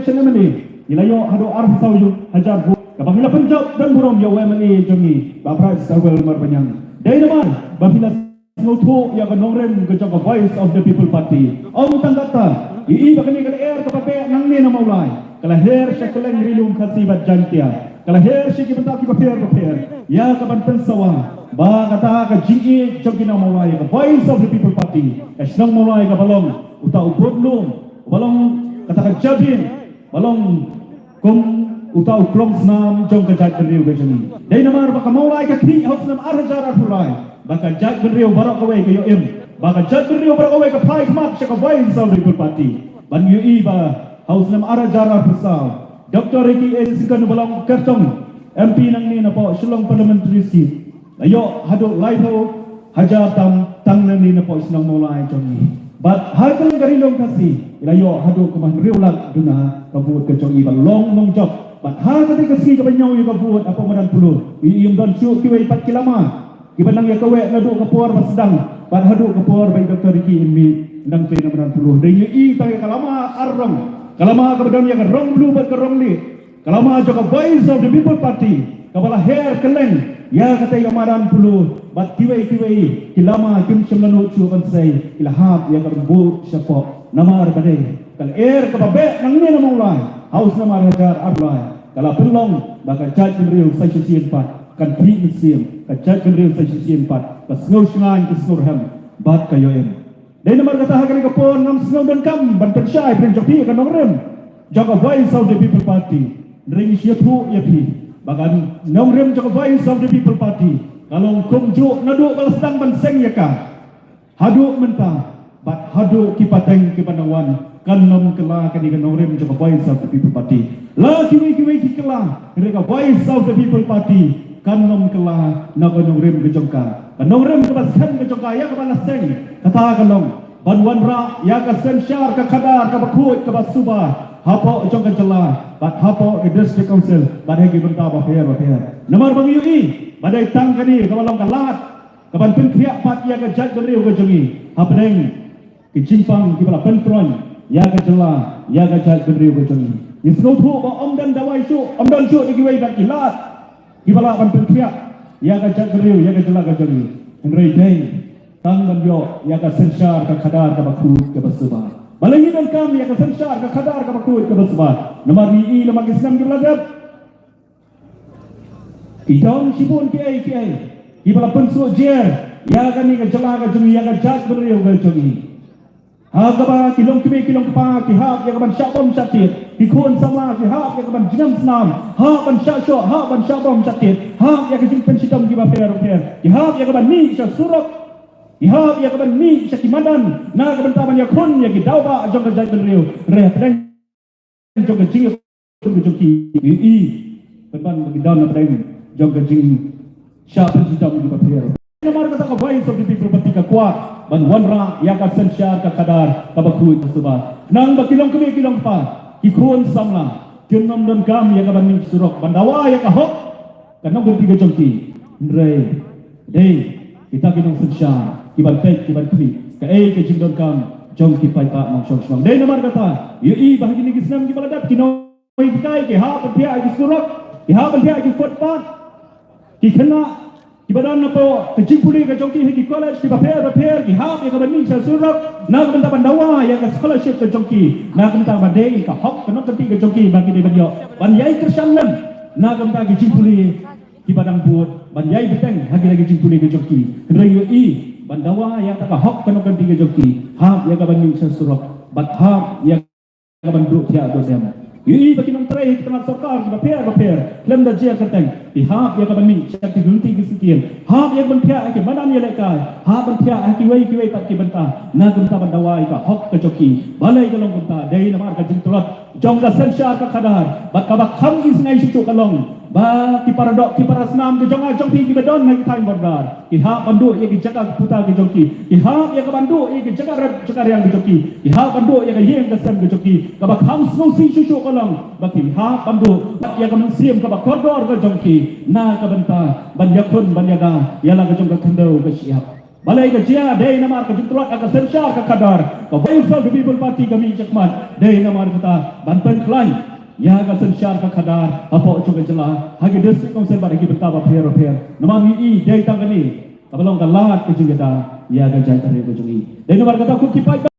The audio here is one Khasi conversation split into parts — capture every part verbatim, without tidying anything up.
election M L A, ngi la ïoh haduh arphew saw hajar vote, kaba ngi la pynjop don burom ïa u M L A jong ngi, Bah Bright Star Wellmere Banyan. Dei namar ba phi la sngewthuh ïa ka nongrim ka jong ka Voice of the People Party. Ym tang katta, ïohi ba kane ka lyer kaba beh nangne na Mawlai ka la her sha kylleng Ri Lum Khasi bad Jaintia, ka la her sha ki bynta kiba pher bapher, ïa kaban pynsawa ba kata ka jingïeit jong ki nong Mawlai, ka Voice of the People Party, ka shnong Mawlai kaba long uta u budlum, uba long kata ka jabieng, ba long kum uta u klongsnam jong ka jaitbynriew ka jong ngi. Dei namar ba ka Mawlai ka khih ha u snem ar hajar arphew lai, ba ka jaitbynriew baroh kawei ka ïoh im, ba ka jaitbynriew baroh kawei ka phai khmat sha ka Voice of the People Party. Ban ïohi ba ha u snem ar hajar arphew saw, Doctor Ricky A J Syngkon uba long kyrtong M P nangne napoh Shillong Parliamentary Seat, la ïoh haduh laiphew hajar tam tang nangne napoh shnong Mawlai jong ngi. Bad ha kylleng ka Ri Lum Khasi la ïoh haduh kumba hynriew lak duna ka vote ka jong ngi ba long nongjop. Bad ha kata ka sngi kaba ñiew ïa ka vote hapoh Madan Polo, ïohi ym don shuh kiwei pat ki lama kiba nang ïa kawei naduh ka por ba sdang bad haduh ka por ba i Doctor Ricky in mih nangta na Madan Polo. Dei ïohi tang ïa ka lama ar rong, ka lama kaba don ïa ka rong blue bad ka rong lieh, ka lama jong ka Voice of the People Party kaba la her kylleng ïa katei ka Madan Polo, bad kiwei kiwei ki lama kim shym la nud shuh ban sei, ki la hap ïa ka rong buh shapoh. Namar ba dei ka lyer kaba beh nangne na Mawlai ha u snem ar hajar arphew lai, ka la pynlong ba ka jaitbynriew sa shisien pat kan khih mynsiem, ka jaitbynriew sa shisien pat ka sngew shngaiñ, ka sngew rhem bad ka ïoh im. Dei namar kata ha kane ka por ngam sngew donkam ban pynshai pyrshah jong phi ka nongrim jong ka Voice of the People Party. Hynrei ngi sngewthuh ïa phi ba ka nongrim jong ka Voice of the People Party ka long kumjuh naduh ba la sdang ban seng ïa ka haduh mynta bad haduh ki pateng kiban wan, kan ym kylla kane ka nongrim jong ka Voice of the People Party. La kiwei kiwei ki kylla, hynrei ka Voice of the People Party kan ym kylla na ka nongrim ka jong ka. Ka nongrim kaba skhem ka jong ka ïa kaba la seng, kata ka long ban wanrah ïa ka synshar ka khadar kaba khuid kaba suba hapoh jong ka jylla bad hapoh ka District Council bad ha ki bynta bapher bapher. Namar ba ngi ïohi ba dei tang kane kaba long ka lad kaban pynkhiah pat ïa ka jaitbynriew ka jong ngi hapdeng ki jingpang kiba la pyntroiñ ïa ka jylla, ïa ka jaitbynriew ka jong ngi. Ngi sngewthuh ba ym don dawai shuh, ym don shuh da kiwei pat ki lad kiba lah ban pynkhiah ïa ka jaitbynriew, ïa ka jylla ka jong ngi. Hynrei dei tang ban ïoh ïa ka synshar ka khadar kaba khuid kaba suba. Balei ngi donkam ïa ka synshar ka khadar kaba khuid kaba suba? Namar ngi i lem ki snem kiba la dep, ki don shibun kiei kiei kiba la pynsuh jer ïa kane ka jylla ka jong ngi, ïa ka jaitbynriew ka jong ngi. Ha kaba ki longkmie ki longkpa ki hap ïa kaban shah bom shah tied, ki khun samla ki hap ïa kaban jngai snam, hap ban shah shoh, hap ban shah bom shah tied, hap ïa ka jingpynshitom kiba pher pher, ki hap ïa kaban mih sha surok, ki hap ïa kaban mih sha ki madan na ka bynta ban ïakhun ïa ki daw ba jong ka jaitbynriew. Hynrei hapdeng jong ka jingïakhun ka jong ki, i, i, pynban ba ki don hapdeng jong ka jingshah pynshitom kiba pher. Namar kata ka Voice of the People Party ka kwah ban wanrah ïa ka synshar ka khadar kaba khuid kaba suba, khnang ba ki longkmie ki longkpa, ki khun samla kin ym donkam ïa kaban mih surok ban dawa ïa ka hok ka nongkynti ka jong ki. Hynrei dei kita ki nongsynshar kiban peit kiban khmih kaei ka jingdonkam jong ki paidbah nongshong shnong. Dei namar kata ïohi ba ha kine ki snem kiba la dep ki nonghikai ki hap ban thiah ïa ki surok, ki hap ban thiah ïa ki footpath, ki khynnah kiba don hapoh ka jingpule ka jong ki ha ki college kiba pher bapher ki hap ïa kaban mih sha surok na ka bynta ban dawa ïa ka scholarship ka jong ki, na ka bynta ba dei ka hok ka nongkynti ka jong ki ba ki dei ban ïoh ban ïai kyrshan lem na ka bynta ki jingpule kiba dang bud, ban ïai bteng ha kine ki jingpule ka jong ki. Hynrei ïohi ban dawa ïa kata ka hok ka nongkynti ka jong ki, hap ïa kaban mih sha surok bad hap ïa kaban duh thiah duh dem. Ïohi ba ki nongtrei ha ki tnat sorkar kiba pher bapher khlem da jer kyrteng ki hap ïa kaban mih sha ki lynti ki syngkien, hap ïa kaban thiah ha ki madan ïalehkai, hap ban thiah ha kiwei kiwei pat ki bynta na ka bynta ban dawa ïa ka hok ka jong ki. Balei ka long kumta? Dei namar ka jingtlot jong ka synshar ka khadar bad kaba kham isynei shuh shuh ka long ba ki para doh ki para snam ki jong nga jong phi kiba don ha ki thaiñ border ki hap ban duh ïa ki jaka ki puta ki jong ki, ki hap ïa kaban duh ïa ki jaka rep jaka riang ki jong ki, ki hap ban duh ïa ka ïing ka sem ki jong ki. Kaba kham sngewsih shuh shuh ka long ba ki hap ban duh ïa ka mynsiem kaba kordor ka jong ki na ka bynta ban ïakhun ban ïada ïa la ka jong ka khyndew ka shyiap. Balei ka jia? Dei namar ka jingtlot ha ka synshar ka khadar. Ka Voice of the People Party ka mih shakhmat dei namar kata ban pynkhlaiñ ïa ka synshar ka khadar hapoh jong ka jylla, ha ki District Council bad ha ki bynta bapher bapher. Namar ngi i dei tang kane kaba long ka lad ka jingïada ïa ka jaitbynriew ka jong ngi. Dei namar kata ko ki paidbah,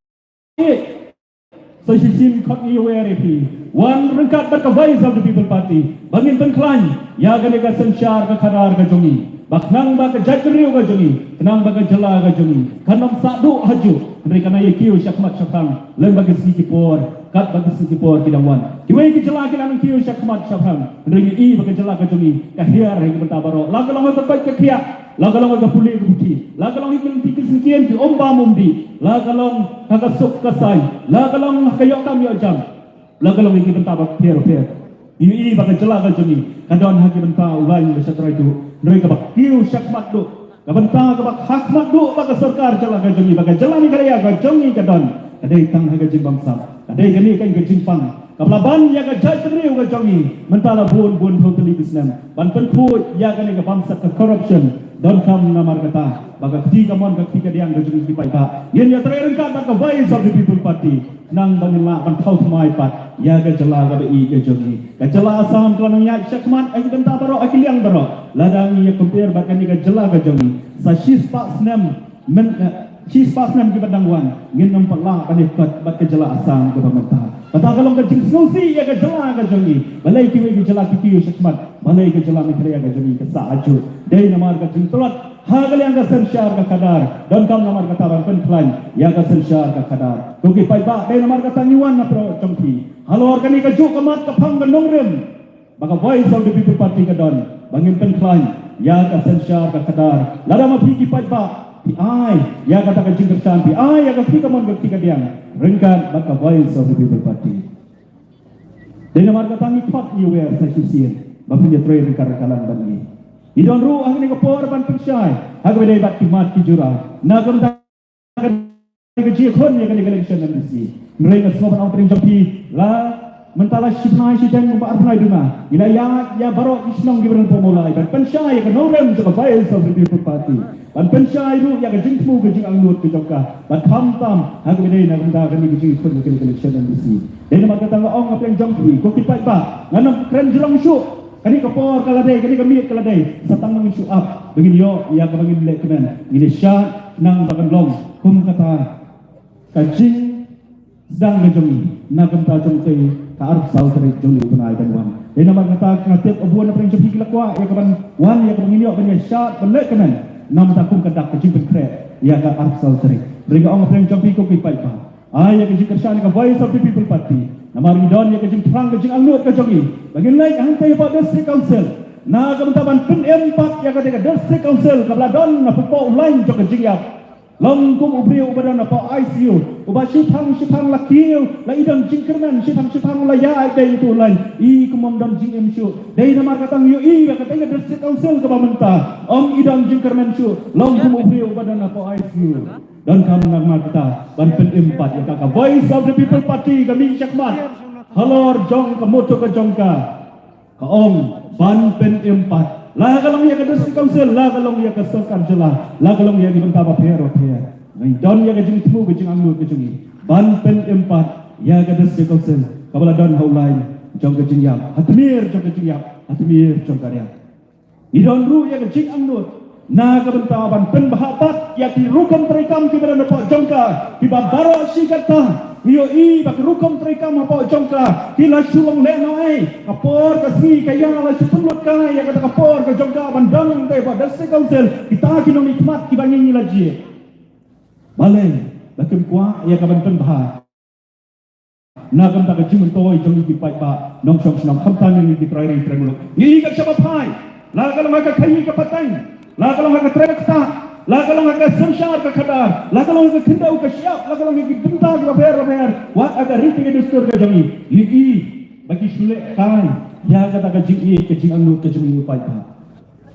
sa shisien khot ngi ïa phi, wan ryngkat bad ka Voice of the People Party ba ngin pynkhlaiñ ïa kane ka synshar ka khadar ka jong ngi, ba khnang ba ka jaitbynriew ka jong ngi, khnang ba ka jylla ka jong ngi kan ym sah duh hajuh, hynrei kan ïa kiew shakhmat shaphrang lem bad ki sngi ki por, katba ki sngi ki por ki dang wan. Kiwei ki jylla ki la nang kiew shakhmat shaphrang, hynrei ngi i ba ka jylla ka jong ngi ka hiar ha ki bynta baroh, la ka long ka koit ka khiah, la ka long ka pule ka puthi, la ka long ki lynti ki syngkien ki um bam um dih, la ka long ha ka suk ka sai, la ka long ha ka ïoh kam ïoh jam, la ka long ki bynta bapher bapher. Ngi i ba ka jylla ka jong ngi ka don ha ki bynta u laiñ ba sha trai duh, hynrei kaba kiew shakhmat duh, ka bynta kaba hakhmat duh ba ka sorkar jylla ka jong ngi, ba ka jylla Meghalaya ka jong ngi ka don, ka dei tang ha ka jingbamsap, ka dei kane ka jingpang kaba la ban ïa ka jaitbynriew ka jong ngi mynta la bun bun phew tylli ki snem, ban pynkhuid ïa kane ka bamsap ka corruption. Donkam namar kata ba ka kti kamon ka kti kadiang ka jong ngi ki paidbah, ngin ïatrei ryngkat bad ka Voice of the People Party, khnang ba ngin lah ban thaw thymmai pat ïa ka jylla kaba ïeit ka jong ngi. Ka jylla Assam ka la nang ïaid shakhmat ha ki bynta baroh, ha ki liang baroh. Lada ngi ïa compare bad kane ka jylla ka jong ngi, sa shispah snem, myn, eh, shispah snem kiba dang wan, ngin ym pat lah ban ïakot bad ka jylla Assam kaba mynta. Kata ka long ka jingsngewsih ïa ka jylla ka jong ngi. Balei kiwei ki jylla ki kiew shakhmat, balei ka jylla Meghalaya ka jong ngi ka sah hajuh? Dei namar ka jingtlot ha ka liang ka synshar ka khadar. Donkam namar kata ban pynkhlaiñ ïa ka synshar ka khadar. Ko ki paidbah, dei namar kata ngi wan na pdeng jong phi halor kane kajuh ka mat ka phang ka nongrim ba ka Voice of the People Party ka don, ba ngin pynkhlaiñ ïa ka synshar ka khadar. Lada ma phi ki paidbah phi ai ïa kata ka jingkyrshan, phi ai ïa ka kti kamon ka kti kadiang ryngkat bad ka Voice of the People Party. Dei namar kata ngi khot ngi wer sa shisien ba phin ïatrei ryngkat ryngkat lang bad ngi. Ngi don ruh ha kane ka por ban pynshai ha kaba ïadei bad ki mat ki jura na ka bynta ka jingïakhun ïa kane ka election MDC. Hynrei nga sngewbha ban ong pdeng jong phi, la mynta la shi bnai shiteng ba ar bnai duna ngi la ïaid ïa baroh ki shnong kiba don hapoh Mawlai ban pynshai ïa ka nongrim jong ka Voice of the People Party, ban pynshai ruh ïa ka jingthmu ka jingangnud ka jong ka, ban khamtam ha kaba ïadei na ka bynta kane ka jingïakhun ïa kane ka election MDC. Dei namar kata nga ong ha pdeng jong phi ko ki paidbah, ngan ym kren jrong shuh. Kane ka por ka la dei, kane ka miet ka la dei, sa tang ngin shu ap ba ngin ïoh ïa kaba ngin leh kmen. Ngin ïa shad nang ba kan long kum kata ka jingsdang ka jong ngi na ka bynta jong ka arphew saw tarik jong u bnai ban wan. Dei namar kata nga tip ba bun na pdeng jong phi ki la kwah ïa kaban wan, ïa kaba ngin ïoh ban ïa shad ban leh kmen na ka bynta kum ka dak ka jingpynkhreh ïa ka arphew saw tarik. Hynrei nga ong ha pdeng jong phi ko ki paidbah, ai ïa ka jingkyrshan ïa ka Voice of the People Party. Namar ngi don ïa ka jingthrang ka jingangnud ka jong ngi ba ngin leit hangtei hapoh District Council na ka bynta ban pynim pat ïa kata ka District Council kaba la don hapoh u lain jong ka jingïap. Long kum u briew uba don hapoh ICU, uba shipang shipang la kiew, la i don jingkyrmen, shipang shipang la ïa ai dei itu u lain, i kum ym don jingim shuh. Dei namar kata ngi ïohi ïa kata ka District Council kaba mynta ym i don jingkyrmen shuh, long kum u briew uba don hapoh ICU. Donkam namar kata ban pynim pat ïa ka, ka Voice of the People Party ka mih shakhmat halor jong ka motto ka jong ka, ka ong ban pynim pat, la ka long ïa ka District Council, la ka long ïa ka sorkar jylla, la ka long ïa ki bynta bapher bapher. Ngi don ïa ka jingthmu ka jingangnud ka jong ngi ban pynim pat ïa ka District Council kaba la don ha u lain jong ka jingïap, ha tmier jong ka jingïap, ha tmier jong ka riam. Ngi don ruh ïa ka jingangnud na ka bynta ban pynbha pat ïa ki rukom treikam kiba don hapoh jong ka, kiba baroh shi katta ngi ïohi ba ki rukom treikam hapoh jong ka ki la shu long lehnohei. Ka por ka sngi ka ïa la shu pynlut kai ïa kata ka por ka jong ka ban don hangtei hapoh District Council. Kita ki nongmihkhmat kiba ngi ngi la jied, balei ba kim kwah ïa ka ban pynbha? Na ka bynta ka jingmyntoi jong ngi ki paidbah nongshong shnong, khamtam ngi ki trai ri trai muluk. Ngi ka shaba phai, la ka long ha ka khaii ka pateng, la ka long ha ka trei ka ktah, la ka long ha ka synshar ka khadar, la ka long ha ka khyndew ka shyiap, la ka long ha ki bynta kiba pher ba pher, wat ha ka riti ka dustur ka jong ngi, ngi i ba ki shu leh kai ïa kata ka jingïeit ka jingangnud ka jong ngi ki paidbah.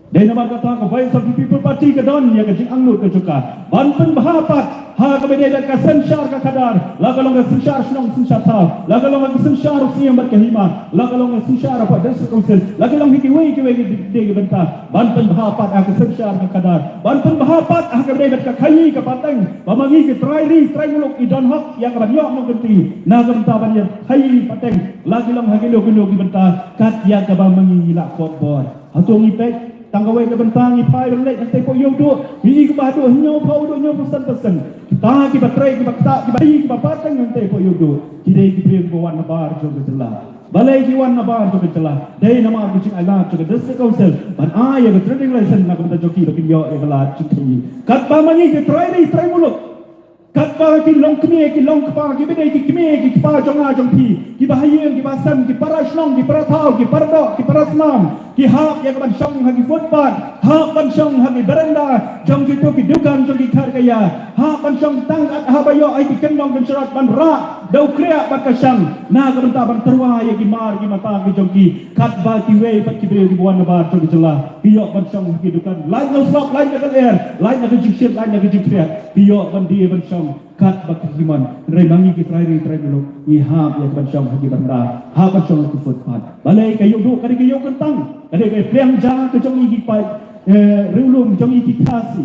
Dei namar kata ka Voice of the People Party ka don ïa ka jingangnud ka jong ka ban pynbha pat ha kaba ïadei bad ka synshar ka khadar, la ka long ka synshar shnong synshar thaw, la ka long ka synshar u siem bad ka hima, la ka long ka synshar hapoh District Council, la ka long hi kiwei kiwei ki dei ki bynta ban pynbha pat ha ka synshar ka khadar, ban pynbha pat ha kaba ïadei bad ka khaïi ka pateng, ba ma ngi ki trai ri trai muluk i don hok ïa ka ban ïoh nongkynti na ka bynta ban ïa khaïi pateng, la ki long ha kino kino ki bynta kat ïa kaba ma ngi ngi lah khot bor. Hato ngi peit tang kawei ka bynta ngi phai ban leit hangtei hapoh Ïewduh, ngi i kiba haduh hynñiewphew, haduh hynñiewphew san percent. Kita kiba trei, kiba ktah, kiba i, kiba pateng hangtei hapoh Ïewduh, ki dei ki briew kiba wan nabar jong ka jylla. Balei ki wan nabar jong ka jylla? Dei namar ka jingailad jong ka District Council ban ai ïa ka trading license na ka bynta jong ki ba kin ïoh ïa ka lad jingkhaïi. Katba ma ngi ki trai ri trai muluk, katba ki longkmie ki longkpa, kiba dei ki kmie ki kpa jong nga jong phi, kiba ha ïing kiba ha sem, ki para shnong, ki para thaw, ki para doh, ki para snam, ki hap ïa ka ban shong ha ki footpath, hap ban shong ha ki beranda jong kito ki dukan jong ki kharkhaïa, hap ban shong tang kat haba ïoh ïa ki kyndong kynshrot ban rah da u kriah bad ka shang na ka bynta ban tyrwa ïa ki mar ki mata ki jong ki. Katba kiwei pat ki briew kiba wan nabar jong ka jylla ki ïoh ban shong ha ki dukan, lait na u slap, lait na ka lyer, lait na ka jingshit, lait na ka jingkhriat, ki ïoh ban die ban shong katba ki mon. Hynrei ma ngi ki trai ri trai muluk ngi hap ïa ka ban shong ha ki beranda, hap ban shong ha ki footpath. Balei? Ka Ïewduh ka dei ka ïew kyntang, ka dei ka pliang ja ka jong ngi ki paid, eh, riewlum jong ngi ki Khasi.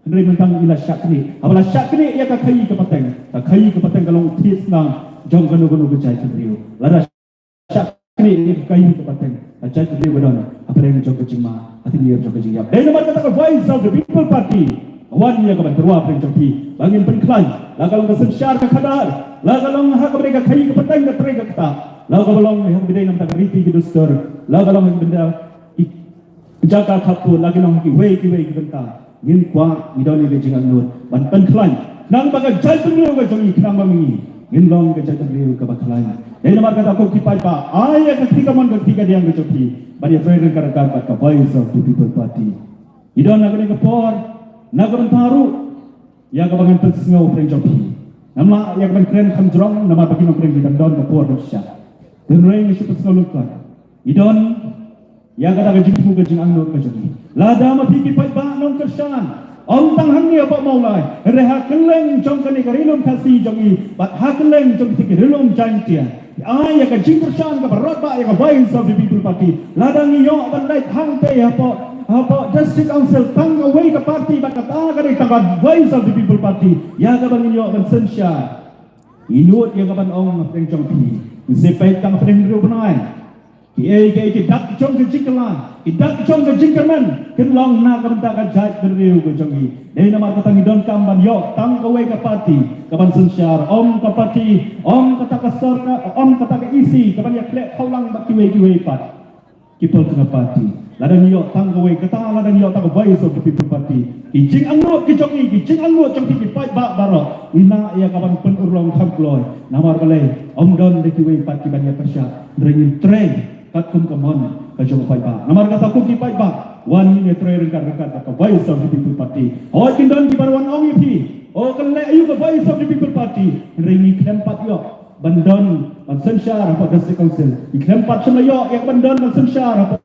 Hynrei mynta ngi la shah knieh. Haba la shah knieh ïa ka khaïi ka pateng, ka khaïi ka pateng ka long u thied snam jong kano kano ka jaitbynriew. Lada shah knieh ïa ka khaïi ka pateng, ka jaitbynriew ka don hapdeng jong ka jingma, ha tynrai jong ka jingïap. Dei namar kata ka Voice of the People Party ka wan ïa ka ban tyrwa hapdeng jong phi ba ngin pynkhlaiñ, la ka long ka synshar ka khadar, la ka long ha kaba dei ka khaïi ka pateng ka trei ka ktah, la kaba long ha kaba dei namar ka riti ka dustur, la ka long ha kaba dei ki jaka khappud, la ki long ha kiwei kiwei ki bynta. Ngin kwah, ngi don ïa ka jingangnud ban pynkhlaiñ khnang ba ka jaitbynriew ka jong ngi, khnang ba ma ngi ngin long ka jaitbynriew kaba khlaiñ. Dei namar kata ko ki paidbah, ai ïa ka kti kamon ka kti kadiang ka jong phi ban ïatrei ryngkat ryngkat bad ka Voice of the People Party. Ngi don ha kane ka por na ka bynta ruh ïa kaba ngan pynsngew hapdeng jong phi. Ngam lah ïa ka ban kren kham jrong namar ba ki nongkren ki dang don ka por ba shisha. Hynrei ngi shu pynsngew lyngkot. Ngi don ïa kata ka jingthmu ka jingangnud ka jong ngi. Lada ma phi ki paidbah nongkyrshan, ym tang hangne hapoh Mawlai, hynrei ha kylleng jong kane ka Ri Lum Khasi jong ngi bad ha kylleng jong kita ki Ri Lum Jaiñtia, ki ai ïa ka jingkyrshan kaba radbah ïa ka Voice of the People Party. Lada ngi ïoh ban leit hangtei hapoh, hapoh District Council tang kawei ka party bad kata ka dei tang ka Voice of the People Party, ïa kaba ngin ïoh ban synshar. Ngi nud ïa ka ban ong hapdeng jong phi, ngi shu peit tang hapdeng hynriew bnai. Kiei kiei ki dak jong ka jingkylla, ki dak jong ka jingkyrmen kin long na ka bynta ka jaitbynriew ka jong ngi. Dei namar kata ngi donkam ban ïoh tang kawei ka party ka ban synshar, ym ka party, ym kata ka sorkar, ym kata ka E C ka ban ïakhleh khawlang bad kiwei kiwei pat ki political party. Lada ngi ïoh tang kawei kata, lada ngi ïoh tang ka Voice of the People Party, ki jingangnud ki jong ngi, ki jingangnud jong phi ki paidbah baroh, ngi lah ïa ka ban pynurlong kham kloi. Namar balei? Ym don da kiwei pat ki ban ïapyrshah, hynrei ngin trei katkum ka mon ka jong u paidbah. Namar kata ko ki paidbah, wan ngin ïatrei ryngkat ryngkat bad ka Voice of the People Party. Hooid kin don kiba wan ong ïa phi, o, kan leh aïu ka Voice of the People Party, hynrei ngi khlem pat ïoh ban don ban synshar hapoh District Council, ngi khlem pat shym la ïoh ïa ka ban don ban synshar hapoh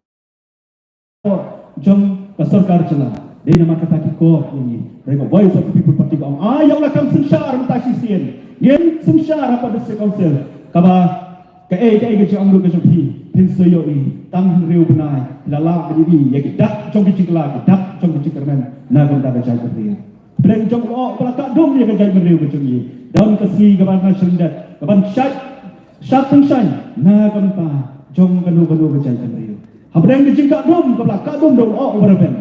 jong ka sorkar jylla. Dei namar kata ki kop ïa ngi, hynrei ka Voice of the People Party ka ong, ai ïa la kam synshar mynta shisien, ngin synshar hapoh District Council. Kaba kaei kaei ka jingangnud ka jong phi, phin sa ïohi tang hynriew bnai phi la lah ban ïohi ïa ki dak jong ki jingkylla, ki dak jong ki jingkyrmen na ka bynta ka jaitbynriew. Hapdeng jong u lyoh uba la kah dum ïa ka jaitbynriew ka jong ngi, don ka sngi kaba na shyrndet, ka ban shait, shad tyngshaiñ na ka bynta jong kano kano ka jaitbynriew. Hapdeng ka jingkah dum kaba la kah dum da u lyoh uba rben,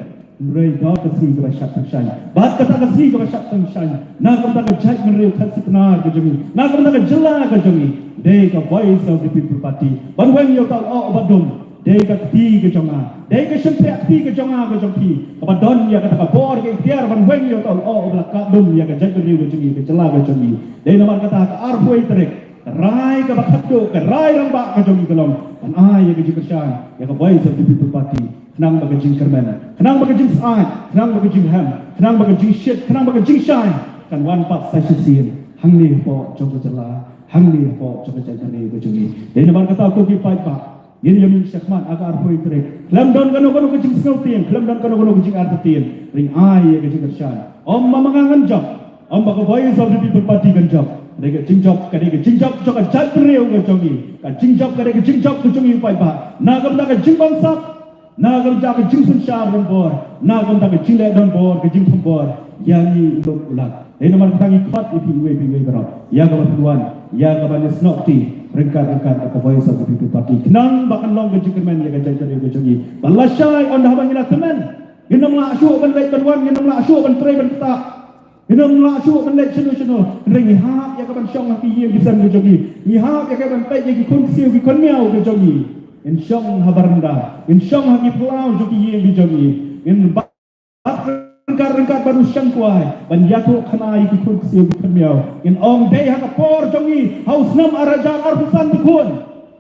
hynrei don ka sngi kaba shad tyngshaiñ. Bad kata ka sngi kaba shad tyngshaiñ na ka bynta ka jaitbynriew Khasi Pnar ka jong ngi, na ka bynta ka jylla ka jong ngi, dei ka Voice of the People Party. Ban weng ïa uta u lyoh uba dum, dei ka kti ka jong nga, dei ka shympriah kti ka jong nga ka jong phi, kaba don ïa kata ka bor ka iktiar ban weng ïa uta u lyoh uba la kah dum ïa ka jaitbynriew ka jong ngi, ka jylla ka jong ngi. Dei namar kata ka arphew tarik, ka rai kaba khatduh, ka rai rangbah ka jong ngi ka long ban ai ïa ka jingkyrshan ïa ka Voice of the People Party, khnang ba ka jingkyrmen, khnang ba ka jingsyaid, khnang ba ka jinghem, khnang ba ka jingshit, khnang ba ka jingshai kan wan pat sa shisien hangne hapoh jong ka jylla, hangne hapoh jong ka jaitbynriew ka jong ngi. Dei namar kata ko ki paidbah, Ngin ïa mih shakhmat ha ka arphew tarik. Khlem don kano kano ka jingsngewtieng, khlem don kano kano ka jingartatien. Ring ai ïa ka jingkyrshan. Ym ba ma nga ngan jop, ym ba ka Voice of the People Party kan jop. Dei ka jingjop, ka dei ka jingjop jong ka jaitbynriew ka jong ngi. Ka jingjop, ka dei ka jingjop ka jong ngi paidbah. Na ka bynta ka jingbangsap, na ka bynta ka jingsynshar donbor, na ka bynta ka jingleh donbor, ka jingthombor ïa ngi u lok u lak. Dei namar kata ngi khot ïa phi iwei pa iwei baroh, ïa kaba phin wan, ïa kaban ïasnoh kti ryngkat ryngkat bad ka Voice of the People Party, khnang ba kan long ka jingkyrmen ïa ka jaitbynriew ka jong ngi. Ba lashai ynda haba ngi la kmen, ngin ym lah shuh ban leit ban wan, ngin ym lah shuh ban trei ban ktah, ngin ym lah shuh ban leit shano shano. Hynrei ngi hap ïa kaban shong ha ki ïing ki sem ka jong ngi, ngi hap ïa kaban peit ïa ki khun ksiew ki khun miaw ka jong ngi. Ngin shong ha baranda, ngin shong ha ki phyllaw jong ki ïing ki jong ngi, ngin bat ryngkat ryngkat bad u shangkwai ban ïathuh khana ïa ki khun ksiew ki khun miaw. Ngin ong dei ha ka por jong ngi ha u snem ar hajar arphew san, ba khun,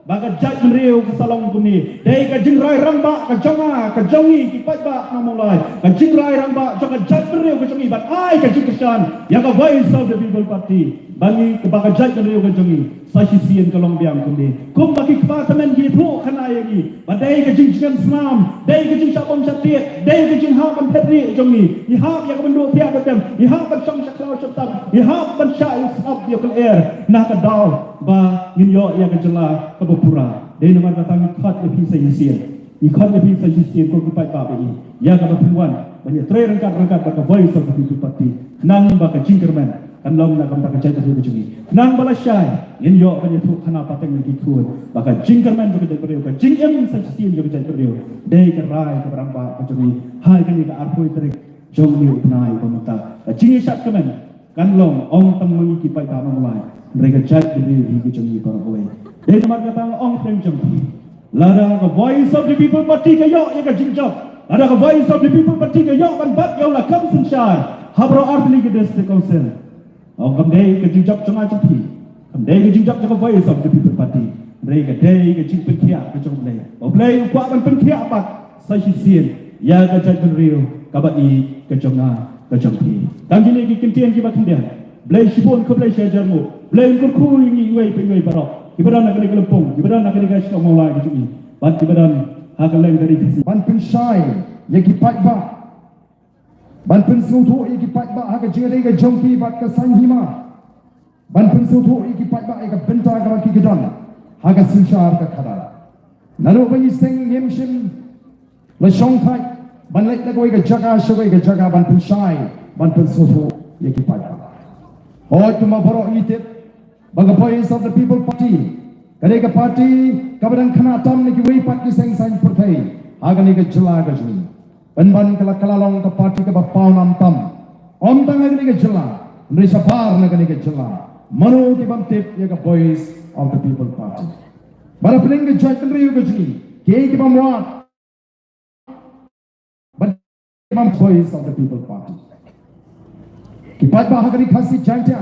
ba ka jaitbynriew ka sa long kumne. Dei ka jingrai rangbah ka jong nga, ka jong ngi ki paidbah na Mawlai, ka jingrai rangbah jong ka jaitbynriew ka jong ngi ban ai ka jingkyrshan ïa ka Voice of the People Party, ba ngi, ba ka jaitbynriew ka jong ngi sa shisien ka long biang kumne. Kumba ki kpa tymmen ki ïathuh khana ïa ngi ba dei ka jingjngen snam, dei ka jingshah bom shah tied, dei ka jinghap ban phet rieh jong ngi. Ngi hap ïa ka ban duh thiah ban dem, ngi hap ban shong sha khlaw sha tam, ngi hap ban shah ïa u sap ïa u kyllier na ka daw ba ngin ïoh ïa ka jylla kaba pura. Dei namar kata ngi khot ïa phi sa shisien, ngi khot ïa phi sa shisien ko ki paidbah ba ïeit, ïa kaba phin wan ban ïatrei ryngkat ryngkat bad ka Voice of the People Party, khnang ba ka jingkyrmen kan long na ka bynta ka jaitbynriew ka jong ngi. Khnang ba lashai ngin ïoh ban ïathuh khana pateng ïa ki khun ba ka jingkyrmen jong ka jaitbynriew, ka jingim sa shisien jong ka jaitbynriew, dei ka rai kaba rangbah ka jong ngi ha kane ka arphew tarik jong une u bnai ba mynta. Ka jingïashad kmen kan long ym tang ma ngi ki paidbah Mawlai, hynrei ka jaitbynriew hi ka jong ngi baroh kawei. Dei namar kata nga ong pdeng jong phi, lada ka Voice of the People Party ka ïoh ïa ka jingjop, lada ka Voice of the People Party ka ïoh ban bat ïa u lakam synshar ha baroh artylli ki District Council, ong kam dei ka jingjop jong nga jong phi, kam dei ka jingjop jong ka Voice of the People Party, hynrei ka dei ka jingpynkhiah ka jong U Blei. U Blei u kwah ban pynkhiah pat sa shisien ïa ka jaitbynriew kaba ïeit ka jong nga ka jong phi. Tang kine ki kyntien kiba khyndiat. Blei shibun khublei shihajar nguh. Blei un kyrkhu ïa ngi iwei pa iwei baroh kiba don ha kane ka lympung, kiba don ha kane ka shnong Mawlai ka jong ngi bad kiba don ha kylleng ka ri Khasi. Ban pynshai ïa ki paidbah, ban pynsngewthuh ïa ki paidbah ha ka jingïadei ka jong ki bad ka saiñ hima, ban pynsngewthuh ïa ki paidbah ïa ka bynta kaba ki don ha ka synshar ka khadar. Naduh ba ngi seng ngim shym la shongthait ban leit na kawei ka jaka sha kawei ka jaka ban pynshai, ban pynsngewthuh ïa ki paidbah. Hooid, kumba baroh ngi tip ba ka Voice of the People Party ka dei ka party kaba dang khynnah tam na kiwei pat ki seng saiñ pyrthei ha kane ka jylla ka jong ngi. Pynban ka la, ka la long ka party kaba pawnam tam, ym tang ha kane ka jylla, hynrei shabar na kane ka jylla. Mano ki bym tip ïa ka Voice of the People Party? Bad hapdeng ka jaitbynriew ka jong ngi, kiei ki bym wad? Bad ki bym Voice of the People Party. Ki paidbah ha ka ri Khasi Jaiñtia,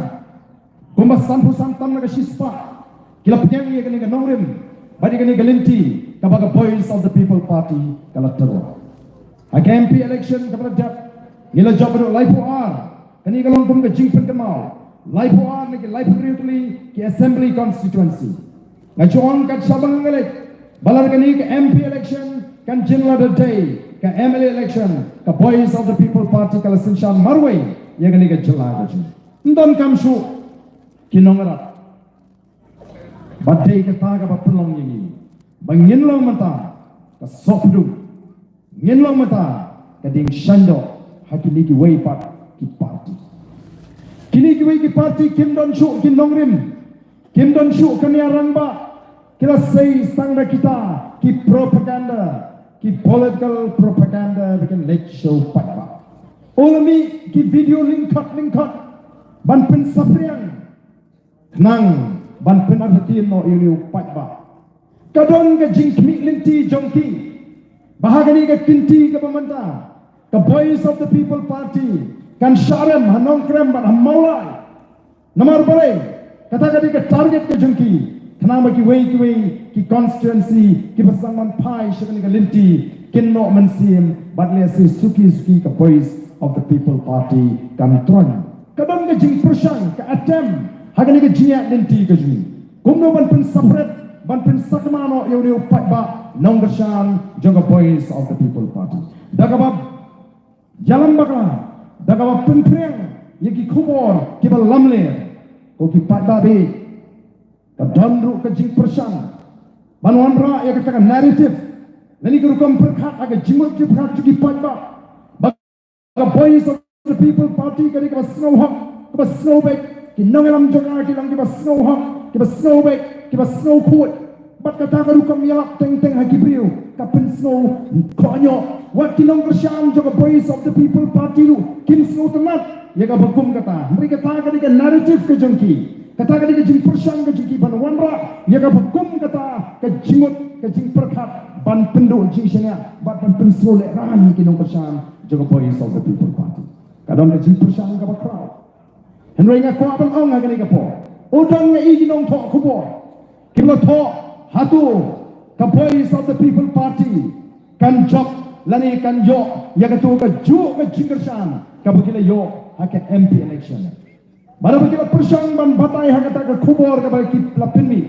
kumba sanphew san tam na ka shispah, ki la pdiang ïa kane ka nongrim bad ïa kane ka lynti kaba ka Voice of the People Party ka la tyrwa. Ha ka M P election kaba la dep, ngi la jop haduh laiphew ar. Kane ka long kum ka jingpynkynmaw, laiphew ar na ki laiphew hynriew tylli ki assembly constituency. Nga ju ong kat shaba nga leit ba lada kane ka M P election kan jin lada dei ka M L A election, ka Voice of the People Party ka la synshar marwei ïa kane ka jylla ka jong ngi. Ym donkam shuh ki nongïarap. Bad dei kata kaba pynlong ïa ngi ba ngin long mynta ka sohpdung, ngin long mynta ka dieng shaindoh ha kine kiwei pat ki party. Kine kiwei ki party kim don shuh ki nongrim, kim don shuh ki rangbah, ki la sei tang da kita ki propaganda, ki political propaganda ba kin leit sha u paidbah. U la mih ki video lyngkot lyngkot ban pynsaphriang, khnang ban pynartatien noh ïa une u paidbah. Ka don ka jingkhmih lynti jong ki ba ha kane ka kynti kaba mynta ka Voice of the People Party kan shah rem ha Nongkrem bad ha Mawlai. Namar balei? Kata ka dei ka target ka jong ki, khnang ba kiwei kiwei ki constituency kiba sdang ban phai sha kane ka lynti kin noh mynsiem bad lehse suki suki ka Voice of the People Party kan troiñ. Ka don ka jingpyrshang, ka attempt ha kane ka jingïaid lynti ka jong ngi, kumno ban pynsaphriang ban pynsakma noh ïa une u paidbah nongkyrshan jong ka Voice of the People Party. Da kaba ïalam bakla, da kaba pynpriang ïa ki khubor kiba lamler, ko ki paidbah, ka don ruh ka jingpyrshang ban wanrah ïa kata ka narrative lane ka rukom pyrkhat ha ka jingmut jingpyrkhat jong ki paidbah ba ka Voice of the People Party ka dei kaba sngew hok, kaba sngew beit. Ki nongïalam jong nga ki long kiba sngew hok, kiba sngew beit, kiba sngew khuid. Bad kata ka rukom ïalap teng teng ha ki briew ka pynsngew khohñioh. Wat ki nongkyrshan jong ka Voice of the People Party ruh kim sngewtynnat ïa kaba kum kata. Hynrei kata ka dei ka narrative ka jong ki. Kata ka dei ka jingpyrshang ka jong ki ban wanrah ïa kaba kum kata ka jingmut, ka jingpyrkhat ban pynduh jingshaniah bad ban pynsngewlehraiñ ïa ki nongkyrshan jong ka Voice of the People Party. Ka don ka jingpyrshang kaba khraw. Hynrei nga kwah ban ong ha kane ka por, u don ngi ki nongthoh khubor kiba la thoh hato ka Voice of the People Party kan jop lane kan ïoh ïa kato kajuh ka jingkyrshan kaba ki la ïoh ha ka M P election. Bad haba ki la pyrshang ban batai ha kata ka khubor kaba ki la pynmih,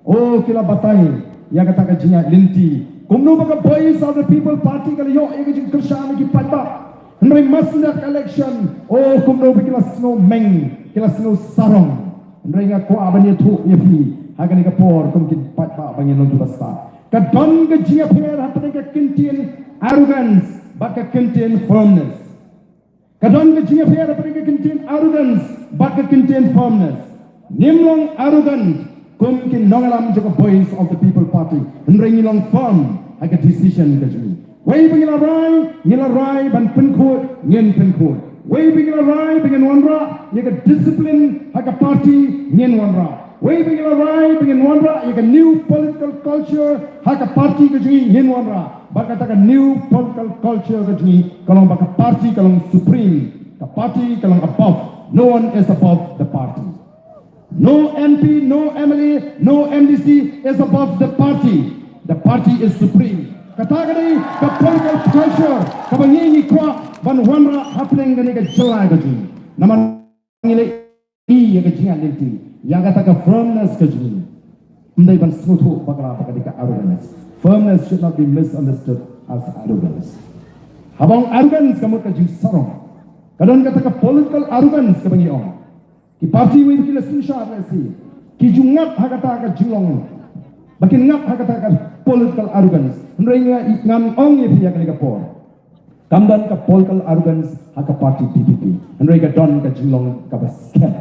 oh, ki la batai ïa kata ka jingïaid lynti kumno ba ka Voice of the People Party ka la ïoh ïa ka jingkyrshan na ki paidbah. Hynrei mynstep ka election, oh, kumno ba ki la sngew meng, ki la sngew sarong. Hynrei nga kwah ban ïathuh ïa phi ha kane ka por kum ki paidbah ba ngin long kiba stad. Ka don ka jingïapher hapdeng ka kyntien arrogance bad ka kyntien firmness. Ka don ka jingïapher hapdeng ka kyntien arrogance bad ka kyntien firmness. Ngim long arrogant kum ki nongïalam jong ka Voice of the People Party, hynrei ngi long firm ha ka decision ka jong ngi. Wei ba ngi la rai, ngi la rai ban pynkhuid, ngin pynkhuid. Wei ba ngi la rai ba ngin wanrah ïa ka discipline ha ka party, ngin wanrah. Wei ba ngi la rai ba ngin wanrah ïa ka new political culture ha ka party ka jong ngi, ngin wanrah. Bad kata ka new political culture ka jong ngi ka long ba ka party ka long supreme, ka party ka long above. No one is above the party. No M P, no M L A, no M D C is above the party. The party is supreme. Kata ka dei ka political culture kaba ngi ngi kwah ban wanrah hapdeng kane ka jylla ka jong ngi. Namar ngi la ïohi ïa ka jingïaid lynti, ïa kata ka firmness ka jong ngi. Ym dei ban sngewthuh bakla ba ka dei ka arrogance. Firmness should not be misunderstood as arrogance. Haba ong arrogance ka mut ka jingsarong. Ka don kata ka political arrogance kaba ngi ong. Ki party wei ba ki la synshar lehse ki ju ngat ha kata ka jinglong, ba kin ngat ha kata ka political arrogance. Hynrei nga, ngan ong ïa phi ïa kane ka por, kam don ka political arrogance ha ka party V P P. Hynrei ka don ka jinglong kaba skhem.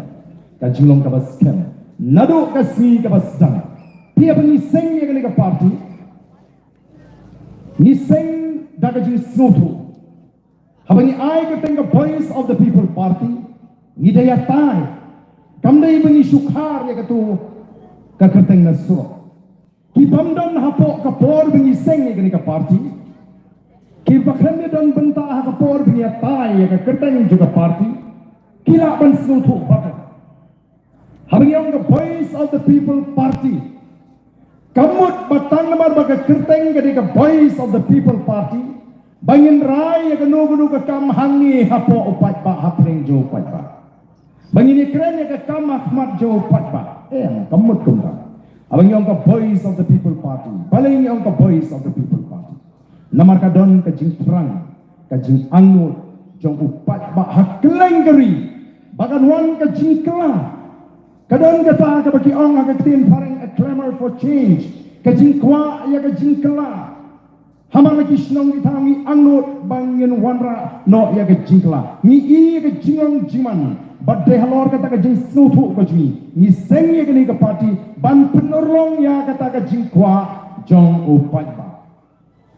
Ka jinglong kaba skhem. Naduh ka sngi kaba sdang, phi, haba ngi seng ïa kane ka party, ngi seng da ka jingsngewthuh. Haba ngi ai kyrteng ka Voice of the People Party, ngi da ïatai. Kam dei ba ngi shu khar ïa kato ka kyrteng na surok. Ki bym don hapoh ka por ba ngi seng ïa kane ka party, kiba khlem ïadon bynta ha ka por ba ngi ïatai ïa ka kyrteng jong ka party, ki lah ban sngewthuh bakla. Haba ngi ong ka Voice of the People Party, ka mut ba tang namar ba ka kyrteng ka dei ka Voice of the People Party, ba ngin rai ïa kano kano ka kam hangne hapoh u paidbah, hapdeng jong u paidbah. Ba ngin ïakren ïa ka kam ha khmat jong u paidbah. Em, ka mut kumta. Haba ngi ong ka Voice of the People Party, balei ngi ong ka Voice of the People Party? Namar ka don ka jingthrang, ka jingangnud jong u paidbah ha kylleng ka ri ba kan wan ka jingkylla. Ka don kata kaba ki ong ha ka ktien phareng, a clamor for change, ka jingkwah ïa ka jingkylla. Hamar la ki shnong ki thaw ngi angnud ba ngin wanrah noh ïa ka jingkylla. Ngi i ïa ka jinglong jingman, bad dei halor kata ka jingsngewthuh ka jong ngi, ngi seng ïa kane ka party ban pynurlong ïa kata ka jingkwah jong u paidbah.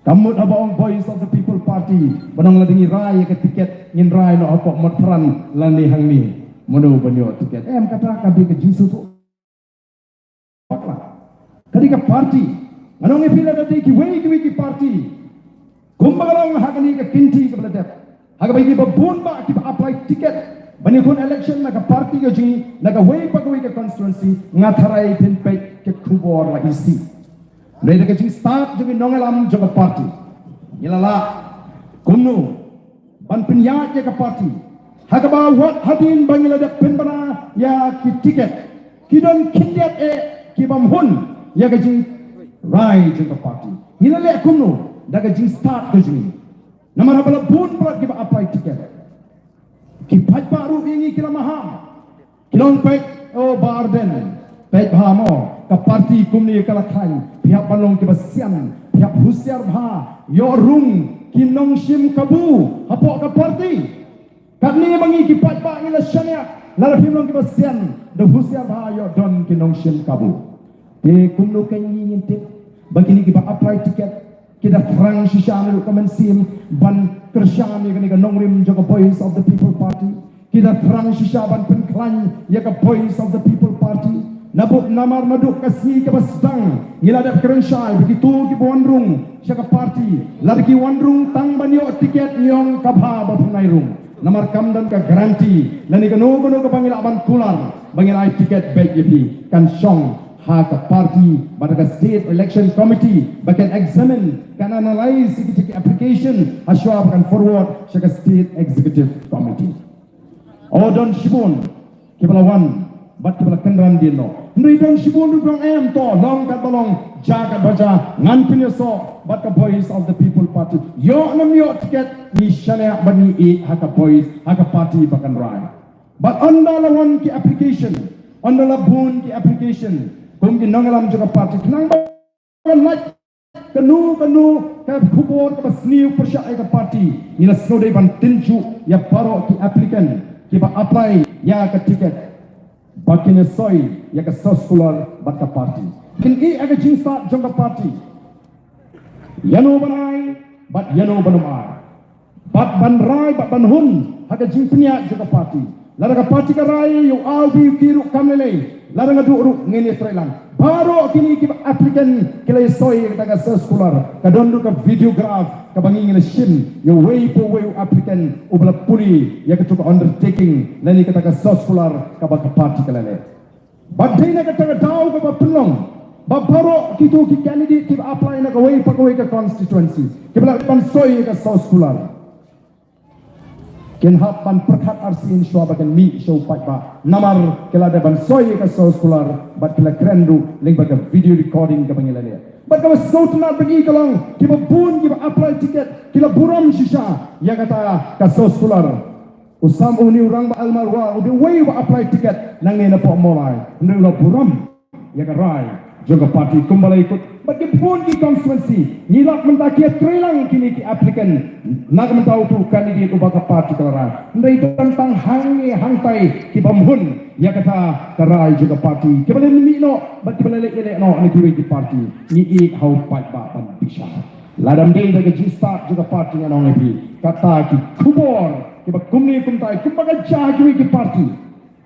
Ka mut haba ong Voice of the People Party, ban ong lada ngi rai ïa ka tiket, ngin rai noh hapoh Motphran lane hangne. Mano ban ïoh tiket? Em, kata ka dei ka jingsngewthuh bakla. Ka dei ka party. Ngan ong ïa phi, lada dei kiwei kiwei ki party, kumba ka long ha kane ka kynti kaba la dep, ha kaba ïa kiba bun bah kiba apply tiket ban ïakhun election na ka party ka jong ngi na kawei pa kawei ka constituency, nga tharai phin peit ka khubor la isih. Hynrei da ka jingstad jong ki nongïalam jong ka party, ngi la lah kumno ban pynïaid ïa ka party ha kaba wat hadien ba ngi la dep pynbna ïa ki tiket, ki don khyndiat eh ki bym hun, ïa ka jingrai jong ka party. Ngi la leh kumno da ka jingstad ka jong ngi. Namar haba la bun palat kiba apply ticket, ki paidbah ruh ïa ngi ki la maham. Ki long, peit, oh Bah Ardent, peit bha mo, ka party kumne ka la khlaiñ, phi hap ban long kiba sian, phi hap husiar bha, ïoh rung ki nongshim kabu hapoh ka party. Katne ma ngi ki paidbah ngi la shaniah, lada phim long kiba sian, da husiar bha, ïoh don ki nongshim kabu. Te kumno kein ngi ngin tip ba kine kiba apply ticket ki da thrang shisha naduh ka mynsiem ban kyrshan ïa kane ka nongrim jong ka Voice of the People Party? Ki da thrang shisha ban pynkhlaiñ ïa ka Voice of the People Party? Naduh, namar naduh ka sngi kaba sdang ngi la dep kren shai ba kito kiba wan rung sha ka party, lada ki wan rung tang ban ïoh ticket, ngi ong ka bha ba phin ai rung. Namar kam don ka guarantee lane kano kano kaba ngi lah ban kular ba ngin ai ticket beit ïa phi, kan shong ha ka party bad ha ka State Election Committee ba kan examine, kan analyse ïa kita ki application ha shuwa ba kan forward sha ka State Executive Committee. O, don shibun kiba la wan bad kiba la kynran dien noh. Hynrei don shibun ruh ba ong em, to long katba long, jia katba jia, ngan pynïasoh bad ka Voice of the People Party. Ïoh ne ym ïoh ticket, ngi shaniah bad ngi ïeh ha ka Voice, ha ka party ba kan rai. Bad ynda la wan ki application, ynda la bun ki application, kum ki nongïalam jong ka party, khnang ba ban lait kano kano ka khubor kaba sniew pyrshah ïa ka party, ngi la sngewdei ban tynjuh ïa baroh ki applicant kiba apply ïa ka ticket ba kin ïasoi ïa ka circular bad ka party. Kin ïeh ïa ka jingstad jong ka party ïano ban ai bad ïano ban ym ai. Bad ban rai bad ban hun ha ka jingpynïaid jong ka party. Lada ka party ka rai ïa u A u B u K ruh kam lei lei, lada nga duh ruh ngin ïatreilang. Baroh kine kiba applicant ki la ïasoi ïa kata ka circular. Ka don ruh ka videograph kaba ngi ngi la shim ïa uwei pa uwei u applicant uba la pule ïa kato ka undertaking lane kata ka circular kaba ka party ka la leh. Bad dei na kata ka daw kaba pynlong ba baroh kito ki candidate kiba apply na kawei pa kawei ka constituency kiba lah ban soi ïa ka circular, kin hap ban pyrkhat arsien shuwa ba kin mih sha u paidbah. Namar ki la dep ban soi ïa ka circular bad ki la kren ruh lyngba ka video recording kaba ngi la leh. Bad kaba sngewtynnat ba ngi ka long kiba bun kiba apply ticket ki la burom shisha ïa kata ka circular. U Sam, une u Rangbah Almarwa u dei uwei uba apply ticket nangne napoh Mawlai, hynrei u la burom ïa ka rai jong ka party kumba la ïakut. Bad ki bun ki constituency ngi lap mynta ki ïatreilang kine ki applicant na ka bynta uto u candidate uba ka party ka la rai. Hynrei don tang hangne hangtai ki bym hun ïa kata ka rai jong ka party, kiba la mih noh bad kiba la leit ïaleh noh na kiwei ki party. Ngi ïeit ha u paidbah ban bishar. Lada ym dei da ka jingstad jong ka party, ngan ong ïa phi, kata ki khubor kiba kumne kumtai kumba ka jia ha kiwei ki party.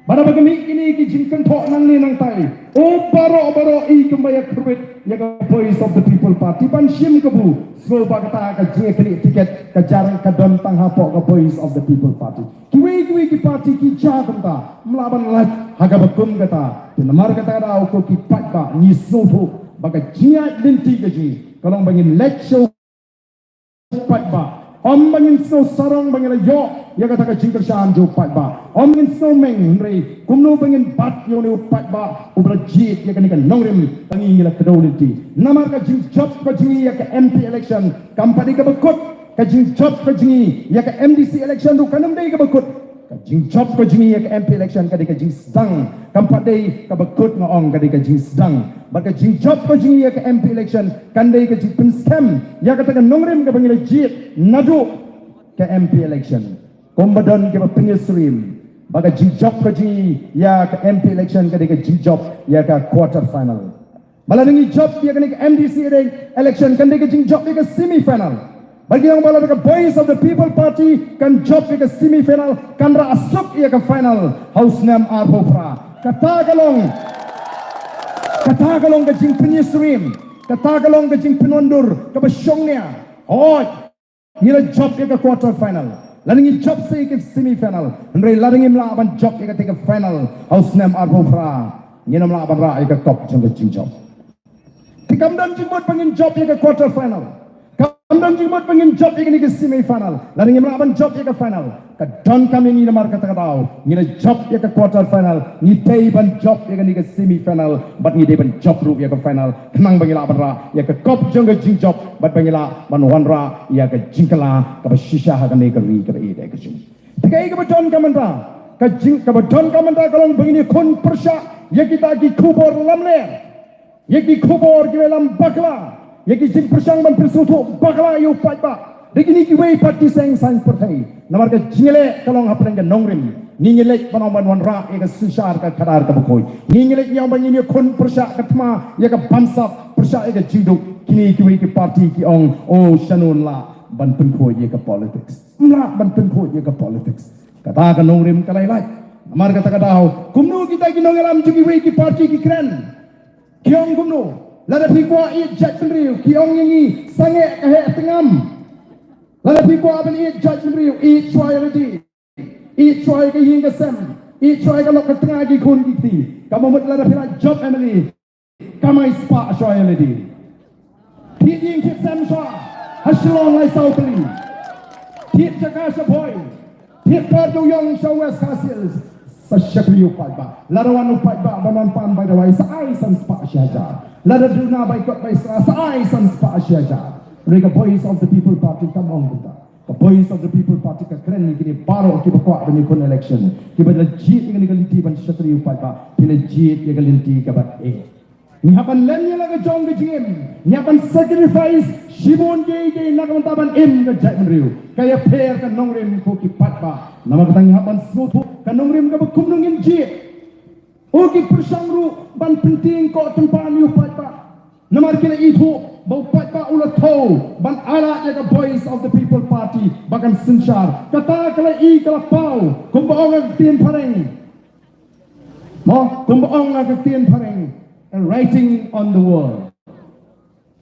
Bad haba ka mih kine ki jingkynthoh nangne nangtai, o baroh baroh i kumba ïa kyrwit ïa ka Voice of the People Party ban shim kabu. Sngewbha kata ka jingïaknieh ticket ka jar ka don tang hapoh ka Voice of the People Party. Kiwei kiwei ki party ki jia kumta, ym lah ban lait ha kaba kum kata. Te namar kata ka daw ko ki paidbah ngi sngewthuh ba ka jingïaid lynti ka jong ngi ka long ba ngin leit sha u paidbah. Ym ba ngin sngew sarong ba ngi la ïoh ïa kata ka jingkyrshan jong u paidbah. Ym ngin sngew meng, hynrei kumno ba ngin bat ïa une u paidbah uba la jied ïa kane ka nongrim ba ngi ngi la kdew lynti. Namar ka jingjop ka jong ngi ïa ka M P election kam pat dei kaba kut. Ka jingjop ka jong ngi ïa ka M D C election ruh kan ym dei kaba kut. Ka jingjop ka jong ngi ïa ka M P election ka dei ka jingsdang, kam pat dei kaba kut, nga ong ka dei ka jingsdang. Bad ka jingjop ka jong ngi ïa ka M P election kan dei ka jingpynskhem ïa kata ka nongrim kaba ngi la jied naduh ka M P election. Kumba don kiba pynïasyriem ba ka jingjop ka jong ngi ïa ka M P election ka dei ka jingjop ïa ka quarter final. Ba lada ngi jop ïa kane ka M D C election kan dei ka jingjop ïa ka semi final. Ba ki ong ba lada ka Voice of the People Party kan jop ïa ka semi final, kan rah suk ïa ka final ha u snem arphew phra. Kata ka long, kata ka long ka jingpynïasyriem, kata ka long ka jingpynwandur kaba shongnia. Hooid, ngi la jop ïa ka quarter final, lada ngi jop sa ïa ka semi final, hynrei lada ngim lah ban jop ïa kata ka final ha u snem arphew phra, ngin ym lah ban rah ïa ka kop jong ka jingjop. Te kam don jingmut ba ngin jop ïa ka quarter final. Kam jingmut ba ngin jop ïa kane ka semi final. Lada ngim lah ban jop ïa ka final, ka donkam ïa ngi namar kata ka daw ngi la jop ïa ka quarter final, ngi dei ban jop ïa kane ka semi final bad ngi dei ban jop ruh ïa ka final, khnang ba ngi lah ban rah ïa ka kop jong ka jingjop bad ba ngi lah ban wanrah ïa ka jingkylla kaba shisha ha kane ka ri kaba ïeit ka jong ngi. Te kaei kaba donkam mynta? Ka jing, kaba donkam mynta ka long ba ngin ïakhun pyrshah ïa kita ki khubor lamler, ïa ki khubor kiba lam bakla, ïa ki jingpyrshang ban pynsngewthuh bakla ïa u paidbah da kine kiwei pat ki seng saiñ pyrthei. Namar ka jingïaleh ka long hapdeng ka nongrim. Ngi ngi leit ban ong ban wanrah ïa ka synshar ka khadar kaba khuid. Ngi ngi leit ban ong ba ngin ïakhun pyrshah ka thma ïa ka bamsap, pyrshah ïa ka jingduk. Kine kiwei ki party ki ong, oh, shano ngi lah ban pynkhuid ïa ka politics. Ngi lah ban pynkhuid ïa ka politics. Kata ka nongrim ka la ïaleh. Namar kata ka daw, kumno kita ki nongïalam jong kiwei ki party ki kren? Ki ong kumno? Lada phi kwah ïeit jaitbynriew, ki ong ïa ngi, sangeh ka heh tngam. Lada phi kwah ban ïeit jaitbynriew, ïeit shuwa ïa lade, ïeit shuwa ïa ka ïing ka sem, ïeit shuwa ïa ka lok ka tnga ki khun ki kti. Kaba mut lada phi la jop MLA, kamai spah shuwa ïa lade. Thied ïing thied sem shuwa ha Shillong lai saw tylli. Thied jaka sha Bhoi. Thied kar dewïong sha West Khasi Hills. Sa shakri u paidbah. Lada wan u paidbah ban wan pan bai dawai, sa ai san spah shi hajar. Lada duna bai kot bai sla, sa ai san spah shi hajar. Hynrei ka Voice of the People Party kam ong kumta. Ka Voice of the People Party ka kren ïa kine baroh kiba kwah ban ïakhun election, kiba la jied ïa kane ka lynti ban shakri u paidbah, ki la jied ïa ka lynti kaba eh. Ngi hap ban leh ïa la ka jong ka jingim, ngi hap ban sacrifice shibun kiei kiei na ka bynta ban im ka jaitbynriew. Ka ïapher ka nongrim ko ki paidbah. Namar kata ngi hap ban sngewthuh ka nongrim kaba kumno ngin jied. Oh, ki pyrshang ruh ban pyntieng ko tympan ïa u paidbah. Namar ki la ithuh ba u paidbah u la thew ban ailad ïa ka Voice of the People Party ba kan synshar. Kata ka la i ka la paw, kumba ong ka ktien phareng. Mo, kumba ong ka ktien phareng, a writing on the wall.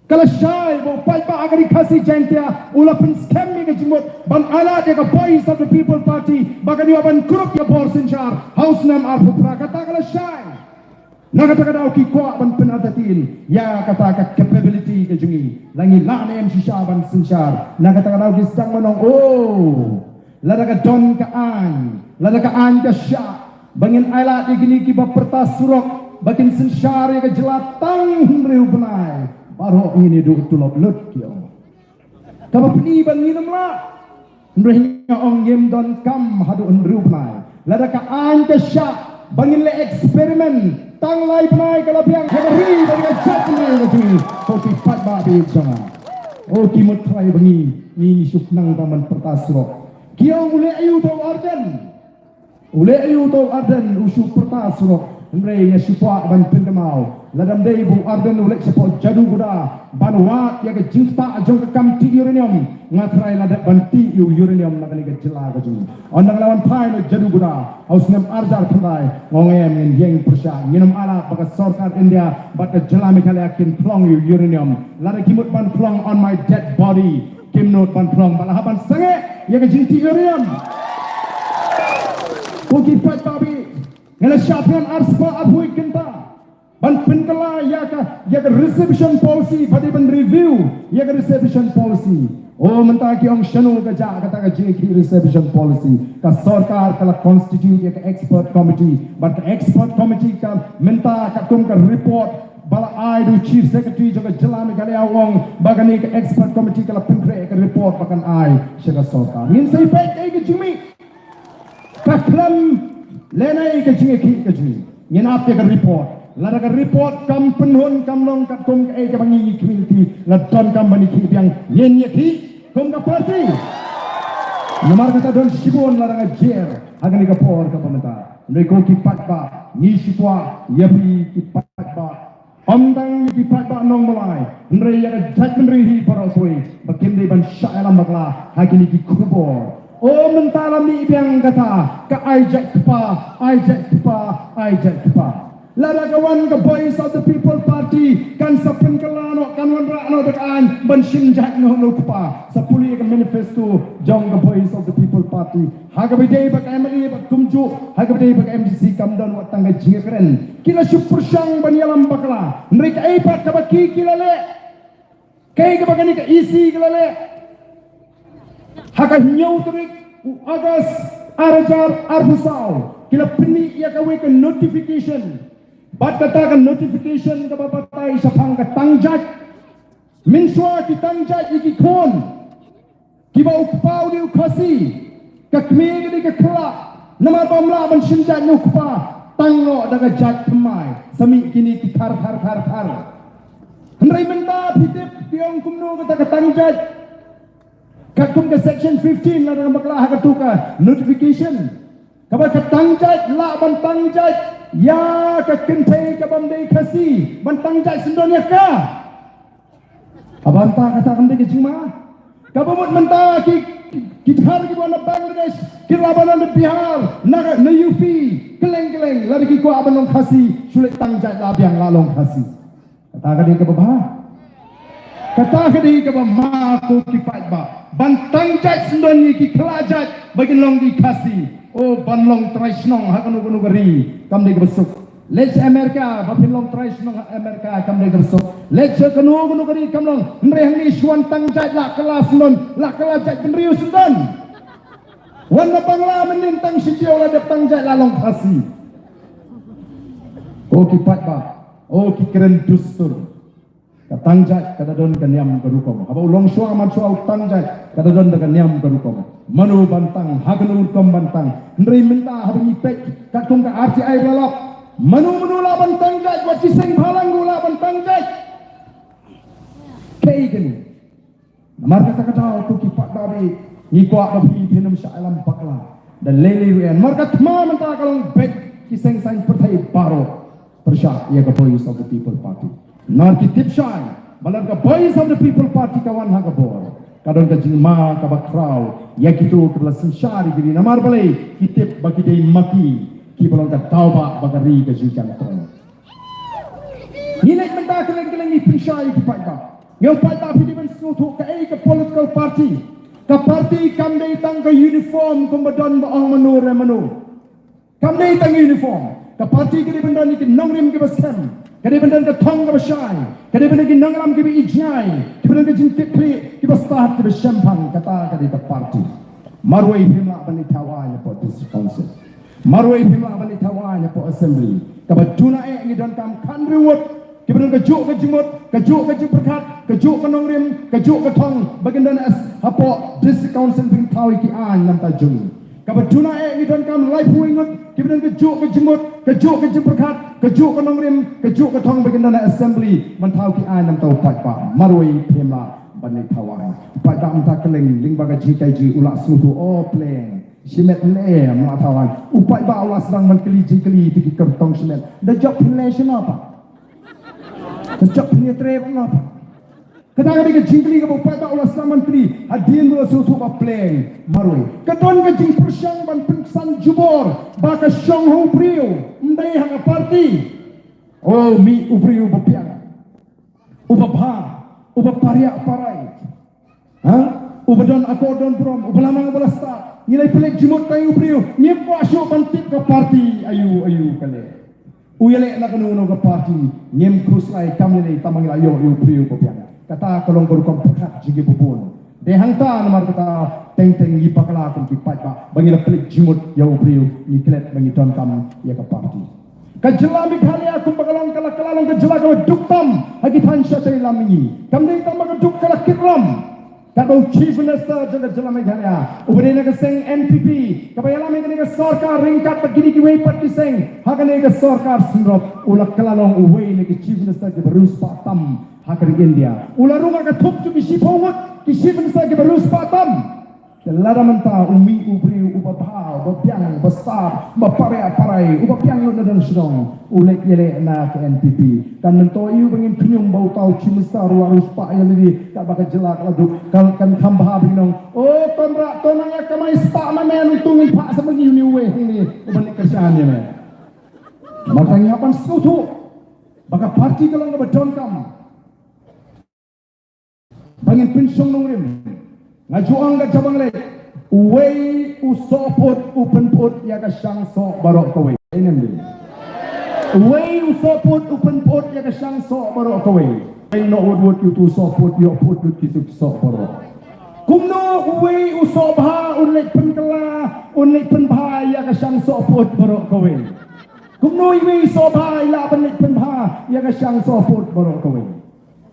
Ka la shai ba u paidbah ha ka ri Khasi Jaiñtia u la pynskhem ïa ka jingmut ban ailad ïa ka Voice of the People Party ba kan ïoh ban kurup ïa ka bor synshar ha u snem arphew phra. Kata ka la shai. Na kata ka daw ki kwah ban pynartatien ïa kata ka capability ka jong ngi. La ngi lah ne em shisha ban synshar? Na kata ka daw ki sdang ban ong, oh, lada ka don ka aiñ, lada ka aiñ ka shah ba ngin ailad ïa kine kiba pyrta surok ba kin synshar ïa ka jylla tang hynriew bnai, baroh ngin ïa duh tulop lut, ki ong. Kaba pyni ba ngin ym lah. Hynrei nga ong ngim donkam haduh hynriew bnai. Lada ka aiñ ka shah ba ngin leh experiment tang lai bnai, ka la biang ha ka ri bad ka jaitbynriew ka jong ngi. Ko ki paidbah ba ïeit jong nga, oh, ki mut trai ba ngi, ngi shu khnang tang ban pyrta surok. Ki ong u leh aïu uto u Ardent? U leh aïu uto u Ardent u shu pyrta surok? Hynrei nga shu kwah ban pynkynmaw, lada ym dei ba u Ardent u leit shapoh Jaduguda ban wad ïa ka jingktah jong ka kam tih uranium, nga trai la dep ban tih ïa u uranium na kane ka jylla ka jong ngi. Ynda nga la wan phai na Jaduguda ha u snem ar hajar khyndai, nga ong em, ngin ïeng pyrshah, ngin ym ailad ba ka sorkar India bad ka jylla Meghalaya kin pynlong ïa u uranium. Lada ki mut ban pynlong on my dead body, kim nud ban pynlong, ba la hap ban sangeh ïa ka jingtih uranium. Ko ki paidbah, nga la shah thngan ar spah arphew kynta ban pynkylla ïa ka, ïa ka reservation policy, ba dei ban review ïa ka reservation policy. Oh, mynta ki ong shano ka jah kata ka jingkhih reservation policy? Ka sorkar ka la constitute ïa ka expert committee, bad ka expert committee ka mynta katkum ka report ba la ai da u Chief Secretary jong ka jylla Meghalaya u ong ba kane ka expert committee ka la pynkhreh ka report ba kan ai sha ka sorkar. Ngin sa ïa peit kaei ka jingmih. Ka khlem lehnoh ka jingïakhih ka jingmih. Ngin ap ïa ka report. Lada ka report kam pynhun, kam long katkum kaei kaba ngi, ngi khmih lynti, la donkam ban ïakhih biang, ngin ïakhih kum ka party. Namar kata don shibun lada nga jer ha kane ka por kaba mynta. Hynrei ko ki paidbah, ngi shu kwah ïa phi ki paidbah, ym tang ïa ki paidbah nongmlai, hynrei ïa ka jaitbynriew hi baroh kawei, ba kim dei ban shah ïalam bakla ha kine ki khubor. Oh, mynta la mih biang kata ka ai jait kpa, ai jait kpa, ai jait kpa. Lada ka wan ka Voice of the People Party, kan sa pynkylla noh, kan wanrah noh da ka aiñ ban shim jait noh na u kpa. Sa pule ïa ka manifesto jong ka Voice of the People Party. Ha kaba ïadei bad ka MLA bad kumjuh ha kaba ïadei bad ka MDC, kam don wat tang ka jingkren. Ki la shu pyrshang ban ïalam bakla. Hynrei kaei pat kaba ki, ki la leh? Kaei kaba kane ka E C ka la leh? Ha ka hynñiew tarik u August ar hajar arphew saw ki la pynmih ïa kawei ka notification. Bad kata ka notification kaba batai shaphang ka tang jait. Mynshuwa ki tang jait ïa ki khun kiba u kpa u dei u Khasi, ka kmie ka dei ka Khyllah. Namar ba ym lah ban shim jait na u kpa, tang noh da ka jait thymmai. Sa mih kine ki khar khar khar khar. Hynrei mynta phi tip, phi ong kumno kata ka tang jait? Katkum ka section fifteen la dang bakla ha katu ka notification. Kaba ka tang jait lah ban tang jait ïa ka kynthei kaba ym dei Khasi, ban tang jait syndon ïa ka. Haba mynta kata kam dei ka jingma. Kaba mut mynta ki, ki, ki dkhar kiba na Bangladesh, ki la ban na Bihar, na, na U P, kylleng kylleng, lada ki kwah ban long Khasi, shu leit tang jait la biang la long Khasi. Kata ka dei kaba bha. Kata ka dei kaba ma, ko ki paidbah. Ban tang jait syndon ïa ki Khyllah jait ba kin long ki Khasi. O, ban long trai shnong ha kano kano ka ri kam dei kaba suk. Leit sha Amerika, ba phin long trai shnong ha Amerika kam dei kaba suk. Leit sha kano kano ka ri kam long. Hynrei hangne shu wan tang jait la kylla syndon, la kylla jait bynriew syndon. Wan na Bangla mynnin tang shi taïew la dep tang jait la long Khasi. Ko ki paidbah, o ki kren dustur. Ka tang jait ka da don ka niam ka rukom. Haba u long shuwa man shuwa u tang jait ka da don da ka niam ka rukom. Mano ban tang, ha kano rukom ban tang. Hynrei mynta haba ngi peit katkum ka R T I ba la lap, mano mano lah ban tang jait, wat shisien bhalang ruh lah ban tang jait. Kaei kane? Namar kata ka daw, ko ki paidbah, ngi kwah ba phi phin ym shah ïalam bakla da lei lei ruh. Namar ka thma mynta ka long beit ki seng saiñ pyrthei baroh pyrshah ïa ka Voice of the People Party. Namar ki tip shai ba lada ka Voice of the People Party ka wan ha ka bor, ka don ka jingma kaba khraw ïa kito kiba la synshar ïa ki ri. Namar balei? Ki tip ba ki dei ma ki kiba long ka daw ba, ba ka ri ka jingkyrkhu. Ngi leit mynta kylleng kylleng ngi pynshai ïa ki paidbah. Ïa u paidbah, phi dei ban sngewthuh kaei ka political party. Ka party kam dei tang ka uniform kumba don ba ong mano re mano. Kam dei tang uniform. Ka party ka dei ban don ïa ki nongrim kiba skhem. Ka dei ban don ka thong kaba shai. Ka dei ban don ki nongïalam kiba ïaineh, kiba don ka jingkitkhlieh, kiba stad, kiba shemphang. Kata ka dei ka party. Marwei phim lah ban ïathaw aiñ hapoh District Council. Marwei phim lah ban ïathaw aiñ hapoh Assembly. Kaba duna eh ngi donkam khathynriew ngut kiba don kajuh ka jingmut, kajuh ka jingpyrkhat, kajuh ka nongrim, kajuh ka thong ba kin don hapoh District Council ban thaw ïa ki aiñ na ka bynta jong ngi. Kaba duna eh ngi donkam laiphew ngut kiba don kajuh ka jingmut, kajuh ka jingpyrkhat, kajuh ka nongrim, kajuh ka thong ba kin don ha Assembly ban thaw ïa ki aiñ na ka bynta u paidbah. Marwei phim lah ban ïathaw aiñ. U paidbah mynta kylleng lyngba ka jinghikai jong ngi u la sngewthuh, o pleng. Shimet ne em la thaw aiñ. U paidbah u la sdang ban kylli jingkylli ïa ki kyrtong shimet. Da jop phin leh shano pat? Da jop phin ïatrei pat na pat? Kata ka dei ka jingkylli kaba u paidbah u la sdang ban kylli. Hadien ba u la sngewthuh ba pleng marwei. Ka don ka jingpyrshang ban pynsan jubor ba ka shong ha u briew, ym dei ha ka party. O, mih u briew ba biang, uba bha, uba pariah parai. Ha? Uba don akor don burom, uba la nang uba la stad. Ngi la pynleit jingmut tang ïa u briew, ngim kwah shuh ban tip ka party aïu aïu ka leh. U ïaleh na kano kano ka party, ngim khuslai, kam lei lei, tangba ngi la ïoh ïa u briew ba biang. Kata ka long ka rukom pyrkhat jong ki ba bun. Dei hangta namar kata teng teng ngi bakla kum ki paidbah ba ngi la pynleit jingmut ïa u briew, ngi klet ba ngi donkam ïa ka party. Ka jylla Meghalaya kumba ka long ka la, ka la long ka jylla kaba duk tam ha ki thaiñ shatei lam mihngi. Kam dei tang ba ka duk, ka la kit ram. Katba u Chief Minister jong ka jylla Meghalaya uba dei na ka seng N P P, kaba ïalam ïa kane ka sorkar ryngkat bad kine kiwei pat ki seng ha kane ka sorkar syndon, u la kylla long uwei na ki Chief Minister kiba riewspah tam ha ka ri India. U la rung ha ka thup jong ki shiphew ngut ki Chief Minister kiba riewspah tam. Te lada mynta u mih u briew uba bha, uba biang, uba stad, uba pariah parai, uba biang lut na dong shnong, u leit ïaleh na ka N P P. Kan myntoi ïa u ba ngin khñium ba uta u Chief Minister u la riewspah ïa lade, katba ka jylla ka la duk, kan, kan kham bha ba ngin ong, o Conrad, to nang ïa kamai spah ma me, nangta ngin phah sa ma ngi une uwei hangne uban leit kyrshan ïa me. Namar kata ngi hap ban sngewthuh ba ka party ka long kaba donkam ba ngin pynshong nongrim. Nga ju ong ka jabieng lei, uwei u sohput u pynput ïa ka shang soh baroh kawei. Amen. Uwei u sohput u pynput ïa ka shang soh baroh kawei. Ai, noh wut wut ïa utu u sohpud, ïoh pud lut ki suk soh baroh. Kumno uwei u sohbha un leit pynkylla, un leit pynbha ïa ka shang sohpud baroh kawei? Kumno uwei u sohbha i lah ban leit pynbha ïa ka shang sohpud baroh kawei?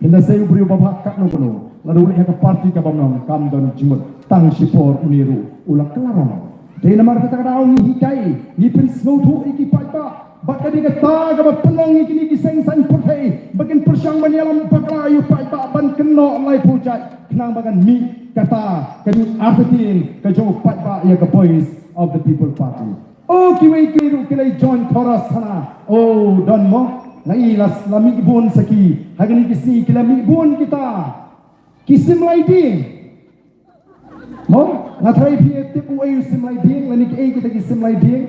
Hynda sei u briew ba bha katno kano, lada u leit ha ka party kaba mnong, kam don jingmut, tang shipor une ruh u la kylla rong. Dei namar kata ka daw ngi hikai, ngi pynsngewthuh ïa ki paidbah. Bad ka dei kata kaba pynlong ïa kine ki seng saiñ pyrthei ba kin pyrshang ban ïalam bakla ïa u paidbah ban kynnoh laiphew jait khnang ba kan mih kata ka jingïartatien ka jong u paidbah ïa ka Voice of the People Party. O kiwei kiwei ruh ki la join chorus hana. O don mo, nga i la, la mih bun sa ki, ha kine ki sngi ki la mih bun kita ki sim lai dieng. Mo, nga tharai phi tip uei u sim lai dieng, lane kiei kita ki sim lai dieng.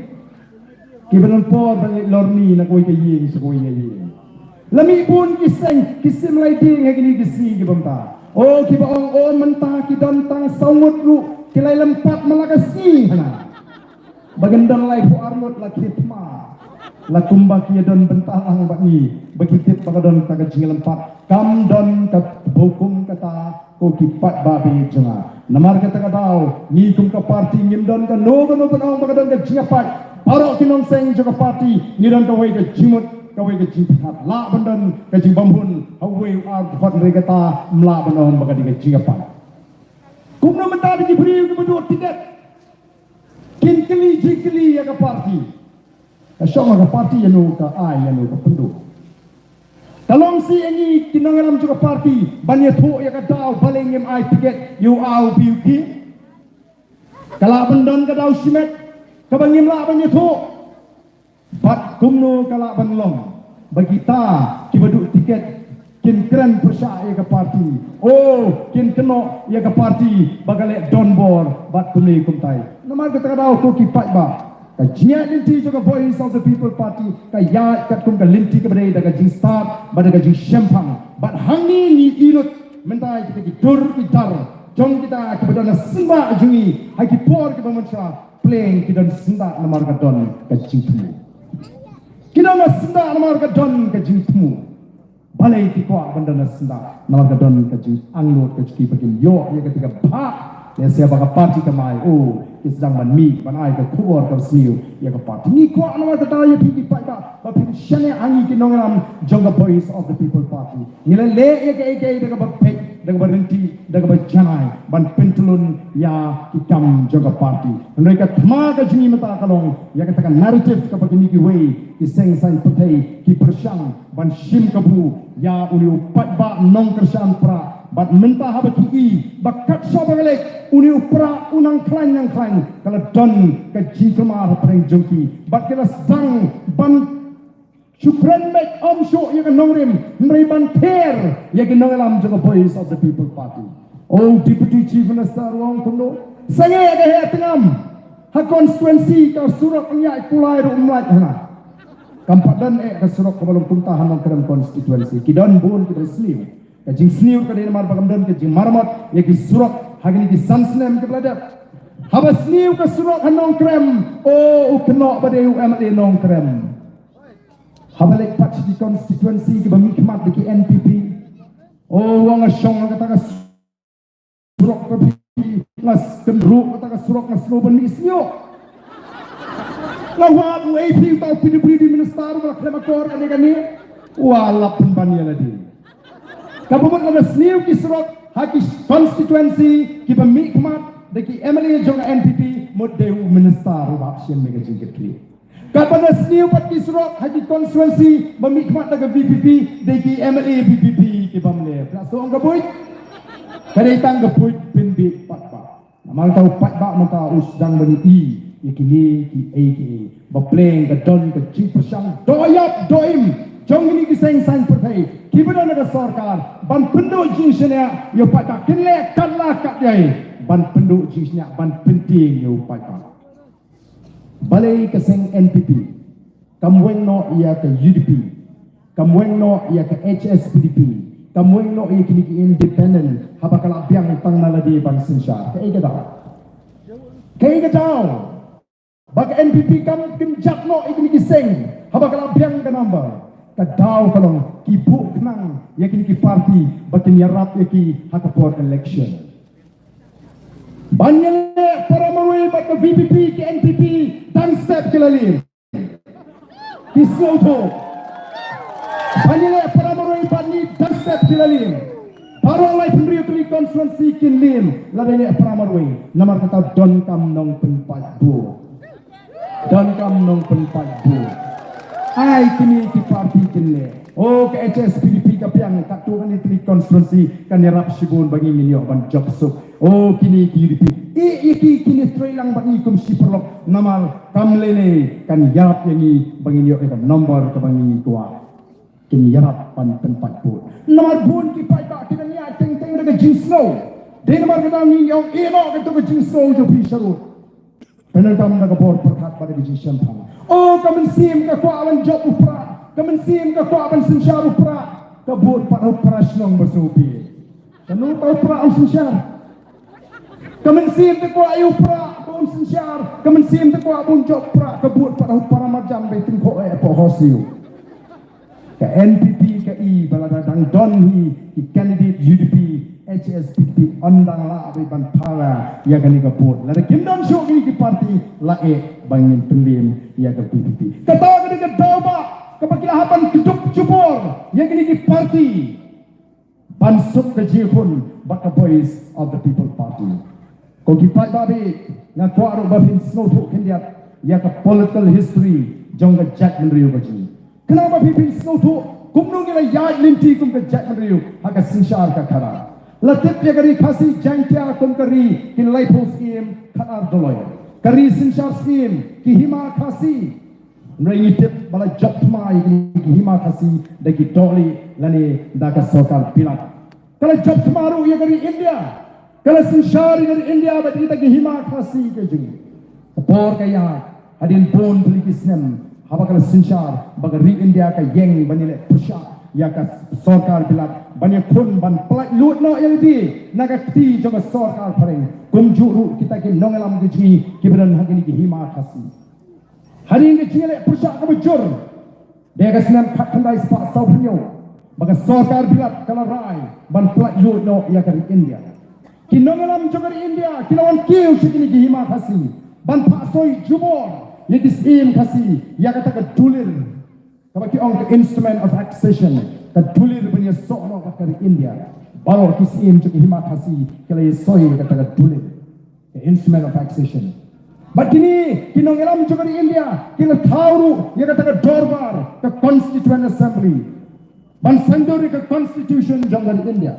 Kiba don por ban leit lorni na kawei ka ïing sha kawei ka ïing. La mih bun ki seng, ki sim lai dieng ha kine ki sngi kiba mynta. O kiba ong o mynta ki don tang saw ngut ruh, ki la ïalam pat man la ka sngi hana. Ba kin don laiphew ar ngut la khie thma. La kumba ki ïadon bynta lang bad ngi, ba ki tip ba ka don kata ka jingïalam pat. Kam don ka hukum kata, ko ki paidbah ba ïeit jong nga. Namar kata ka daw, ngi kum ka party ngim don kano kano ban ong ba ka don ka jingïapait. Baroh ki nongseng jong ka party, ngi don kawei ka jingmut, kawei ka jingpyrkhat. Lah ban don ka jingbymhun ha uwei u ar dkhot, hynrei kata ym lah ban ong ba ka dei ka jingïapait. Kumno mynta da ki briew kiba duh tiket? Kin kylli jingkylli ïa ka party. Ka shong ha ka party ïano ka ai, ïano ka pynduh. Ka long shisha ïa ngi ki nongïalam jong ka party ban ïathuh ïa ka daw balei ngim ai tiket ïa u A, u B, u P. Ka lah ban don ka daw shimet kaba ngim lah ban ïathuh. Bad kumno ka lah ban long ba kita kiba duh tiket kin kren pyrshah ïa ka party? O, kin kynnoh ïa ka party ba ka leh donbor bad kumne kumtai. Namar kata ka daw, ko ki paidbah, ka jingïaid lynti jong ka Voice of the People Party ka ïaid katkum ka lynti kaba dei, da ka jingstad bad da ka jingshemphang. Bad hangne ngi ïohi lut mynta ïa kita ki dur ki dar jong kita kiba don ha syndah jong ngi ha ki por kiba mynshwa. Pleng ki don syndah namar ka don ka jingthmu. Ki don syndah namar ka don ka jingthmu. Balei ki kwah ban don syndah? Namar ka don ka jingangnud ka jong ki ba kin ïoh ïa kata ka bhah. Lehse ba ka party kam ai, o, ki sdang ban mih ban ai ka khubor ka sniew ïa ka party. Ngi kwah namar kata ïa phi ki paidbah ba phin shaniah ha ngi ki nongïalam jong ka Voice of the People Party. Ngi la leh ïa kaei kaei da kaba peit, da kaba ryntih, da kaba janai ban pyntylun ïa ki kam jong ka party. Hynrei ka thma ka jong ngi mynta ka long ïa kata ka narrative kaba kine kiwei ki seng saiñ pyrthei ki pyrshang ban shim kabu ïa une u paidbah nongkyrshan Prah. Bad mynta haba ki i ba kat shaba ka leit une u Prah u nang khlaiñ nang khlaiñ, ka la don ka jingkhlem hapdeng jong ki bad ki la sdang ban shu kren beit ym shuh ïa ka nongrim, hynrei ban ther ïa ki nongïalam jong ka Voice of the People Party. O Deputy Chief Minister u ong kumno? Sangeh ka heh tngam. Ha constituency ka surok Nongïaid Kulai ruh ym lait hana. Kam pat don eh ka surok kaba long kumta ha Nongkrem constituency. Ki don bun kiba sniew. Ka jingsniew ka dei namar ba kam don ka jingmaramot ïa ki surok ha kine ki san snem kiba la dep. Haba sniew ka surok ha Nongkrem, o, u kynnoh ba dei u M L A Nongkrem. Haba leit pat sha ki constituency kiba mihkhmat da ki N P P, o, u ong nga shong ha kata ka surok, ka phi nga kynruh kata ka surok, nga sngew ban mih sniew. Nga wad, uei phi, uta u P W D minister uba la khlem akor kane kane. Wa lap pynban ïa lade. Kaba mut lada sniew ki surok ha ki constituency kiba mihkhmat da ki M L A jong ka N P P, mut dei u minister uba hap shim ïa ka jingkitkhlieh. Kaba na sniew pat ki surok ha ki constituency ba mihkhmat da ka V P P, da ki M L A V P P kiba mlien. Ka song ka buit. Ka dei tang ka buit pynbiej pat ba. Namar kata u paidbah mynta u sdang ban ïohi ïa kine kiei kiei. Ba pleng ka don ka jingpyrshang doh ïap doh im jong kine ki seng saiñ pyrthei kiba don ha ka sorkar ban pynduh jingshaniah ïa u paidbah, kin leh katba lah katba ïai ban pynduh jingshaniah ban pyntieng ïa u paidbah. Balei ka seng N P P kam weng noh ïa ka U D P, kam weng noh ïa ka H S P D P, kam weng noh ïa kine ki independent haba ka la biang tang na lade ban synshar? Kaei ka daw? Kaei ka daw ba ka N P P kam kynjat noh ïa kine ki seng haba ka la biang ka number? Ka daw ka long ki buh khnang ïa kine ki party ba kin ïarap ïa ki ha ka por election. Ban ïaleh para marwei bad ka V P P, ki N P P, dang step ki la leh. Ki sngewthuh. Ban ïaleh para marwei bad ngi dang step ki la leh. Baroh laiphew hynriew tylli constituency kin leh lada ïaleh para marwei. Namar kata donkam nongpynpait buh. Donkam nongpynpait buh. Ai kine ki party kin leh. O ka H S P D P ka biang, katto katne tylli constituency kan ïarap shibun ba ngi ngin ïoh ban jop suk. O kine ki U D P. Ïa ki kine trei lang bad ngi kum shi paralok namar kam lei lei kan ïarap ïa ngi ba ngin ïoh ïa ka number kaba ngi kwah. Kin ïarap ban pynpait vote. Namar bun ki paidbah ki dang ïaid teng teng da ka jingsngew. Dei namar kata ngi ïoh ïehnoh kato ka jingsngew jong phi sharud. Pyndonkam da ka bor pyrkhat bad da ka jingshemphang. O ka mynsiem ka kwah ban jop u prah. Ka mynsiem ka kwah ban synshar u prah. Ka bud pat ha u prah shnong ba sngewbha. Kano ka u prah um synshar? Ka mynsiem ka kwah ïa u prah ba un synshar. Ka mynsiem ka kwah ba un jop prah. Ka bud pat ha u para marjan ba i tyngkhuh eh hapoh hosiew. Ka N P P ka i ba lada dang don hi ki candidate U D P, H S P D P yn dang lah beit ban para ïa kane ka vote. Lada kim don shuh kine ki party la eh ba ngin pynliem ïa ka V P P. Kata ka dei ka daw ba kaba ki la hap ban kdup jubor ïa kine ki party. Ban suk ka jingkhun bad ka Voice of the People Party. Ko ki paidbah, nga kwah ruh ba phin sngewthuh khyndiat ïa ka political history jong ka jaitbynriew ka jong ngi. Khnang ba phi phin sngewthuh kumno ngi la ïaid lynti kum ka jaitbynriew ha ka synshar ka khadar. La tip ïa ka Ri Khasi Jaiñtia kum ka ri ki laiphew syiem khadar doloi. Ka ri synshar syiem, ki Hima Khasi. Hynrei ngi tip ba la jop thma ïa ki Hima Khasi da ki dohlieh lane da ka sorkar bilat. Ka la jop thma ruh ïa ka ri India. Ka la synshar ïa ka ri India bad kita ki Hima Khasi ka jong ngi. Ka por ka ïaid hadien bun tylli ki snem haba ka la synshar ba ka ri India ka ïeng ban ïaleh pyrshah ïa ka sorkar bilat ban ïakhun ban pyllait luid noh ïa lade na ka kti jong ka sorkar phareng. Kumjuh ruh kita ki nongïalam ka jong ngi kiba don ha kine ki Hima Khasi. Hadien ka jingïaleh pyrshah kaba jur, dei ka snem khatkhyndai spah sawphew hynñiew ba ka sorkar bilat ka la rai ban pyllait luid noh ïa ka ri India. Ki nongïalam jong ka ri India ki la wan kiew sha kine ki Hima Khasi ban phah soi jubor ïa ki syiem Khasi ïa kata ka dulir kaba ki ong ka Instrument of Accession, ka dulir ban ïasoh noh bad ka ri India. Baroh ki syiem jong ki Hima Khasi ki la ïasoi ïa kata ka dulir. Ka Instrument of Accession. Bad kine ki nongïalam jong ka ri India ki la thaw ruh ïa kata ka dorbar, ka Constituent Assembly, ban saiñdur ïa ka Constitution jong ka ri India.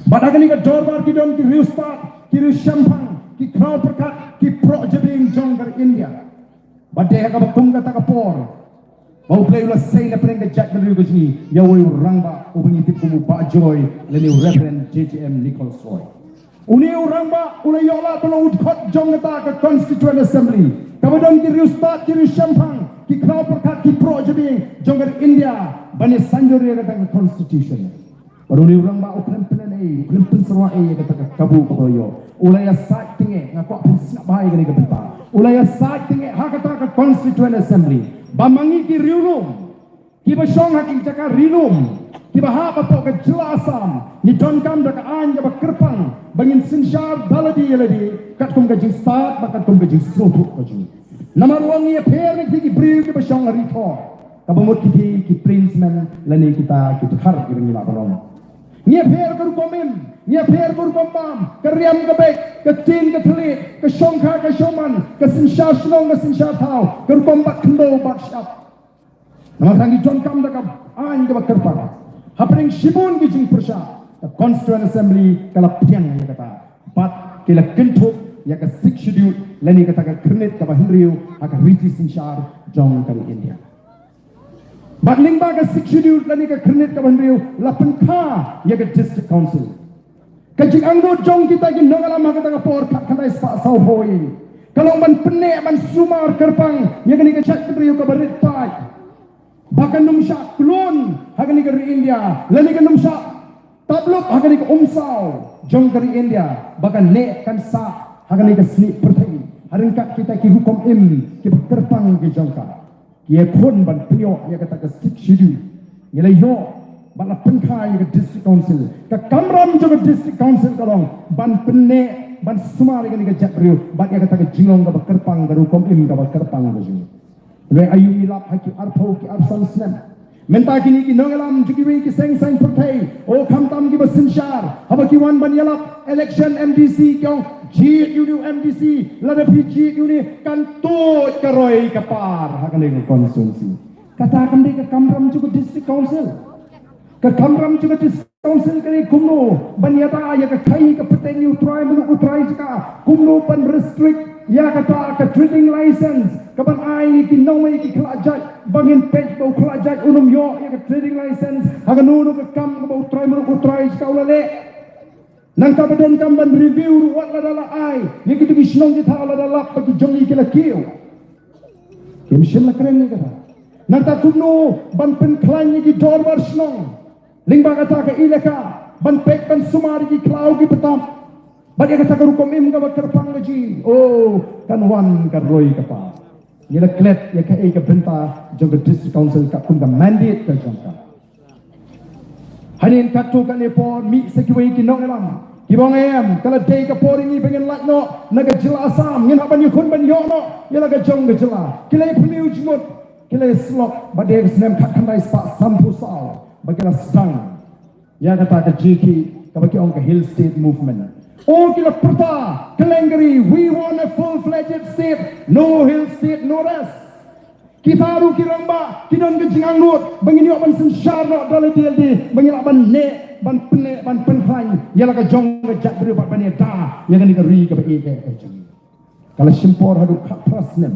Bad ha kane ka dorbar ki don ki riewstad, ki riewshemphang, ki khraw pyrkhat, ki proh jabieng jong ka ri India. Bad dei ha kaba kum kata ka por ba U Blei u la sei na pdeng ka jaitbynriew ka jong ngi ïa uwei u rangbah uba ngi tip kum u Bah Joy lane u Reverend J J M Nichols Roy. Une u rangbah u la ïoh lad ban long u dkhot jong kata ka Constituent Assembly kaba don ki riewstad, ki riewshemphang, ki khraw pyrkhat, ki proh jabieng jong ka ri India ban ïa saiñdur ïa kata ka Constitution. Bad une u rangbah u khlem pynlehnohei, u khlem pynsyrwa ei ïa kata ka kabu kaba u la ïoh. U la ïasaid tyngeh, nga kwah phin sngap bha ïa kane ka bynta. U la ïasaid tyngeh ha kata ka Constituent Assembly ba ma ngi ki riewlum kiba shong ha ki jaka ri lum kiba hap hapoh ka jylla Assam ngi donkam da ka aiñ kaba kyrpang ba ngin synshar da lade ïa lade katkum ka jingstad bad katkum ka jingsngewthuh ka jong ngi. Namar u ong ngi ïapher na kitei ki briew kiba shong ha ri thor, kaba mut kitei ki princemen lane kita ki dkhar kiba ngi lah ban ong. Ngi ïapher ka rukom im, ngi ïapher ka rukom bam, ka riam ka beit, ka ktien ka thylliej, ka shongkha ka shongman, ka synshar shnong ka synshar thaw, ka rukom bat khyndew bat shyiap. Namar tang ngi donkam da ka aiñ kaba kyrpang. Hapdeng shibun ki jingpyrshah, ka Constituent Assembly ka la pdiang ïa kata. Bad ki la kynthup ïa ka Sixth Schedule lane kata ka khyrnit kaba hynriew ha ka riti synshar jong ka ri India. Bad lyngba ka Sixth Schedule lane ka khyrnit kaba hynriew la pynkha ïa ka District Council. Ka jingangnud jong kita ki nongïalam ha kata ka por khatkhyndai spah sawphew ïa ka long ban pynneh ban sumar kyrpang ïa kane ka jaitbynriew kaba rit paid ba kan ym shah klun ha kane ka ri India lane kan ym shah taplup ha kane ka umsaw jong ka ri India ba kan neh kan sah ha kane ka snieh pyrthei ha ryngkat kita ki rukom im kiba kyrpang ki jong ka. Ki ïakhun ban pynïoh ïa kata ka Sixth Schedule. Ngi la ïoh bad la pynkha ïa ka District Council. Ka kamram jong ka District Council ka long ban pynneh, ban sumar ïa kane ka jaitbynriew bad ïa kata ka jinglong kaba kyrpang, ka rukom im kaba kyrpang ka jong ngi. Hynrei aïu ngi lap ha ki arphew, ki arphew san snem. Mynta kine ki nongïalam jong kiwei ki seng saiñ pyrthei, o khamtam kiba synshar, haba ki wan ban ïalap election M D C ki ong, jied ïa une u M D C, lada phi jied ïa une kan tuid ka roi ka par ha kane ka constituency. Kata kam dei ka kamram jong ka District Council. Ka kamram jong ka District Council ka dei kumno ban ïada ïa ka khaii ka pateng ïa u trai muluk u trai jaka, kumno ban restrict ïa kata ka trading license kaban ai ki nongwei ki khlajait, ba ngin peit ba u khlajait un ym ïoh ïa ka trading license ha kano kano ka kam kaba u trai muluk u trai jaka u la leh. Nangta ba donkam ban review ruh wat lada la ai ïa kito ki shnong ki thaw lada lap ba ki jong ngi ki la kiew. Kim shym la kren ïa kata. Nangta kumno ban pynkhlaiñ ïa ki dorbar shnong lyngba kata ka elaka, ban peit ban sumar ïa ki khlaw ki btap bad ïa kata ka rukom im kaba kyrpang ka jong ngi. O, kan wan ka roi ka par. Ngi la klet ïa kaei ka bynta jong ka District Council katkum ka mandate ka jong ka. Hangne katto katne por mih sa kiwei ki nongïalam kiba ong, em, ka la dei ka por ïa ngi ba ngin lait noh na ka jylla Assam, ngin hap ban ïakhun ban ïoh noh ïa la ka jong ka jylla. Ki la ïapyrshah jingmut, ki la ïasyllok ba dei ka snem khatkhyndai spah sanphew saw ba ki la sdang ïa kata ka jingkhih kaba ki ong ka Hill State Movement. O, ki la pyrta kylleng kari, "We want a full-fledged state, no hill state, no rest." Kita ruh ki rangbah ki don ka jingangnud ba ngin ïoh ban synshar noh da lade lade, ba ngin lah ban neh, ban pynneh, ban pynkhlaiñ ïa la ka jong ka jaitbynriew bad ban ïada ïa kane ka ri kaba ïeit ka jong ngi. Ka la shim por haduh khatphra snem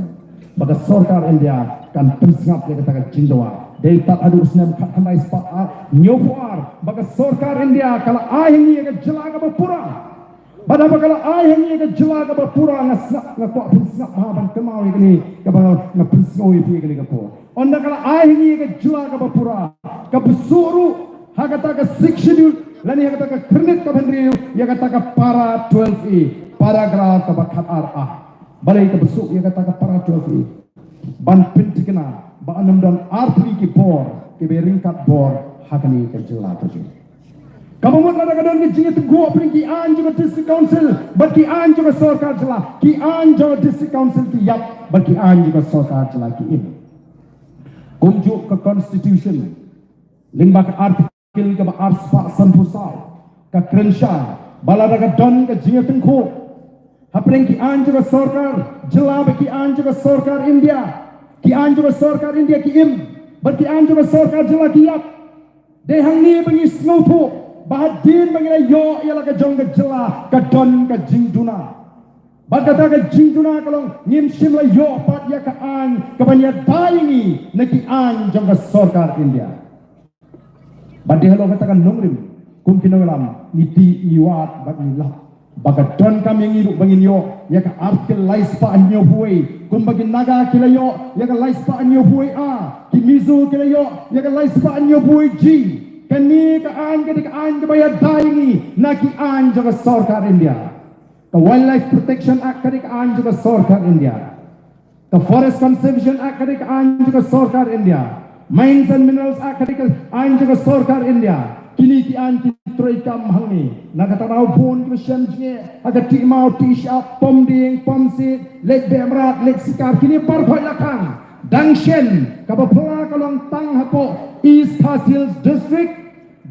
ba ka sorkar India kan pynsngap ïa kata ka jingdawa. Dei tad haduh snem khatkhyndai spah ar, hynñiewphew ar ba ka sorkar India ka la ai ha ngi ïa ka jylla kaba pura. Bad haba ka la ai ha ngi ïa ka jylla kaba pura, nga sngap, nga kwah pynsngap ha ban kynmaw ïa kane kaba nga pynsngew ïa phi ïa kane ka por. Ynda ka la ai ha ngi ïa ka jylla kaba pura, ka bsut ruh ha kata ka Sixth Schedule lane ha kata ka khyrnit kaba hynriew ïa kata ka para twelve A, paragraph kaba khatar A. Balei ka bsut ïa kata ka para twelve A? Ban pynthikna ba yn ym don artylli ki bor kiba ryngkat bor ha kane ka jylla ka jong ngi. Kaba mut lada ka don ka jingïatyngkhuh hapdeng ki aiñ jong ka District Council bad ki aiñ jong ka sorkar jylla, ki aiñ jong ka District Council ki ïap bad ki aiñ jong ka sorkar jylla ki im. Kumjuh ka Constitution lyngba ka Article kaba arspah sanphew saw ka kren shai ba lada ka don ka jingïatyngkhuh hapdeng ki aiñ jong ka sorkar jylla bad ki aiñ jong ka sorkar India, ki aiñ jong ka sorkar India ki im bad ki aiñ jong ka sorkar jylla ki ïap. Dei hangne ba ngi sngewthuh ba hadien ba ngi la ïoh ïa la ka jong ka jylla ka don ka jingduna. Bad kata ka jingduna ka long ngim shym la ïoh pat ïa ka aiñ kaban ïada ïa ngi na ki aiñ jong ka sorkar India. Bad dei halor kata ka nongrim kum ki nongïalam ngi tih ngi wad bad ngi lap ba ka donkam ïa ngi ruh ba ngin ïoh ïa ka Article laispah hynñiewphew wei, kumba ki Naga ki la ïoh ïa ka laispah hynñiewphew wei A, ki Mizo ki la ïoh ïa ka laispah hynñiewphew wei G. Kane ka aiñ ka dei ka aiñ kaba ïada ïa ngi na ki aiñ jong ka sorkar India. Ka Wildlife Protection Act ka dei ka aiñ jong ka sorkar India. Ka Forest Conservation Act ka dei ka aiñ jong ka sorkar India. Mines and Minerals Act ka dei ka aiñ jong ka sorkar India. Kine ki aiñ ki treikam hangne. Na kata ka daw bun kiba shem jingeh ha ka Tihmaw, Tihshyiap, Pom Dieng, Pom Sit, Leit Behmrad, Leit Sikar, kine baroh la khang. Dang shen kaba phylla ka long tang hapoh East Khasi Hills District,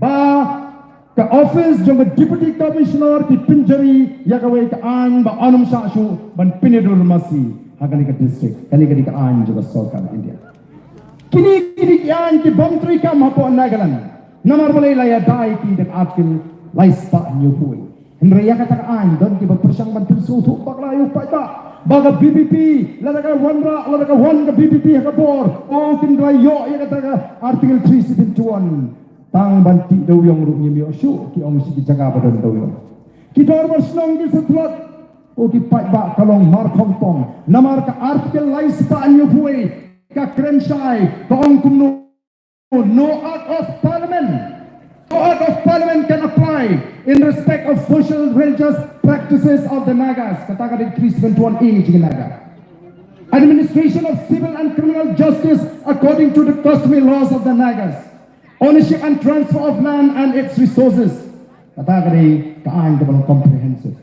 ba ka office jong ka Deputy Commissioner ki pynjari ïa kawei ka aiñ ba yn ym shah shuh ban pynïadur masi ha kane ka district. Kane ka dei ka aiñ jong ka sorkar India. Kine ki dei ki aiñ ki bym treikam hapoh Nagaland. Namar balei? La ïada ïa ki da ka Article laispah hynñiewphew wei. Hynrei ïa kata ka aiñ don kiba pyrshang ban pynsngewthuh bakla ïa u paidbah ba ka V P P, lada ka wanrah, lada ka wan ka V P P ha ka bor, o, kin da ïoh ïa kata ka Article three seventy-one. Tang ban tih dewiong ruh ngim ïoh shuh, ki ong, sha ki jaka ba don dewiong. Ki dorbar shnong ki sa tlot. O ki paidbah, ka long markhongpong. Namar ka Article laispah hynñiewphew wei ka kren shai, ka ong kumno, "No Act of Parliament, no Act of Parliament can apply in respect of social religious practices of the Nagas." Kata ka dei three seventy-one A jong ki Naga. Administration of civil and criminal justice according to the customary laws of the Nagas. Ownership and transfer of land and its resources. Kata ka dei ka aiñ kaba long comprehensive.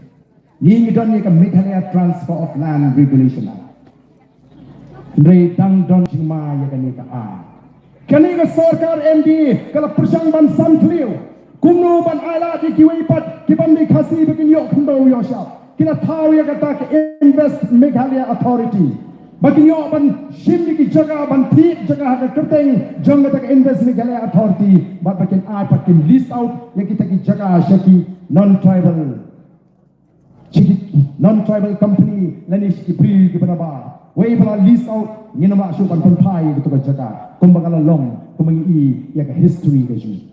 Ngi ngi don ïa ka Meghalaya Transfer of Land Regulation Act. Hynrei dang don jingma ïa kane ka aiñ. Kane ka sorkar M D A ka la pyrshang ban san thliew. Kumno ban ailad ïa kiwei pat ki bym dei Khasi ba kin ïoh khyndew ïoh shap. Ki la thaw ïa kata ka Invest Meghalaya Authority. Ba kin ïoh ban shim ïa ki jaka ban thied jaka ha ka kyrteng jong kata ka Invest Meghalaya Authority. Bad ba kin ai pat kin lease out ïa kita ki jaka sha ki non-tribal. Sha ki non-tribal company lane sha ki briew kiba nabar. Wei ba la lease out ngin ym lah shuh ban pynphai ïa kata ka jaka. Kumba ka la long kumba ngi i ïa ka history ka jong ngi.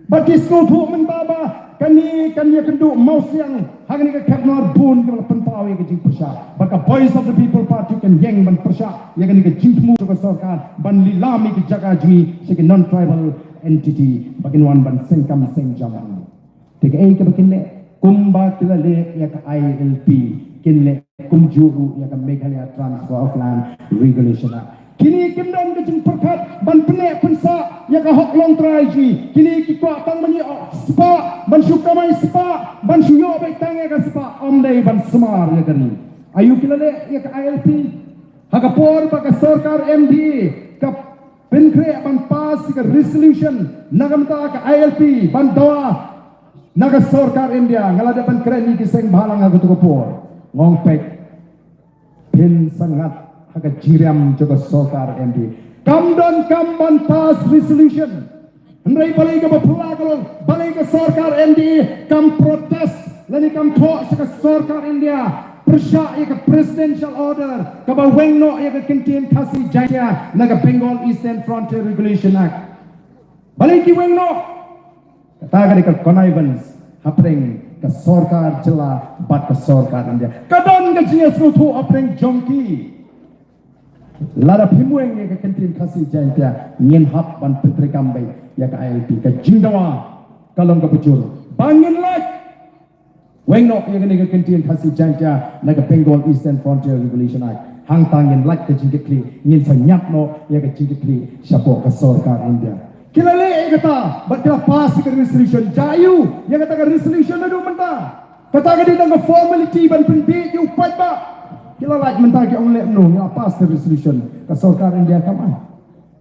Bad ki sngewthuh mynta ba kane kan ïakynduh mawsiang ha kane ka kyrdan bun kiba la pynpaw ïa ka jingpyrshah. Bad ka Voice of the People Party kan ïeng ban pyrshah ïa kane ka jingthmu jong ka sorkar ban lilam ïa ki jaka jong ngi sha ki non-tribal entity ba kin wan ban seng kam seng jam hangne. Te kaei kaba kin leh kumba ki la leh ïa ka I L P, kin leh kumjuh ruh ïa ka Meghalaya Transfer of Land Regulation Act. Kine kim don ka jingpyrkhat ban pynneh pynsah ïa ka hok longtrai jong ngi. Kine ki kwah tang ban ïoh spah, ban shu kamai spah, ban shu ïoh beit tang ïa ka spah, ym dei ban sumar ïa ka ri. Aïu ki la leh ïa ka I L P? Ha ka por ba ka sorkar M D A ka pynkhreh ban pass ïa ka resolution na ka bynta ka I L P ban dawa na ka sorkar India, nga la dep ban kren ïa ki seng bhalang ha kato ka por. Nga ong peit, phin sa ngat ha ka jingriam jong ka sorkar M D A. Kam don kam ban pass resolution. Hynrei balei kaba phylla ka long, balei ka sorkar M D A kam protest lane kam thoh sha ka sorkar India pyrshah ïa ka presidential order kaba weng noh ïa ka kyntien Khasi Jaintia na ka Bengal Eastern Frontier Regulation Act. Balei ki weng noh? Kata ka dei ka connivance hapdeng ka sorkar jylla bad ka sorkar India. Ka don ka jingïasngewthuh hapdeng jong ki. Lada phim weng ïa ka kyntien Khasi Jaintia ngin hap ban pyntreikam beit ïa ka I L P. Ka jingdawa ka long kaba jur ba ngin lait weng noh ïa kane ka kyntien Khasi Jaintia na ka Bengal Eastern Frontier Regulation Act. Hangta ngin lait ka jingkitkhlieh, ngin sa ñiad noh ïa ka jingkitkhlieh shapoh ka sorkar India. Ki la leh ïa kata bad ki la pass ïa ka resolution. Jia aïu ïa kata ka resolution naduh mynta? Kata ka dei tang ka formality ban pynbiej ïa u paidbah. Ki la lait mynta ki ong leh kumno, ngi la pass ka resolution. Ka sorkar India kam ai.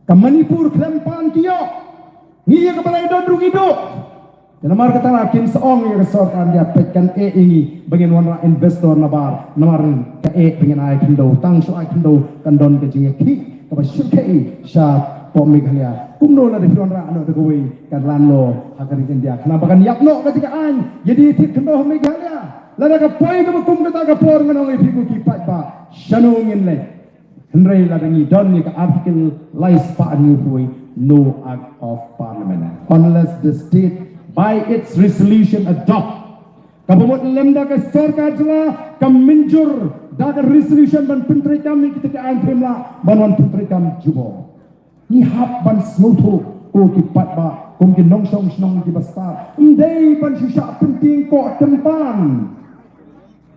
Ka Manipur khlem pan ki ïoh. Ngi ïa kaba la don ruh ngi duh. Te namar kata la kin sa ong ïa ka sorkar India peit kan eh ïa ngi ba ngin wanrah investor nabar, namar ka eh ba ngin ai khyndew, tang shu ai khyndew kan don ka jingïakhih kaba shyrkhei shapoh Meghalaya. Kumno lada phi wanrah noh da kawei kan lam noh ha ka ri India. Khnang ba kan ïap noh kata ka aiñ ïa dei thied khyndew ha Meghalaya. Lada ka poi kaba kum kata ka por ngan ong ïa phi ko ki paidbah, shano ngin leit? Hynrei lada ngi don ïa ka Article lai spah hynñiewphew, no Act of Parliament, unless the state by its resolution adopt. Kaba mut lymda ka sorkar jylla ka mynjur da ka resolution ban pyntreikam ïa kita ki aiñ, phim lah ban wan pyntreikam jubor. Ngi hap ban sngewthuh ko ki paidbah kum ki nongshong shnong kiba stad. Ym dei ban shu shah pyntieng koh tympan.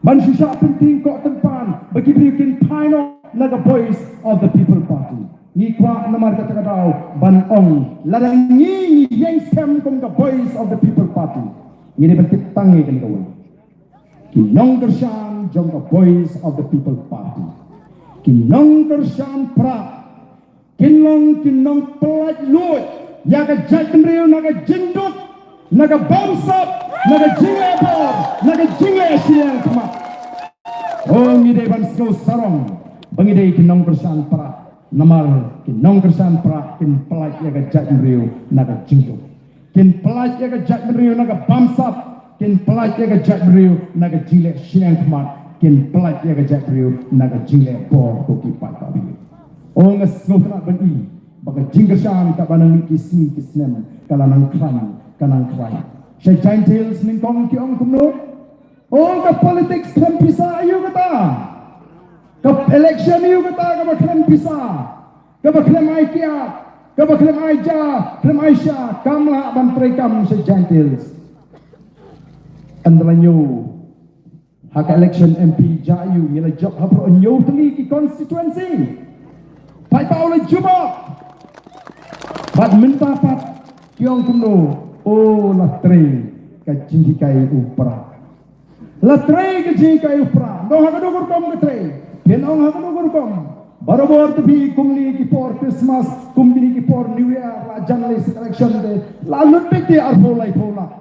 Ban shu shah pyntieng koh tympan ba ki briew kin phai noh na ka Voice of the People Party. Ngi kwah namar kata ka daw ban ong, lada ngi ngi ïeng skhem kum ka Voice of the People Party, ngi dei ban tip tang ïa kane kawei. Ki nongkyrshan jong ka Voice of the People Party, ki nongkyrshan Prah, kin long ki nongpynlait luid ïa ka jaitbynriew na ka jingduk, na ka bamsap, na ka jingleh bor, na ka jingleh shiliang khmat. O, ngi dei ban sngew sarong ba ngi dei ki nongkyrshan Prah, namar ki nongkyrshan Prah kin pynlait ïa ka jaitbynriew na ka jingduk. Kin pynlait ïa ka jaitbynriew na ka bamsap, kin pynlait ïa ka jaitbynriew na ka jingleh shiliang khmat, kin pynlait ïa ka jaitbynriew na ka jingleh bor, ko ki paidbah. O, nga sngewtynnat ban i ba ka jingkyrshan kaba nang mih ki sngi ki snem ka la nang khlaiñ, ka nang khlaiñ. Sha Jaintia Hills nyngkong ki ong kumno? O, ka politics khlem pisa, aïu kata? Ka election aïu kata kaba khlem pisa, kaba khlem ai kiad, kaba khlem ai ja, khlem ai sha? Kam lah ban treikam sha Jaintia Hills. Ynda la ñiew Ha ka election M P jia ïa u ngi la jop ha baroh hynñiew tylli ki constituency. Paidbah u la jubab. Bad mynta pat ki ong kumno, o la trei ka jinghikai u Prah. La trei ka jinghikai u Prah. Ong ha ka dei ka rukom ka trei. Phin ong ha ka dei ka rukom. Barabor te phi kumne ki por Christmas, kumne ki por New Year, la jan lei sa election te. La lut beit te arphew laiphew lak.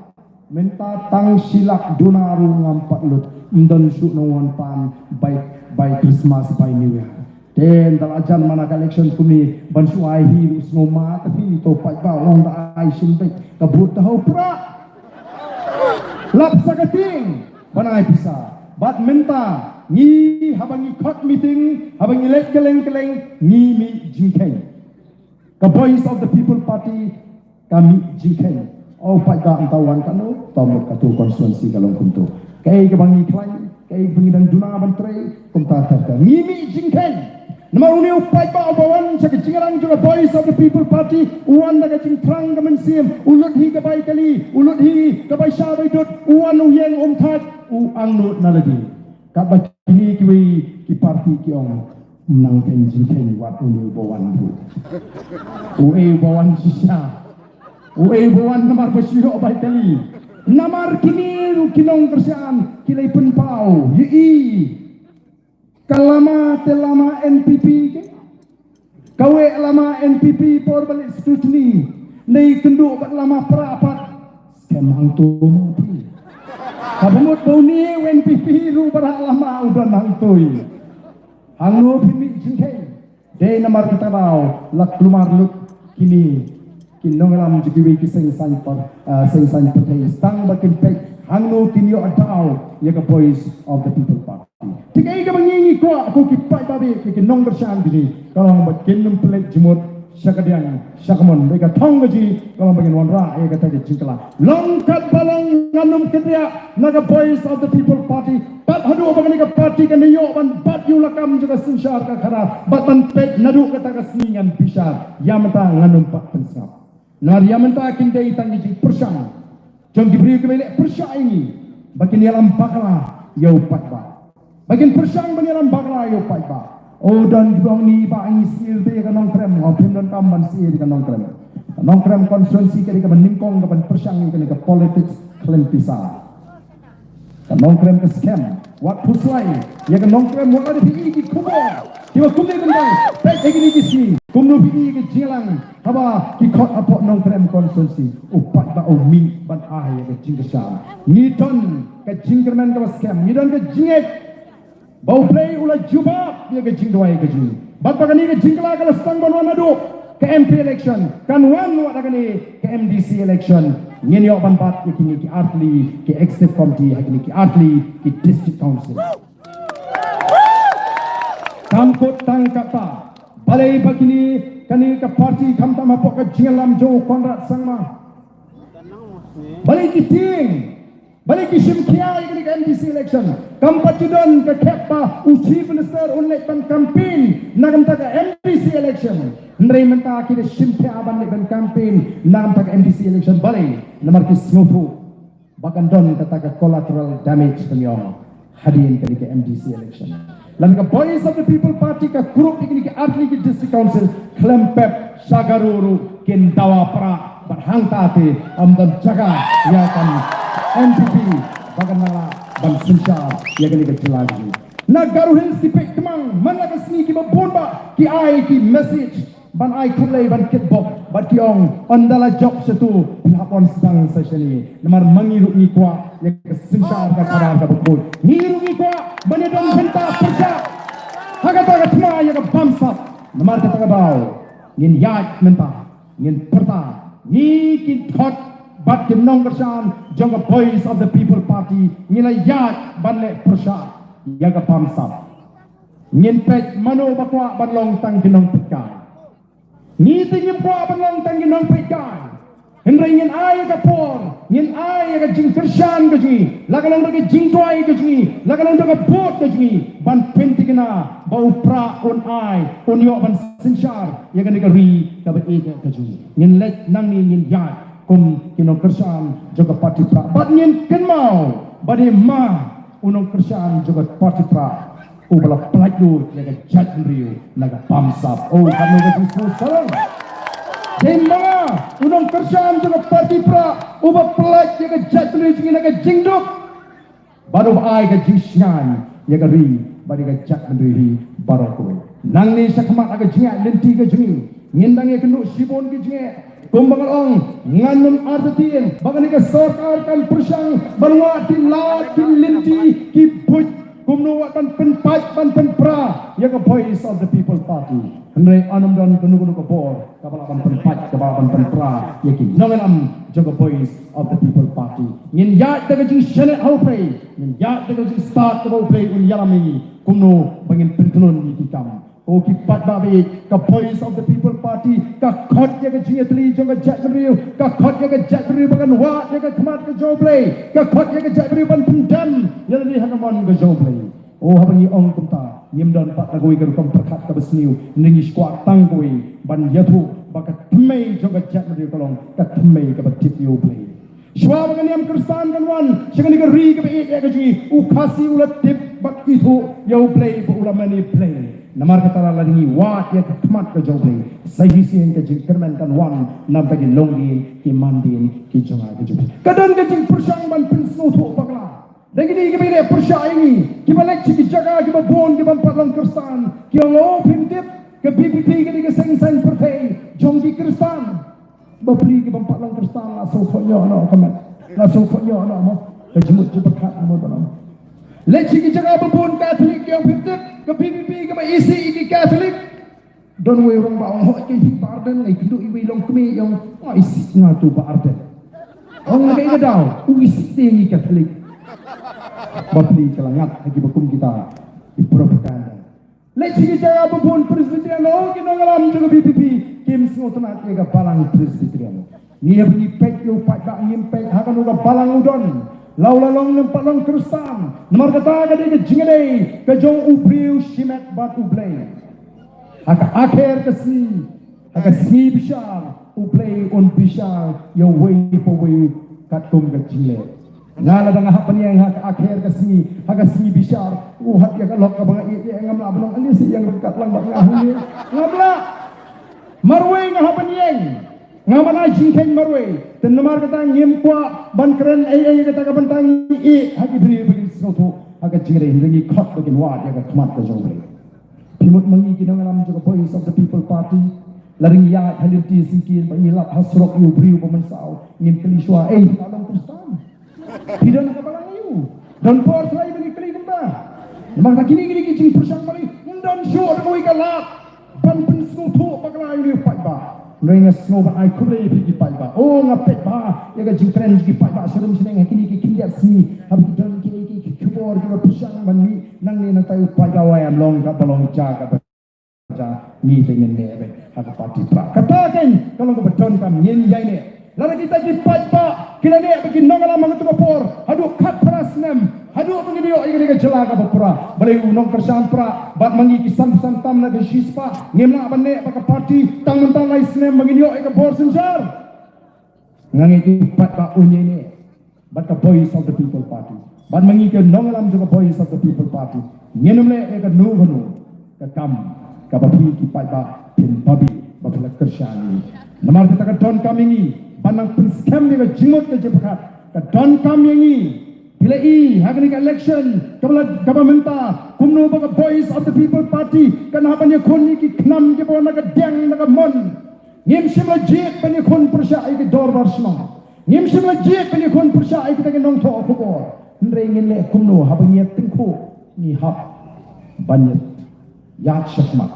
Mynta tang shi lak duna ruh ngam pat lut. Ym don shuh nongwan pan bai, bai Christmas, bai New Year. Te ynda la jan man la ka election kumne ban shu ai hi ruh sngew ma te phi to paidbah u ong da ai shim beit ka vote da ha u Prah. Lap sa ka tieng ban ai pisa. Bad mynta ngi haba ngi khot meeting, haba ngi leit kylleng kylleng, ngi mih jingkheiñ. Ka Voice of the People Party ka mih jingkheiñ. O paidbah, ynta wan katno, to mut katu constituency ka long kumto. Kaei kaba ngi khlaiñ, kaei ba ngi dang duna ban trei, kumta ter ter. Ngi mih jingkheiñ. Namar une u paidbah uba wan sha ka jingrang jong ka Voice of the People Party, u wan da ka jingthrang ka mynsiem, u lut hi ka bai kali, u lut hi ka bai sha bai dud, u wan u ïeng um thait, u angnud na lade. Katba kine kiwei ki party ki ong, ym nang kheiñ jingkheiñ wat une uba wan ruh. Uei uba wan shisha. Uei uba wan namar ba shu ïoh bai kali. Namar kine ruh ki nongkyrshan ki la pynpaw ïa i. Ka lama te lama N P P ke. Kawei lama N P P por ba leit scrutiny. Nei kynduh bad lama Prah pat. Skhem hangto ma phi. Haba mut ba une u N P P ruh ba rah lama u don hangto. Hangno phi mih jingkheiñ. Dei namar kata ka daw la kulmar lut kine ki nongïalam jong kiwei ki seng saiñ por, ah, seng saiñ pyrthei. Tang ba kin peit hangno kin ïoh daw ïa ka Voice of the People Party. Te kaei kaba ngi ngi kwah ko ki paidbah, ki nongkyrshan jong ngi, ka long ba kin ym pynleit jingmut sha ka diang sha ka mon, ba ka thong ka jong ngi ka long ba ngin wanrah ïa kata ka jingkylla. Long katba long ngan ym kynriah na ka Voice of the People Party. Bad haduh ba kane ka party kan ïoh ban bat ïa u lakam jong ka synshar ka khadar bad ban peit naduh kata ka sngi ngan bishar. Ïa mynta ngan ym pat pynsngap. Namar ïa mynta kin dei tang ki jingpyrshang jong ki briew kiba leh pyrshah ïa ngi ba kin ïalam bakla ïa u paidbah. Ba kin pyrshang ban ïalam bakla ïa u paidbah. O don kiba ong ni ba ngi sir te ïa ka Nongkrem, o phim don kam ban sir ïa ka Nongkrem. Ka Nongkrem constituency ka dei kaba nyngkong kaban pyrshang ïa kane ka politics khlem pisa. Ka Nongkrem ka skhem. Wat phuslai ïa ka Nongkrem, wat la da phi i ki khubor kiba kumne kumne. Peit ïa kine ki sngi kumno phi i ka jingïalang haba ki khot hapoh Nongkrem constituency. U paidbah u mih ban ai ïa ka jingkyrshan. Ngi don ka jingkyrmen kaba skhem, ngi don ka jingngeit ba U Blei u la jubab ïa ka jingduwai ka jong ngi. Bad ba kane ka jingkylla ka la sdang ban wan naduh ka M P election, kan wan wat ha kane ka M D C election. Ngin ïoh ban bat ïa kine ki artylli ki executive committee, ha kine ki artylli ki district council. Kam kut tang kata, balei ba kine, kane ka party khamtam hapoh ka jingïalam jong u Conrad Sangma. Balei ki tieng, balei ki shim khia ïa kane ka M D C election. Kam pat ju don ka khep ba u Chief Minister un leit ban campaign na ka bynta ka M D C election. Hynrei mynta ki da shim khia ban leit ban campaign na ka bynta ka M D C election. Balei? Namar ki sngewthuh ba kan don kata ka collateral damage, ka ong, hadien kane ka M D C election. Lada ka Voice of the People Party ka kurup ïa kine ki artylli ki district council, khlem pep sha Garo ruh kin dawa prah, bad hangta te ym don jaka ïa ka M P P ba kan nang lah ban synshar ïa kane ka jylla jong ngi. Na Garo Hills ki peit kmang man la ka sngi, kiba bun bah ki ai ki message ban ai khublei ban kitbok bad ki ong, ynda la jop shatu phi hap wan sdang sa shane. Namar ma ngi ruh ngi kwah ïa ka synshar ka khadar kaba khuid. Ngi ruh ngi kwah ban ïadon bynta pyrshah ha kata ka thma ïa ka bamsap. Namar kata ka daw ngin ïaid mynta, ngin pyrta, ngi ki khot bad ki nongkyrshan jong ka Voice of the People Party ngi la ïaid ban leh pyrshah ïa ka bamsap. Ngin peit mano ba kwah ban long tang ki nongpeitkai. Ngi te ngim kwah ban long tang ki nongpeitkai. Hynrei ngin ai ïa ka por, ngin ai ïa ka jingkyrshan ka jong ngi, la ka long da ka jingduwai ka jong ngi, la ka long da ka vote ka jong ngi, ban pynthikna ba u Prah un ai, un ïoh ban synshar ïa kane ka ri kaba ïeit ka jong ngi. Ngin leit nangne, ngin ïaid kum ki nongkyrshan jong ka party Prah. Bad ngin kynmaw ba dei ma u nongkyrshan jong ka party prah uba la pynlait lut ïa ka jaitbynriew na ka bamsap. Oh, katno ka jingsngewsarong. Dei ma nga u nongkyrshan jong ka party prah uba pynlait ïa ka jaitbynriew jong ngi na ka jingduk. Bad uba ai ka jingshngaiñ ïa ka ri bad ïa ka jaitbynriew hi baroh kawei. Nangne shakhmat ha ka jingïaid lynti ka jong ngi, ngin dang ïakynduh shibun ki jingeh. Kumba nga la ong, ngan nym artatien ba kane ka sorkar kan pyrshang ban wad ki lad ki lynti ki buit kumno wat ban pynpait ban pynpra ïa ka Voice of the People Party. Hynrei ym don kano kano ka bor kaba lah ban pynpait, kaba lah ban pynpra ïa ki nongïalam jong ka Voice of the People Party. Ngin ïaid da ka jingshaniah ha U Blei, ngin ïaid da ka jingstad kaba U Blei un ïalam ïa ngi kumno ba ngin pyntlun ïa ki kam. Ko ki paidbah ba ïeit, ka Voice of the People Party ka khot ïa ka jingïatylli jong ka jaitbynriew, ka khot ïa ka jaitbynriew ba kan wad ïa ka khmat ka jong U Blei, ka khot ïa ka jaitbynriew ban pyndem ïa lade ha ka mon ka jong U Blei. Oh, haba ngi ong kumta, ngim don pat kawei ka rukom pyrkhat kaba sniew, hynrei ngi sngewkwah tang kawei ban ïathuh ba ka thymmei jong ka jaitbynriew ka long ka thymmei kaba tip ïa U Blei. Shuwa ba ka niam Khristan kan wan sha kane ka ri kaba ïeit ïa ka jong ngi, u Khasi u la tip bad ithuh ïa U Blei ba u la mane Blei. Namar kata lada ngi wad ïa ka khmat ka jong U Blei, sa shisien ka jingkyrmen kan wan na bynta ki longdien ki mandien ki jong nga ki jong phi. Ka don ka jingpyrshang ban pynsngewthuh bakla. Da kine kiba ïaleh pyrshah ïa ngi, kiba leit sha ki jaka kiba bun kiba ym pat long Khristan, ki ong, oh, phim tip, ka V P P ka dei ka seng saiñ pyrthei jong ki Khristan. Bapli, ki bym pat long Khristan la sngewthuh ïoh noh ka met, la sngewthuh ïoh noh mo. Ka jingmut jingpyrkhat mo ba long. Leit sha ki jaka ba bun Katholik, ki ong, phim tip, ka V P P kaba isih ïa ki Katholik. Don uwei u rangbah u ong, hooid, ka isih Bah Ardent, nga ïakynduh ïa uwei u longkmie, u ong, nga isih nga tu Bah Ardent. Ong, na kaei ka daw? U isih te ïa ngi Katholik. Bapli, ka la ngat ha kiba kum kita ki propaganda. Leit sha ki jaka ba bun Presbyterian, oh, ki nongïalam jong ka V P P kim sngewtynnat ïa ka balang Presbyterian. Ngi haba ngi peit ïa u paidbah ngim peit ha kano ka balang u don, la u la long ne ym pat long Khristan. Namar kata ka dei ka jingïadei ka jong u briew shimet bad U Blei. Ha ka akher ka sngi, ha ka sngi bishar, U Blei un bishar ïa uwei pa uwei katkum ka jingleh. Nga lada nga hap ban ïeng ha ka akher ka sngi, ha ka sngi bishar, u hap ïa ka lok kaba nga ïeit, ngam lah ban ong, ale sa ïeng ryngkat lang bad nga hangne. Ngam lah. Marwei nga hap ban ïeng. Ngam lah jingkheiñ marwei. Te namar kata ngim kwah ban kren ei ei, kata ka bynta ngi ïeh ha ki briew ba kin sngewthuh ha ka jingïadei, hynrei ngi khot ba kin wad ïa ka khmat ka jong U Blei. Phi mut ma ngi ki nongïalam jong ka Voice of the People Party, lada ngi ïaid ha lynti syngkien ba ngi lap ha surok ïa u briew ba mynsaw, ngin kylli shuwa, ei, phi la long Khristan? Phi don ha ka balang aïu? Don por shuwa ba ngi kylli kumta? Namar kata kine, kine ki jingpyrshang ba ngi, ym don shuh da kawei ka lad ban pynsngewthuh bakla ïa u paidbah. Hynrei nga sngew ban ai khublei ïa phi ki paidbah. Oh, nga peit bha ïa ka jingkren ki paidbah sharum shaneng ha kine ki khyndiat sngi. Haba ki don kiei kiei ki khubor kiba pyrshang ban mih nangne nangtai, u paidbah u ong, long kaba long, jia kaba jia, ngi te ngin neh beit ha ka party prah. Kata kein ka long kaba donkam, ngin ïai neh. Lada kita ki paidbah ki la neh bad ki nongïalam ha kato ka por haduh khatphra snem, haduh ba ngin ïoh ïa kane ka jylla kaba pura. Balei u nongkyrshan prah bad ma ngi ki san phew san tam na ka shispah ngim lah ban neh bad ka party tang mynta lai snem ba ngin ïoh ïa ka bor synshar? Nga ngeit ki paidbah un ïai neh bad ka Voice of the People Party. Bad ma ngi ki nongïalam jong ka Voice of the People Party ngin ym leh ïa kano kano ka kam kaba phi ki paidbah phin babe ba phi la kyrshan ïa ngi. Namar kata ka donkam ïa ngi ban nang pynskhem ïa ka jingmut ka jingpyrkhat. Ka donkam ïa ngi, phi la i ha kane ka election kaba la, kaba mynta, kumno ba ka Voice of the People Party kan hap ban ïakhun ïa ki khnam kiba wan na ka diang na ka mon. Ngim shym la jied ban ïakhun pyrshah ïa ki dorbar shnong. Ngim shym la jied ban ïakhun pyrshah ïa kita ki nongthoh khubor. Hynrei ngin leh kumno haba ngi ïa tyngkhuh, ngi hap ban ïa ïaid shakhmat.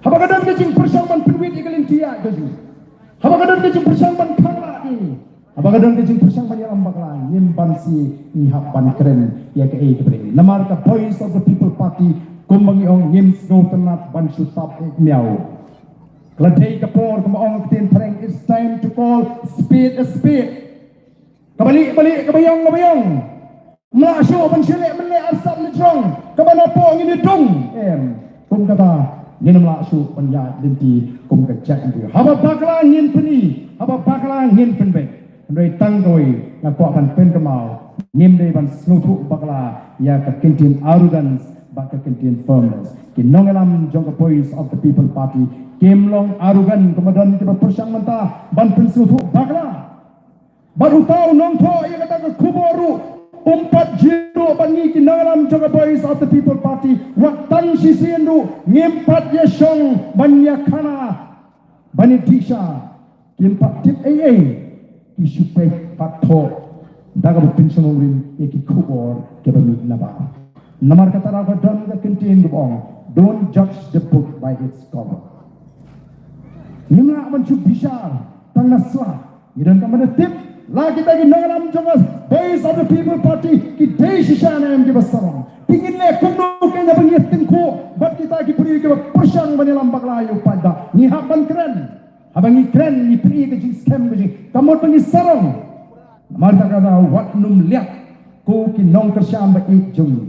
Haba ka don ka jingpyrshang ban pynwit ïa ka lynti ïaid ka jong ngi, haba ka don ka jingpyrshang ban khanglad ïa ngi, haba ka don ka jingpyrshang ban ïalam bakla, ngim banse, ngi hap ban kren ïa kaei kaba dei. Namar ka Voice of the People Party, kumba ngi ong, ngim sngewtynnat ban shu tap ïa ka miaw. Ka la dei ka por, kumba ong ka ktien phareng, it's time to call spade a spade. Kaba lieh ba lieh, kaba ïong kaba ïong. Ym lah shuh ban shu leh mynleh arsap na jrong kaba napoh ngin ïa dung. Em, kum kata, ngin ym lah shuh ban ïaid lynti kum ka jaitbynriew. Haba bakla ngin pyni, haba bakla ngin pynbeit. Hynrei tang kawei nga kwah ban pynkynmaw, Ngim dei ban sngewthuh bakla ïa ka kyntien arrogance bad ka kyntien firmness. Ki nongïalam jong ka Voice of the People Party kim long arrogant kumba don kiba pyrshang mynta ban pynsngewthuh bakla. Bad uta u nongthoh ïa kata ka khubor ruh um pat jia ruh bad ngi ki nongïalam jong ka Voice of the People Party, wat tang shisien ruh ngim pat ïa shong ban ïa khana ban ïa dih sha. Kim pat tip ei ei, ki shu peit pat thoh da kaba pynshong nongrim ïa ki khubor kiba mih na bar. Namar kata ruh ka don ka kyntien kaba ong, "Don't judge the book by its cover." Ngim lah ban shu bishar tang na sla. Ngi donkam ban da tip la kita ki nongïalam jong ka Voice of the People Party ki dei shisha ne em kiba sarong. Te ngin leh kumno kein haba ngi tyngkhuh bad kita ki briew kiba pyrshang ban ïalam bakla ïa u paidbah? Ngi hap ban kren. Haba ngi kren ngi plie ka jingskhem ka jing, ka mut ba ngi sarong. Namar kata ka daw wat nym liat ko ki nongkyrshan ba ïeit jong ngi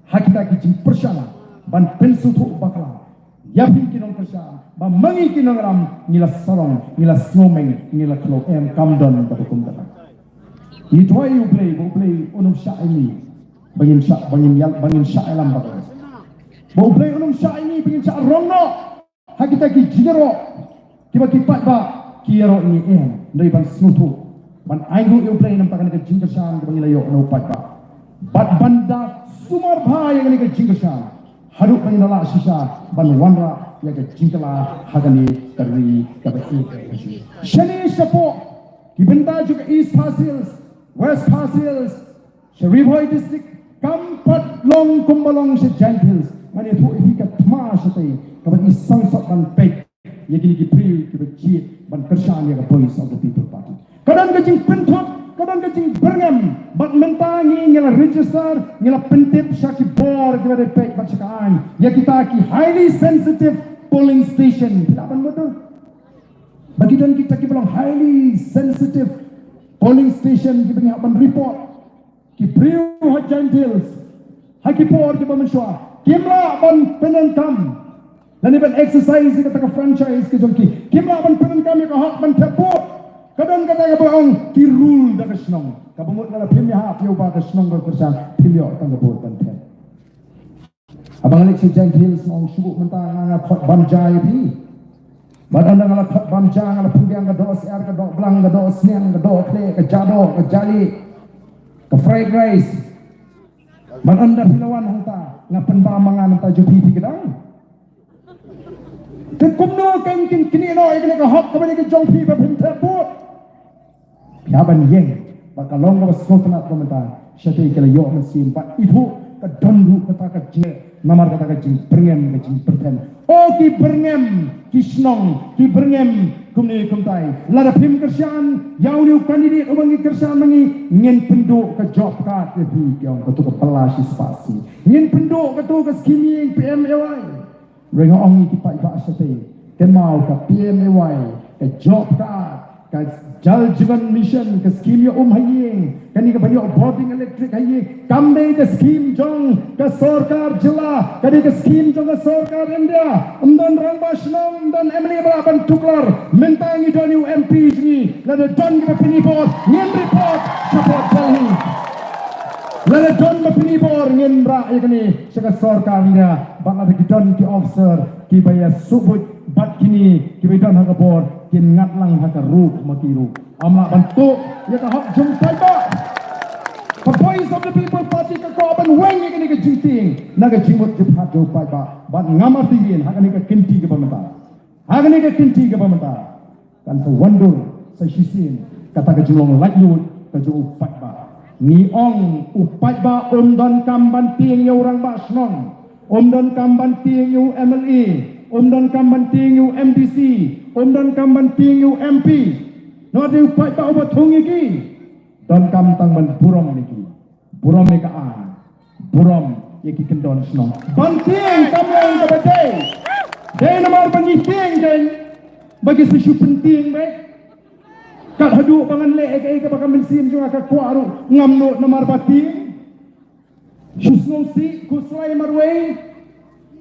ha kita ki jingpyrshang ban pynsngewthuh bakla ïa phi ki nongkyrshan ba ma ngi ki nongïalam ngi la sarong, ngi la sngewmeng, ngi la khlong. Em, kam don kaba kum kata. Ngi duwai ïa U Blei ba U Blei un ym shah ïa ngi ba ngin shah, ba ngin ïal, ba ngin shah ïalam bakla. Ba U Blei un ym shah ïa ngi ba ngin shah rong noh ha kita ki jingïaroh kiba ki paidbah ki ïaroh ïa ngi. Em, dei ban sngewthuh, ban ai nguh ïa U Blei namar kane ka jingkyrshan kaba ngi la ïoh na u paidbah. Bad ban da sumar bha ïa kane ka jingkyrshan haduh ba ngin da lah shisha ban wanrah ïa ka jingkylla ha kane ka ri kaba ïeit ka jong ngi. Shane shapoh ki bynta jong ka East Khasi Hills, West Khasi Hills, sha Ri Bhoi District, kam pat long kumba long sha Jaintia Hills. Ngan ïathuh ïa phi ka thma shatei kaba i sangsot ban peit ïa kine ki briew kiba jied ban kyrshan ïa ka Voice of the People Party. Ka don ka jingpynthut, ka don ka jingbyrngem, bad mynta ngi, ngi la register, ngi la pyntip sha ki bor kiba dei peit bad sha ka aiñ ïa kita ki highly sensitive polling station. Phi lah ban mutdur ba ki don kita kiba long highly sensitive polling station kiba ngi hap ban report. Ki briew ha Jaintia Hills ha ki por kiba mynshuwa kim lah ban pyndonkam lane ban exercise ïa kata ka franchise ka jong ki. Kim lah ban pyndonkam ïa ka hok ban thep vote. Ka don kata kaba ong ki rule da ka shnong. Kaba mut lada phim ïahap ïa uba ka shnong ka kyrshan, phim ïoh tang ka vote ban thep. Haba nga leit sha Jaintia Hills nga ong shu buh mynta nga, nga khot bam ja ïa phi. Bad ynda nga la khot bam ja nga la pynbiang ka dohsyiar, ka dohblang, ka dohsniang, ka dohkhleh, ka jadoh, ka jali, ka fried rice. Bad ynda phi la wan hangta nga pynbam ma nga nangta jong phi, phi kdang. Te kumno kein kin knieh noh ïa kane ka hok kaba dei ka jong phi ba phin thep vote? Phi hap ban ïeng bad ka long kaba sngewtynnat ba mynta shatei ki la ïoh mynsiem bad ithuh ka don ruh kata ka jing, namar kata ka jingbyrngem, ka jingpyrthen. O ki byrngem ki shnong, ki byrngem kumne kumtai. Lada phim kyrshan ïa une u candidate uba ngi kyrshan ma ngi, ngin pynduh ka job card ïa phi, ki ong, kato ka bylla shispah sngi. Ngin pynduh kato ka skim ïing P M A Y. Hynrei nga ong ïa ki paidbah shatei, kynmaw ka P M A Y, ka job card, ka Jal Jeevan Mission, ka skim ïa um ha ïing, kane ka ban ïoh bording electric ha ïing, kam dei ka skim jong ka sorkar jylla, ka dei ka skim jong ka sorkar India. Ym don rangbah shnong, ym don M L A ba lah ban tuklar. Mynta ngi don ïa u M P jong ngi, lada don kiba pynïabor ngin report shapoh Delhi. Lada don ba pynïabor ngin rah ïa kane sha ka sorkar India. Bad lada ki don ki officer kiba ïa suhbuit bad kine kiba don ha ka bor, kin ngat lang ha ka ruh ma ki ruh. Ym lah ban tuh ïa ka hok jong paidbah. Ka Voice of the People Party ka kwah ban weng ïa kane ka jingtieng na ka jingmut jingpyrkhat jong paidbah. Bad ngam artatien ha kane ka kynti kaba mynta, ha kane ka kynti kaba mynta kan sa wandur sa shisien kata ka jinglong laitluid ka jong u paidbah. Ngi ong u paidbah um donkam ban tieng ïa u rangbah shnong, um donkam ban tieng ïa u M L A, um donkam ban tieng ïa u M D C, um donkam ban tieng ïa u M P. Namar dei u paidbah uba thung ïa ki. Donkam tang ban burom ïa ki, burom ïa ka aiñ, burom ïa ki kyndon shnong. Ban tieng kam long kaba dei. Dei namar ba ngi tieng dei ba ki sa shu pyntieng beit. Kat haduh ba ngan leh ïa kaei kaba ka mynsiem jong nga ka kwah ruh ngam nud namar ba tieng. Shu sngewsih khuslai marwei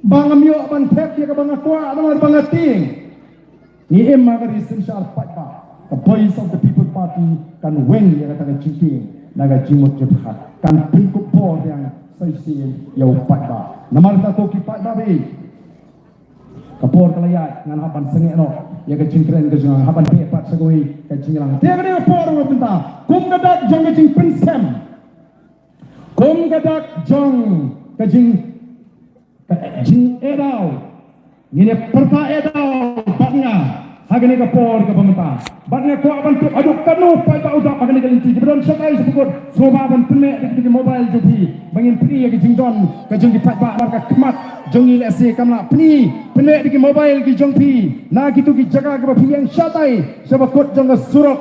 ba ngam ïoh ban thep ïa kaba nga kwah namar ba nga tieng. Ngi im ha ka ri synshar paidbah, ka Voice of the People Party kan weng ïa kata ka jingtieng. na ka jingmut jingpyrkhat. Kan pynkup bor biang sa shisien ïa u paidbah. Namar kata ko ki paidbah baieit, ka por ka la ïaid, ngan hap ban sangeh noh ïa ka jingkren ka jong nga, hap ban beh pat sha kawei ka jingïalang. Te kane ka por ruh mynta, kum ka dak jong ka jingpynsem, kum ka dak jong ka jing ka jingeh daw, ngin ïa pyrta eh daw bad nga ha kane ka por kaba mynta. Bad nga kwah ban tip haduh katno paidbah u dap ha kane ka lynti, kiba don shatai sha bakut, sngewbha ban pynmih da ki mobile jong phi ba ngin pyni ïa ka jingdon ka jong ki paidbah. Namar ka khmat jong ngi lehse kam lah pyni, pynmih da ki mobile ki jong phi na kito ki jaka kiba phi ïeng shatai sha bakut jong ka surok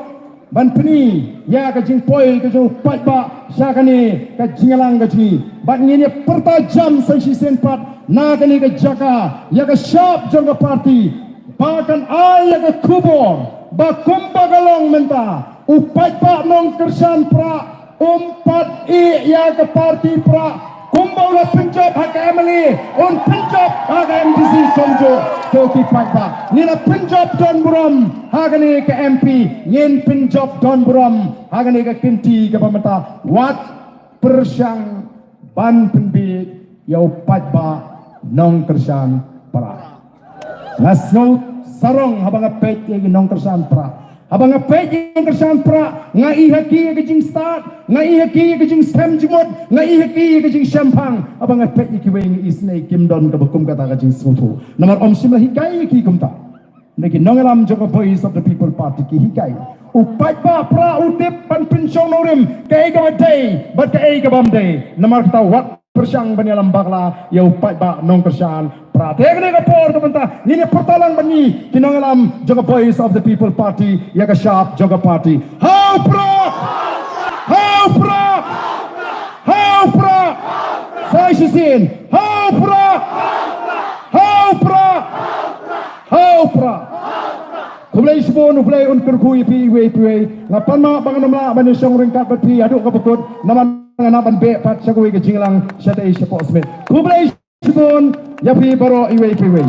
ban pyni ïa ka jingpoi ka jong u paidbah sha kane ka jingïalang ka jong ngi. Bad ngin ïa pyrta jam sa shisien pat na kane ka jaka ïa ka shap jong ka party ba kan ai ïa ka khubor ba kumba ka long mynta, u paidbah nongkyrshan Prah um pat ïeh ïa ka party Prah. Kumba u la pynjop ha ka M L A, un pynjop ha ka M D C kumjuh. Ko ki paidbah, ngin ïa pynjop don burom ha kane ka M P, ngin pynjop don burom ha kane ka kynti kaba mynta. Wat pyrshang ban pynbiej ïa u paidbah nongkyrshan Prah. Nga sngew sarong haba nga peit ïa ki nongkyrshan Prah. Haba nga peit ïa ki nongkyrshan Prah, nga i ha ki ïa ka jingstad, nga i ha ki ïa ka jingshem jingmut, nga i ha ki ïa ka jingshemphang. Haba nga peit ïa kiwei nga isynei kim don kaba kum kata ka jingsngewthuh. Namar ym shym la hikai ïa ki kumta. Ngi ki nongïalam jong ka Voice of the People Party ki hikai. U paidbah Prah u tip ban pynshong nongrim kaei kaba dei bad kaei kaba ym dei. Namar kata wat pyrshang ban ïalam bakla ïa u paidbah nongkyrshan Prah. Te kane ka por ka mynta ngin ïa pyrta lang bad ngi ki nongïalam jong ka Voice of the People Party ïa ka shap jong ka party. Ha u Prah! Ha u Prah! Ha u Prah! Sa shisien. Ha u Prah! Ha u Prah! Ha u Prah! Khublei shibun, U Blei un kyrkhu ïa phi iwei pa iwei. Nga pan ma ba ngan ym lah ban ïashong ryngkat bad phi haduh kaba kut, namar ngan hap ban beh pat sha kawei ka jingïalang shatei shapoh Smit. Khublei shibun ïa phi baroh iwei pa iwei.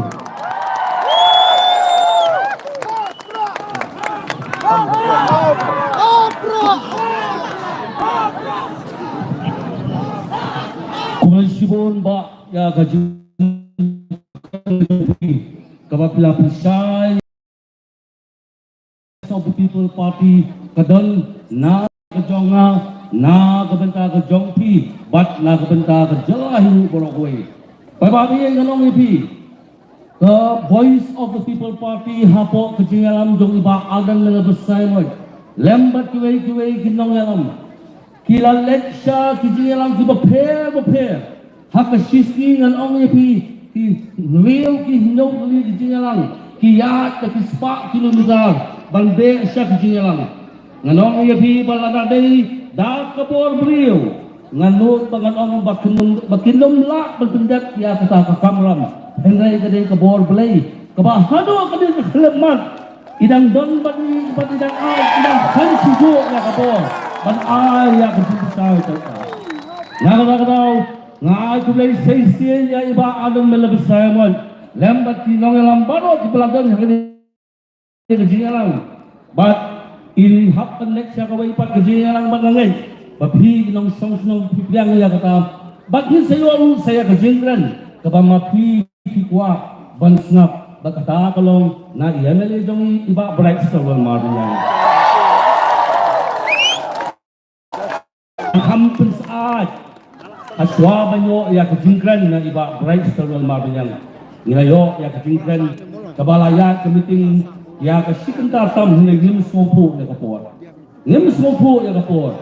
Khublei shibun bah ïa ka jing kaba phi la pynshai of the People Party ka don na ka jong nga, na ka bynta ka jong phi, bad na ka bynta ka jylla hi baroh kawei. Paidbah ngan ong ïa phi, ka Voice of the People Party hapoh ka jingïalam jong i Bah Ardent Miller Basaiawmoit lem bad kiwei kiwei ki nongïalam ki la leit sha ki jingïalang kiba pher bapher. Ha ka shi sngi ngan ong ïa phi, ki hynriew ki hynñiew tylli ki jingïalang ki ïaid da ki spah kilometer ban beh sha ki jingïalang. Ngan ong ïa phi ba lada dei da ka bor briew, ngan nud ba ngan ong ba kin ym, ba kin ym lah ban pyndep ïa kata ka kamram. Hynrei ka dei ka bor Blei kaba haduh ka dei ka khyllipmat i dang don bad i, bad i dang ai, i dang khan shisha ïa ka bor ban ai ïa ka jingpynshitom. Na kata ka daw nga ai khublei shisien ïa i Bah Ardent Miller Basaiawmoit lem bad ki nongïalam baroh kiba la don ha kane ka jingïalang. Bad i hap ban leit sha kawei pat ka jingïalang bad nga ngeit ba phi ki nongshong shnong phi pdiang ïa kata. Bad ngin sa ïoh ruh sa ïa ka jingkren kaba ma phi phi kwah ban sngap, bad kata ka long na i M L A jong i, i Bah Brightstarwell Marbaniang. Kham pynsyaid hashwa ban ïoh ïa ka jingkren na i Bah Brightstarwell Marbaniang. Ngi la ïoh ïa ka jingkren kaba la ïaid ka meeting ïa ka shi kynta tam, hynrei ngim sngewthuh ïa ka por. Ngim sngewthuh ïa ka por.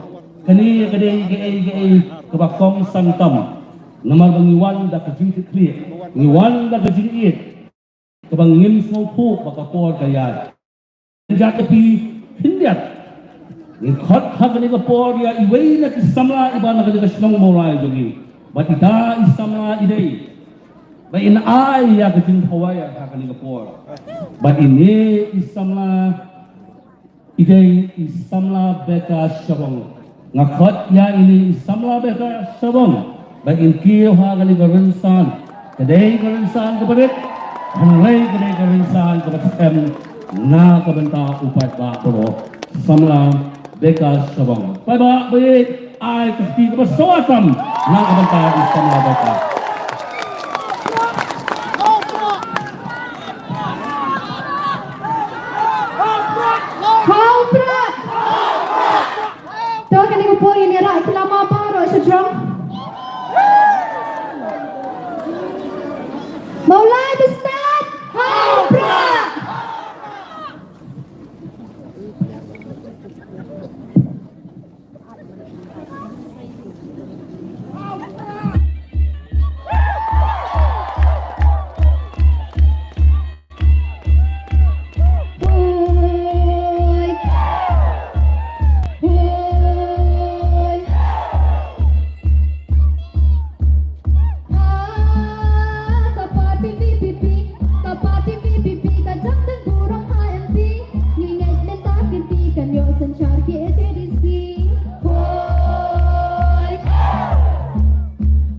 Kane ka dei kaei kaei kaba kongsan tam. Namar ba ngi wan da ka jingkitkhlieh, ngi wan da ka jingïeit, kaba ngim sngewthuh ba ka por ka ïaid. Jaka phi khyndiat. Ngi khot ha kane ka por ïa iwei na ki samla iba na kane ka shnong Mawlai jong ngi. Bad ita i samla i dei ba in ai ïa ka jingkhawai ha kane ka por. Bad ine i samla i dei i samla Becca Shabong. Nga khot ïa ine i samla Becca Shabong ba in kiew ha kane ka rynsan. Ka dei ka rynsan kaba rit, hynrei ka dei ka rynsan kaba skhem na ka bynta u paidbah baroh. Samla Deka Shabong. Paidbah ba ïeit, ai ka kti kaba sawa tam na ka bynta u samla Deka. Hau prah! To kane ka por ngin ïarah ki lama baroh sha jrong. Mawlai Bistad! Hau prah! Ka party VPP, ka party VPP, ka jam dang burom ha MP. Ngi ngeit mynta ki MP kan ïoh synshar ki ADC. Hoi!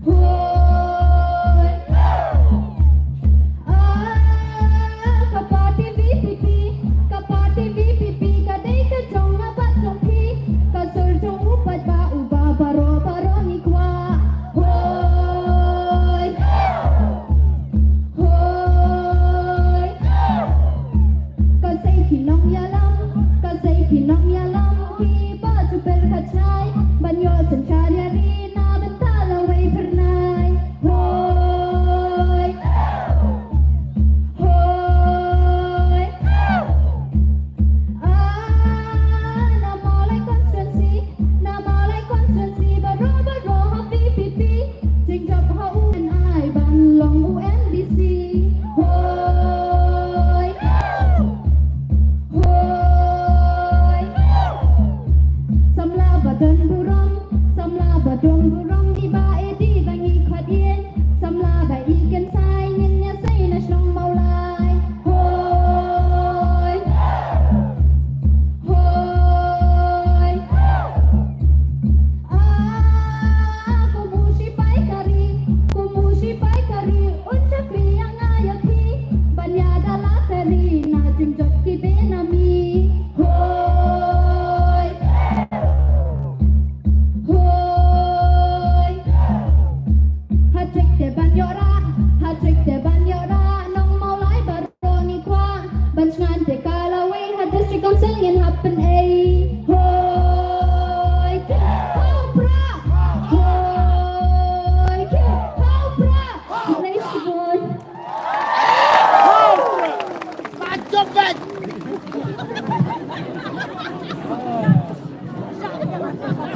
Hoi! Ah, ka party VPP, ka party VPP, ka dei ka jong nga bad jong phi, ka sur jong u paidbah uba baroh baroh ngi kwah. Hoi! Hoi! Ka sei ki nongïalam, ka sei ki nongïalam, kiba ju pyrkhat shai ban ïoh synshar ïa ri na bynta lawei phyrnai. Hoi! Hoi! Ah, na Mawlai constituency, na Mawlai constituency, baroh baroh ha VPP. Jingjop ha u NI ban long u MDC. Hoi! Hoi! Samla ba don burom, samla ba don burom, i Bah Edi ba ngi khot ïing, samla ba i Kynsai, ngin ïa sei na shnong Mawlai. Hoi! Hoi! Ah, kum u shipai ka ri, kum u shipai ka ri, un shakri ïa nga ïa phi, ban ïada la ka ri na jingjop ki benami. Hoi! Hoi! Hat-trick te ban ïoh rah, hat-trick te ban ïoh rah, nong Mawlai baroh ngi kwah, ban shngaiñ te ka lawei, ha District Council ngin hap pynei. Hoi! Hau prah! Hoi! Hau prah! Khublei shibun.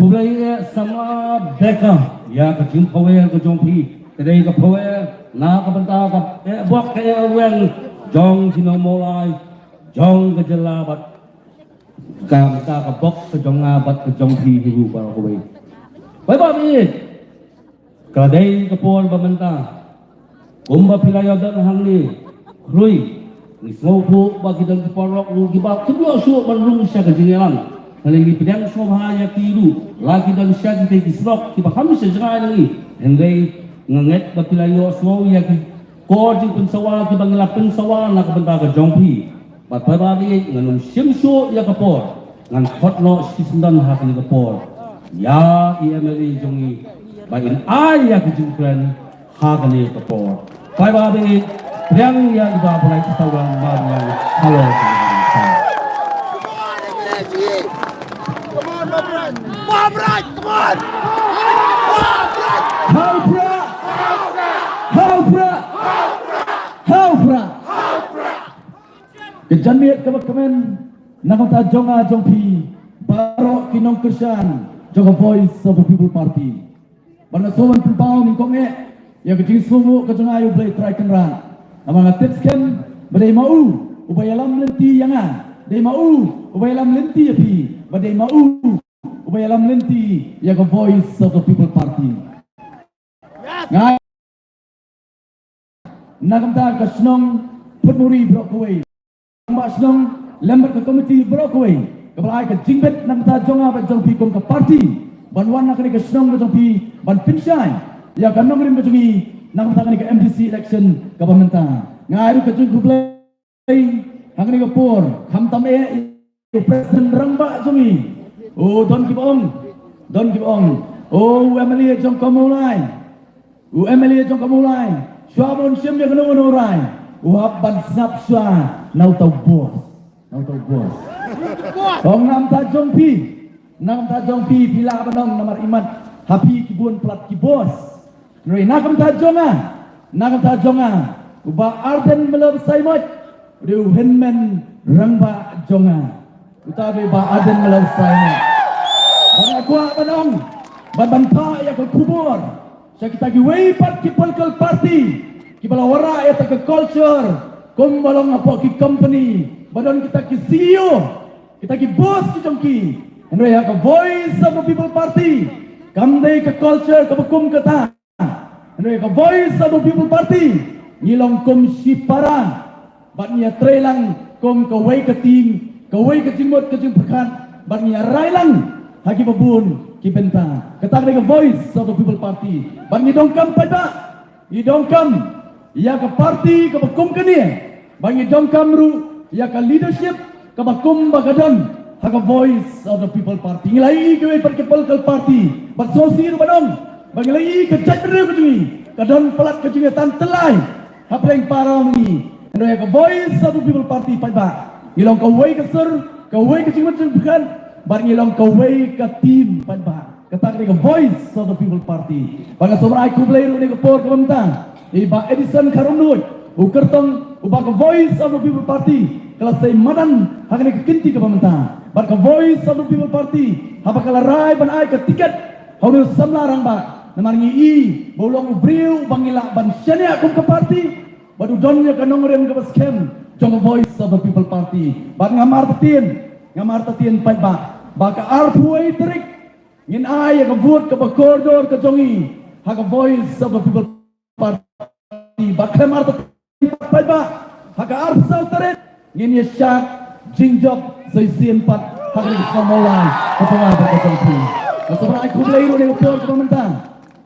Khublei ïa samla Deka ïa ka jingphawer ka jong phi. Ka dei ka phawer na ka bynta ka, eh, bok ka, eh, weng jong ki nong Mawlai, jong ka jylla bad ka bynta ka bok ka jong nga bad ka jong phi hi ruh baroh kawei. Bye bye. Ka dei ka por ba mynta kumba phi la ïoh don hangne, khrui ngi sngewthuh ba ki don ki paralok ruh kiba kynnoh shuh ban rung sha ka jingïalang. Hynrei ngi pdiang sngewbha ïa ki ruh, la ki don sha kitei ki surok kiba kham sha jngai na ngi. Hynrei nga ngeit ba phi la ïohsngew ïa ki kor jingpynsawa kiba ngi la pynsawa na ka bynta ka jong phi. Bad paidbah ba ïeit, ngan ym shim shuh ïa ka por, ngan khot noh shisyndon ha kane ka por ïa i MLA jong ngi ba in ai ïa ka jingkren ha kane ka por. Paidbah ba ïeit, pdiang ïa i Bah Bright Sawang Marwei. Hello. Come on, Bah Bright. Bah Bright, come on. Bah Bright. Hau prah. Hau prah. Hau prah. Ka janmiet kaba kmen na ka bynta jong nga jong phi baroh ki nongkyrshan jong ka Voice of the People Party. Bad nga sngewbha ban pynpaw nyngkong eh ïa ka jingsngewnguh ka jong nga ïa U Blei Trai Kynrad. Namar nga tip skhem ba dei ma u uba ïalam lynti ïa nga, dei ma u uba ïalam lynti ïa phi, ba dei ma u uba ïalam lynti ïa ka Voice of the People Party. Nga na ka bynta ka shnong Phutmuri baroh kawei, ba shnong lem bad ka komiti baroh kawei kaba la ai ka jingbit na ka bynta jong nga bad jong phi kum ka party ban wan na kane ka shnong ka jong phi ban pynshai ïa ka nongrim ka jong ngi na ka bynta kane ka MDC election kaba mynta. Nga ai ruh ka jingkhublei ha kane ka por khamtam eh ïa u President Rangbah jong ngi, O don kiba ong, don kiba ong, o u M L A jong ka Mawlai, u M L A jong ka Mawlai, shuwa ban shim ïa kano kano u rai, u hap ban sngap shuwa na uta u boss, na uta u boss. Ong na ka bynta jong phi, na ka bynta jong phi, phi lah ban ong namar imat ha phi ki bun palat ki boss. Hynrei na ka bynta jong nga, na ka bynta jong nga, u Bah Ardent Miller Basaiawmoit u dei u hynmen rangbah jong nga. Uta u dei u Bah Ardent Miller Basaiawmoit. Bad nga kwah ban ong, ban ban phah ïa ka khubor sha kita kiwei pat ki political party kiba la wanrah ïa kata ka culture kumba long hapoh ki company ba don kita ki C E O, kita ki boss ki jong ki. Hynrei ha ka Voice of the People Party kam dei ka culture kaba kum kata. Hynrei ka Voice of the People Party ngi long kum shipara bad ngi ïatrei lang kum kawei ka team, kawei ka jingmut ka jingpyrkhat bad ngi ïarai lang ha kiba bun ki bynta. Kata ka dei ka Voice of the People Party bad ngi donkam paidbah, ngi donkam ïa ka party kaba kum kane. Ba ngi donkam ruh ïa ka leadership kaba kum ba ka don ha ka Voice of the People Party. Ngi la ïohi kiwei pat ki political party bad sngewsih ruh ban ong ba ngi la ïohi ka jaitbynriew ka jong ngi ka don palat ka jingïatan tyllai hapdeng para ngi. Hynrei ïa ka Voice of the People Party paidbah ngi long kawei ka sur, kawei ka jingmut jingpyrkhat bad ngi long kawei ka team paidbah. Kata ka dei ka Voice of the People Party. Bad nga sngewbha ai khublei ruh ha kane ka por kaba mynta ïa i Bah Edison Kharumnuid, u kyrtong uba ka Voice of the People Party ka la sei madan ha kane ka kynti kaba mynta. Bad ka Voice of the People Party haba ka la rai ban ai ka tiket ha une u samla rangbah, namar ngi i ba u long u briew ba ngi lah ban shaniah kum ka party bad u don ïa ka nongrim kaba skhem jong ka Voice of the People Party. Bad ngam artatien, ngam artatien paidbah ba ka arphew wei tarik ngin ai ïa ka vote kaba kordor ka jong ngi ha ka Voice of the People Party. Bad khlem artatien paidbah, ha ka arphew saw tarik ngin ïa shad jingjop sa shisien pat ha kane ka shnong Mawlai ka Pyngar bad ka jong phi. Nga sngewbha ai khublei ruh ha kane ka por kaba mynta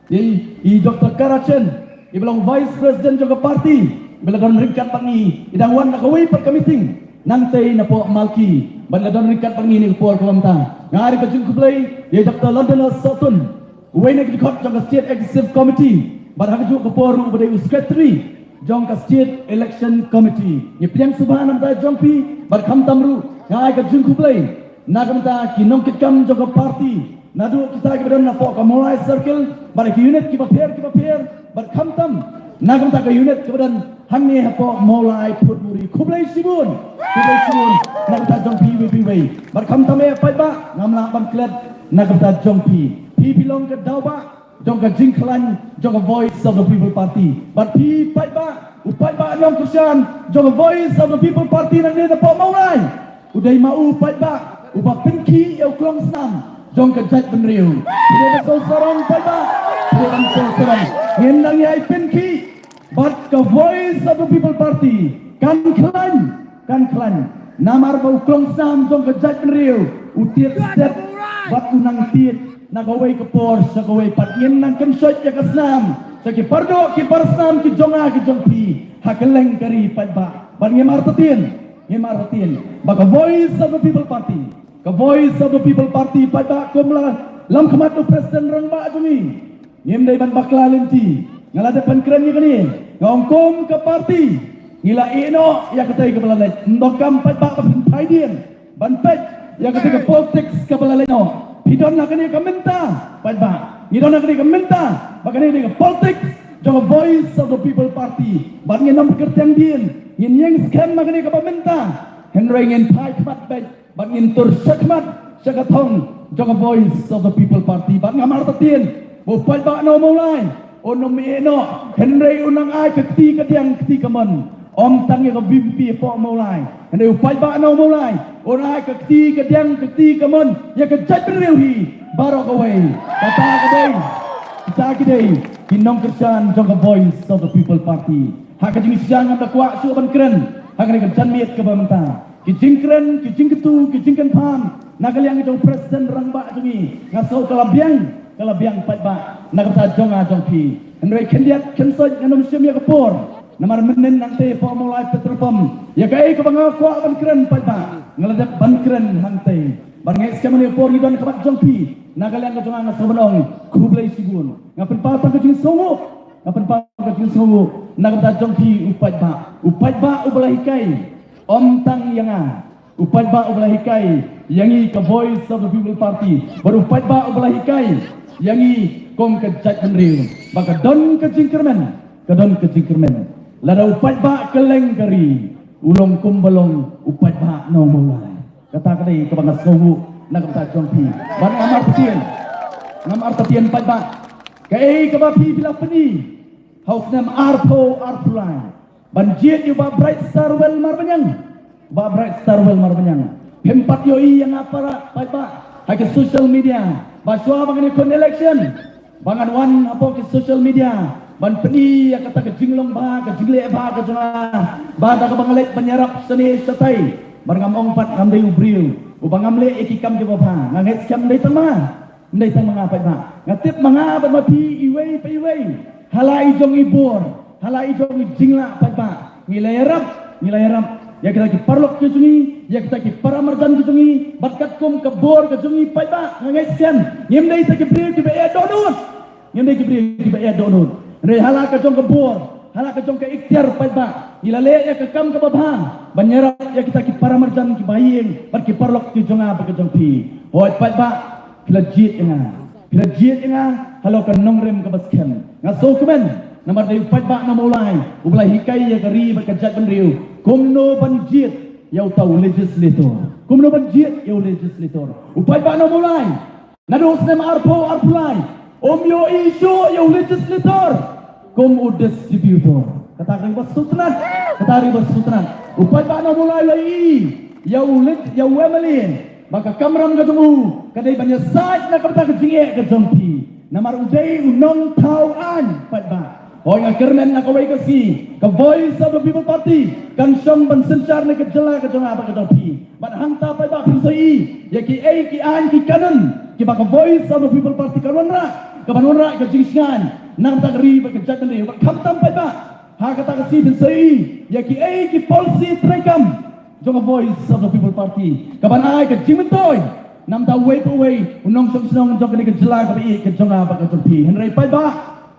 ïa i, i Doctor Kara Chen, iba long Vice President jong ka party, iba la don ryngkat bad ngi, i dang wan na kawei pat ka meeting nangtei napoh Malki, bad la don ryngkat bad ngi ha kane ka por kaba mynta. Nga ai ka jingkhublei ïa i Doctor London Sohtun, uwei na ki dkhot jong ka State Executive Committee, bad ha kajuh ka por ruh uba dei u Secretary jong ka State Election Committee. Ngi pdiang sngewbha na ka bynta jong phi, bad khamtam ruh nga ai ka jingkhublei na ka bynta ki nongkitkam jong ka party, naduh kita kiba don napoh ka Mawlai Circle bad ki unit kiba pher kiba pher, bad khamtam na ka bynta ka unit kaba don hangne hapoh Mawlai Photbury. Khublei shibun, khublei shibun na ka bynta jong phi iwei pa iwei. Bad khamtam eh paidbah, ngam lah ban klet na ka bynta jong phi. Phi phi long ka dawbah jong ka jingkhlaiñ jong ka Voice of the People Party. Bad phi paidbah, u paidbah nongkyrshan jong ka Voice of the People Party nangne napoh Mawlai u dei ma u paidbah uba pynkhih ïa u klongsnam jong ka jaitbynriew. Phi dei ban sngewsarong paidbah, phi dei ban sngewsarong. Ngin nang ïai pynkhih bad ka Voice of the People Party kan khlaiñ, kan khlaiñ. Namar ba u klongsnam jong ka jaitbynriew u tied stet bad u nang tied na kawei ka por sha kawei pat. Ngin nang kynshoit ïa ka snam sha ki pardoh ki parsnam ki jong nga ki jong phi ha kylleng ka ri paidbah. Bad ngim artatien, ngim artatien ba ka Voice of the People Party, ka Voice of the People Party paidbah, kumba la lam khmat u President rangbah jong ngi, ngim dei ban bakla lynti. Nga la dep ban kren ïa kane, nga ong kum ka party ngi la ïeh noh ïa katei kaba la leit. Ym donkam paidbah ba phin phai dien ban peit ïa katei ka politics kaba la leit noh. Phi don ha kane ka mynta paidbah, ngi don ha kane ka mynta, ba kane ka dei ka politics jong ka Voice of the People Party. Bad ngin ym kyrteng dien, ngin ïeng skhem ha kane kaba mynta, hynrei ngin phai khmat beit bad ngin tur shakhmat sha ka thong jong ka Voice of the People Party. Bad ngam artatien ba u paidbah na u Mawlai un ym ïeh noh, hynrei un nang ai ka kti ka diang kti kamon. Ym tang ïa ka V P P hapoh Mawlai, hynrei u paidbah na u Mawlai un ai ka kti ka diang ka kti kamon ïa ka jaitbynriew hi baroh kawei. Kata ka dei, kita ki dei ki nongkyrshan jong ka Voice of the People Party. Ha ka jingshisha ngam da kwah shuh ban kren ha kane ka janmiet kaba mynta. Ki jingkren, ki jingkyntu, ki jingkynpham na ka liang jong u President rangbah jong ngi, nga sngew ka la biang, ka la biang paidbah na ka bynta jong nga jong phi. Hynrei khyndiat khynsoit ngan ym shim ïa ka por, namar mynnin hangtei hapoh Mawlai Petrol Pump, ïa kaei kaba nga kwah ban kren paidbah, nga la dep ban kren hangtei. Bad nga ngeit skhem ha kane ka por ngi don ha khmat jong phi, na ka liang ka jong nga nga sngewbha ban ong khublei shibun. Nga pynpaw tang ka jingsngewnguh, nga pynpaw tang ka jingsngewnguh na ka bynta jong phi u paidbah. U paidbah uba la hikai ym tang ïa nga, u paidbah uba la hikai ïa ngi ka Voice of the People Party, bad u paidbah uba la hikai ïa ngi kum ka jaitbynriew ba ka don ka jingkyrmen, ka don ka jingkyrmen. Lada u paidbah kylleng ka ri, u long kumba long u paidbah Nongmawlai. Kata ka dei kaba nga sngewthuh na ka bynta jong phi. Bad ngam artatien, ngam artatien paidbah, kaei kaba phi phi la pyni ha u snem arphew arphew lai ban jied ïa u Bah Brightstarwell Marbaniang. Bah Brightstarwell Marbaniang, phim pat ïohi ïa nga para paidbah ha ki social media ba shuwa ba ngan ïakhun election, ba ngan wan hapoh ki social media ban pyni ïa kata ka jinglong bha, ka jingleh bha ka jong nga, ba da kaba nga leit ban ïarap shane shatai. Bad ngam ong pat, ngam dei u briew uba ngam leh ïa ki kam kiba bha. Nga ngeit skhem ym dei tang ma nga, ym dei tang ma nga paidbah. Nga tip ma nga bad ma phi iwei pa iwei, ha la i jong i bor, ha la i jong i jinglah paidbah, ngi la ïarap, ngi la ïarap ïa kita ki paralok ki jong ngi, ïa kita ki para marjan ki jong ngi. Bad katkum ka bor ka jong ngi paidbah, nga ngeit skhem ngim dei tang ki briew kiba ïeh dohnud. Ngim dei ki briew kiba ïeh dohnud. Hynrei ha la ka jong ka bor, ha la ka jong ka iktiar paidbah, ngi la leh ïa ka kam kaba bha ban ïarap ïa kita ki para marjan kiba ha ïing bad ki paralok ki jong nga bad ka jong phi. Hooid paidbah, phi la jied ïa nga, phi la jied ïa nga halor ka nongrim kaba skhem. Nga sngewkmen namar dei u paidbah Nongmawlai uba la hikai ïa ka ri bad ka jaitbynriew kumno ban jied ïa uta u legislator, kumno ban jied ïa u legislator. U paidbah Nongmawlai naduh u snem arphew arphew lai um ïohi shuh ïa u legislator kum u distributor. Kata ka dei ba sngewtynnat, kata ka dei ba sngewtynnat. U paidbah Nongmawlai la ïohi ïa u leg-, ïa u MLA ba ka kamram ka jong u ka dei ban ïasaid na ka bynta ka jingeh ka jong phi. Namar u dei u nongthaw aiñ paidbah. Hooid, nga kyrmen na kawei ka sngi ka Voice of the People Party kan shong ban synshar na ka jylla ka jong nga bad ka jong phi. Bad hangta paidbah phin sa ïohi ïa kiei ki aiñ ki kanun kiba ka Voice of the People Party kan wanrah, kaban wanrah ka jingshngaiñ na ka bynta ka ri bad ka jaitbynriew. Bad khamtam paidbah, ha kata ka sngi phin sa ïohi ïa kiei ki policy treikam jong ka Voice of the People Party kaban ai ka jingmyntoi na ka bynta uwei pa uwei u nongshong shnong jong kane ka jylla kaba ïeit ka jong nga bad ka jong phi. Hynrei paidbah,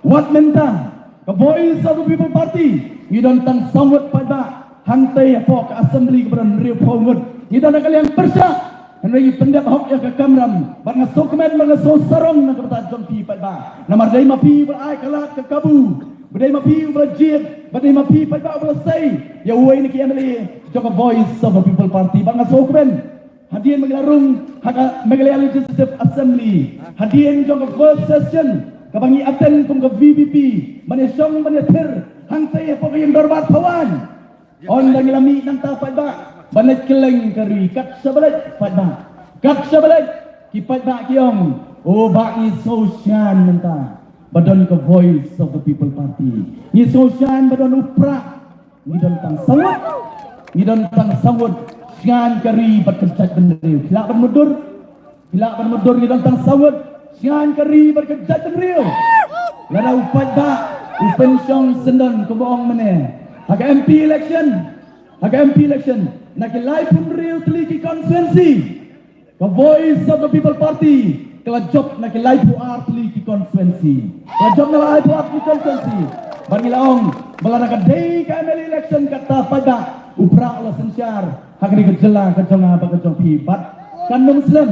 wat mynta ka Voice of the People Party ngi don tang saw ngut paidbah. Hangtei hapoh ka assembly kaba don hynriewphew ngut ngi don ha ka liang pyrshah. Hynrei ngi pyndep hok ïa ka kamram bad nga sngewkmen bad nga sngewsarong na ka bynta jong phi paidbah. Namar dei ma phi ba la ai ka lad ka kabu, ba dei ma phi ba la jied, ba dei ma phi paidbah ba la sei ïa uwei na ki MLA jong ka Voice of the People Party. Bad nga sngewkmen hadien ba ngi la rung ha ka Meghalaya Legislative Assembly, hadien jong ka first session kaba ngi attend kum ka VPP, ban ïashong ban ïathir hangtei hapoh ka ïing dorbar Thawaiñ. Ynda ngi la mih nangta paidbah ban leit kylleng ka ri, kat shaba leit paidbah, kat shaba leit ki paidbah ki ong, o bah, ngi sngewshan mynta ba don ka Voice of the People Party. Ngi sngewshan ba don u Prah. Ngi don tang saw ngut, ngi don tang saw ngut shngain ka ri bad ka jaitbynriew. Phi lah ban mutdur, phi lah ban mutdur, ngi don tang saw ngut shngain ka ri bad ka jaitbynriew. Lada u paidbah u pynshong syndon kumba ong mynne ha ka MP election, ha ka MP election na ki laiphew hynriew tylli ki constituency, ka Voice of the People Party ka la jop na ki laiphew ar tylli ki constituency. Ka la jop na laiphew ar tylli ki constituency. Bad ngi la ong ba lada ka dei ka MLA election kata paidbah, u Prah u la synshar ha kane ka jylla ka jong nga bad ka jong phi. Bad kan ym slem,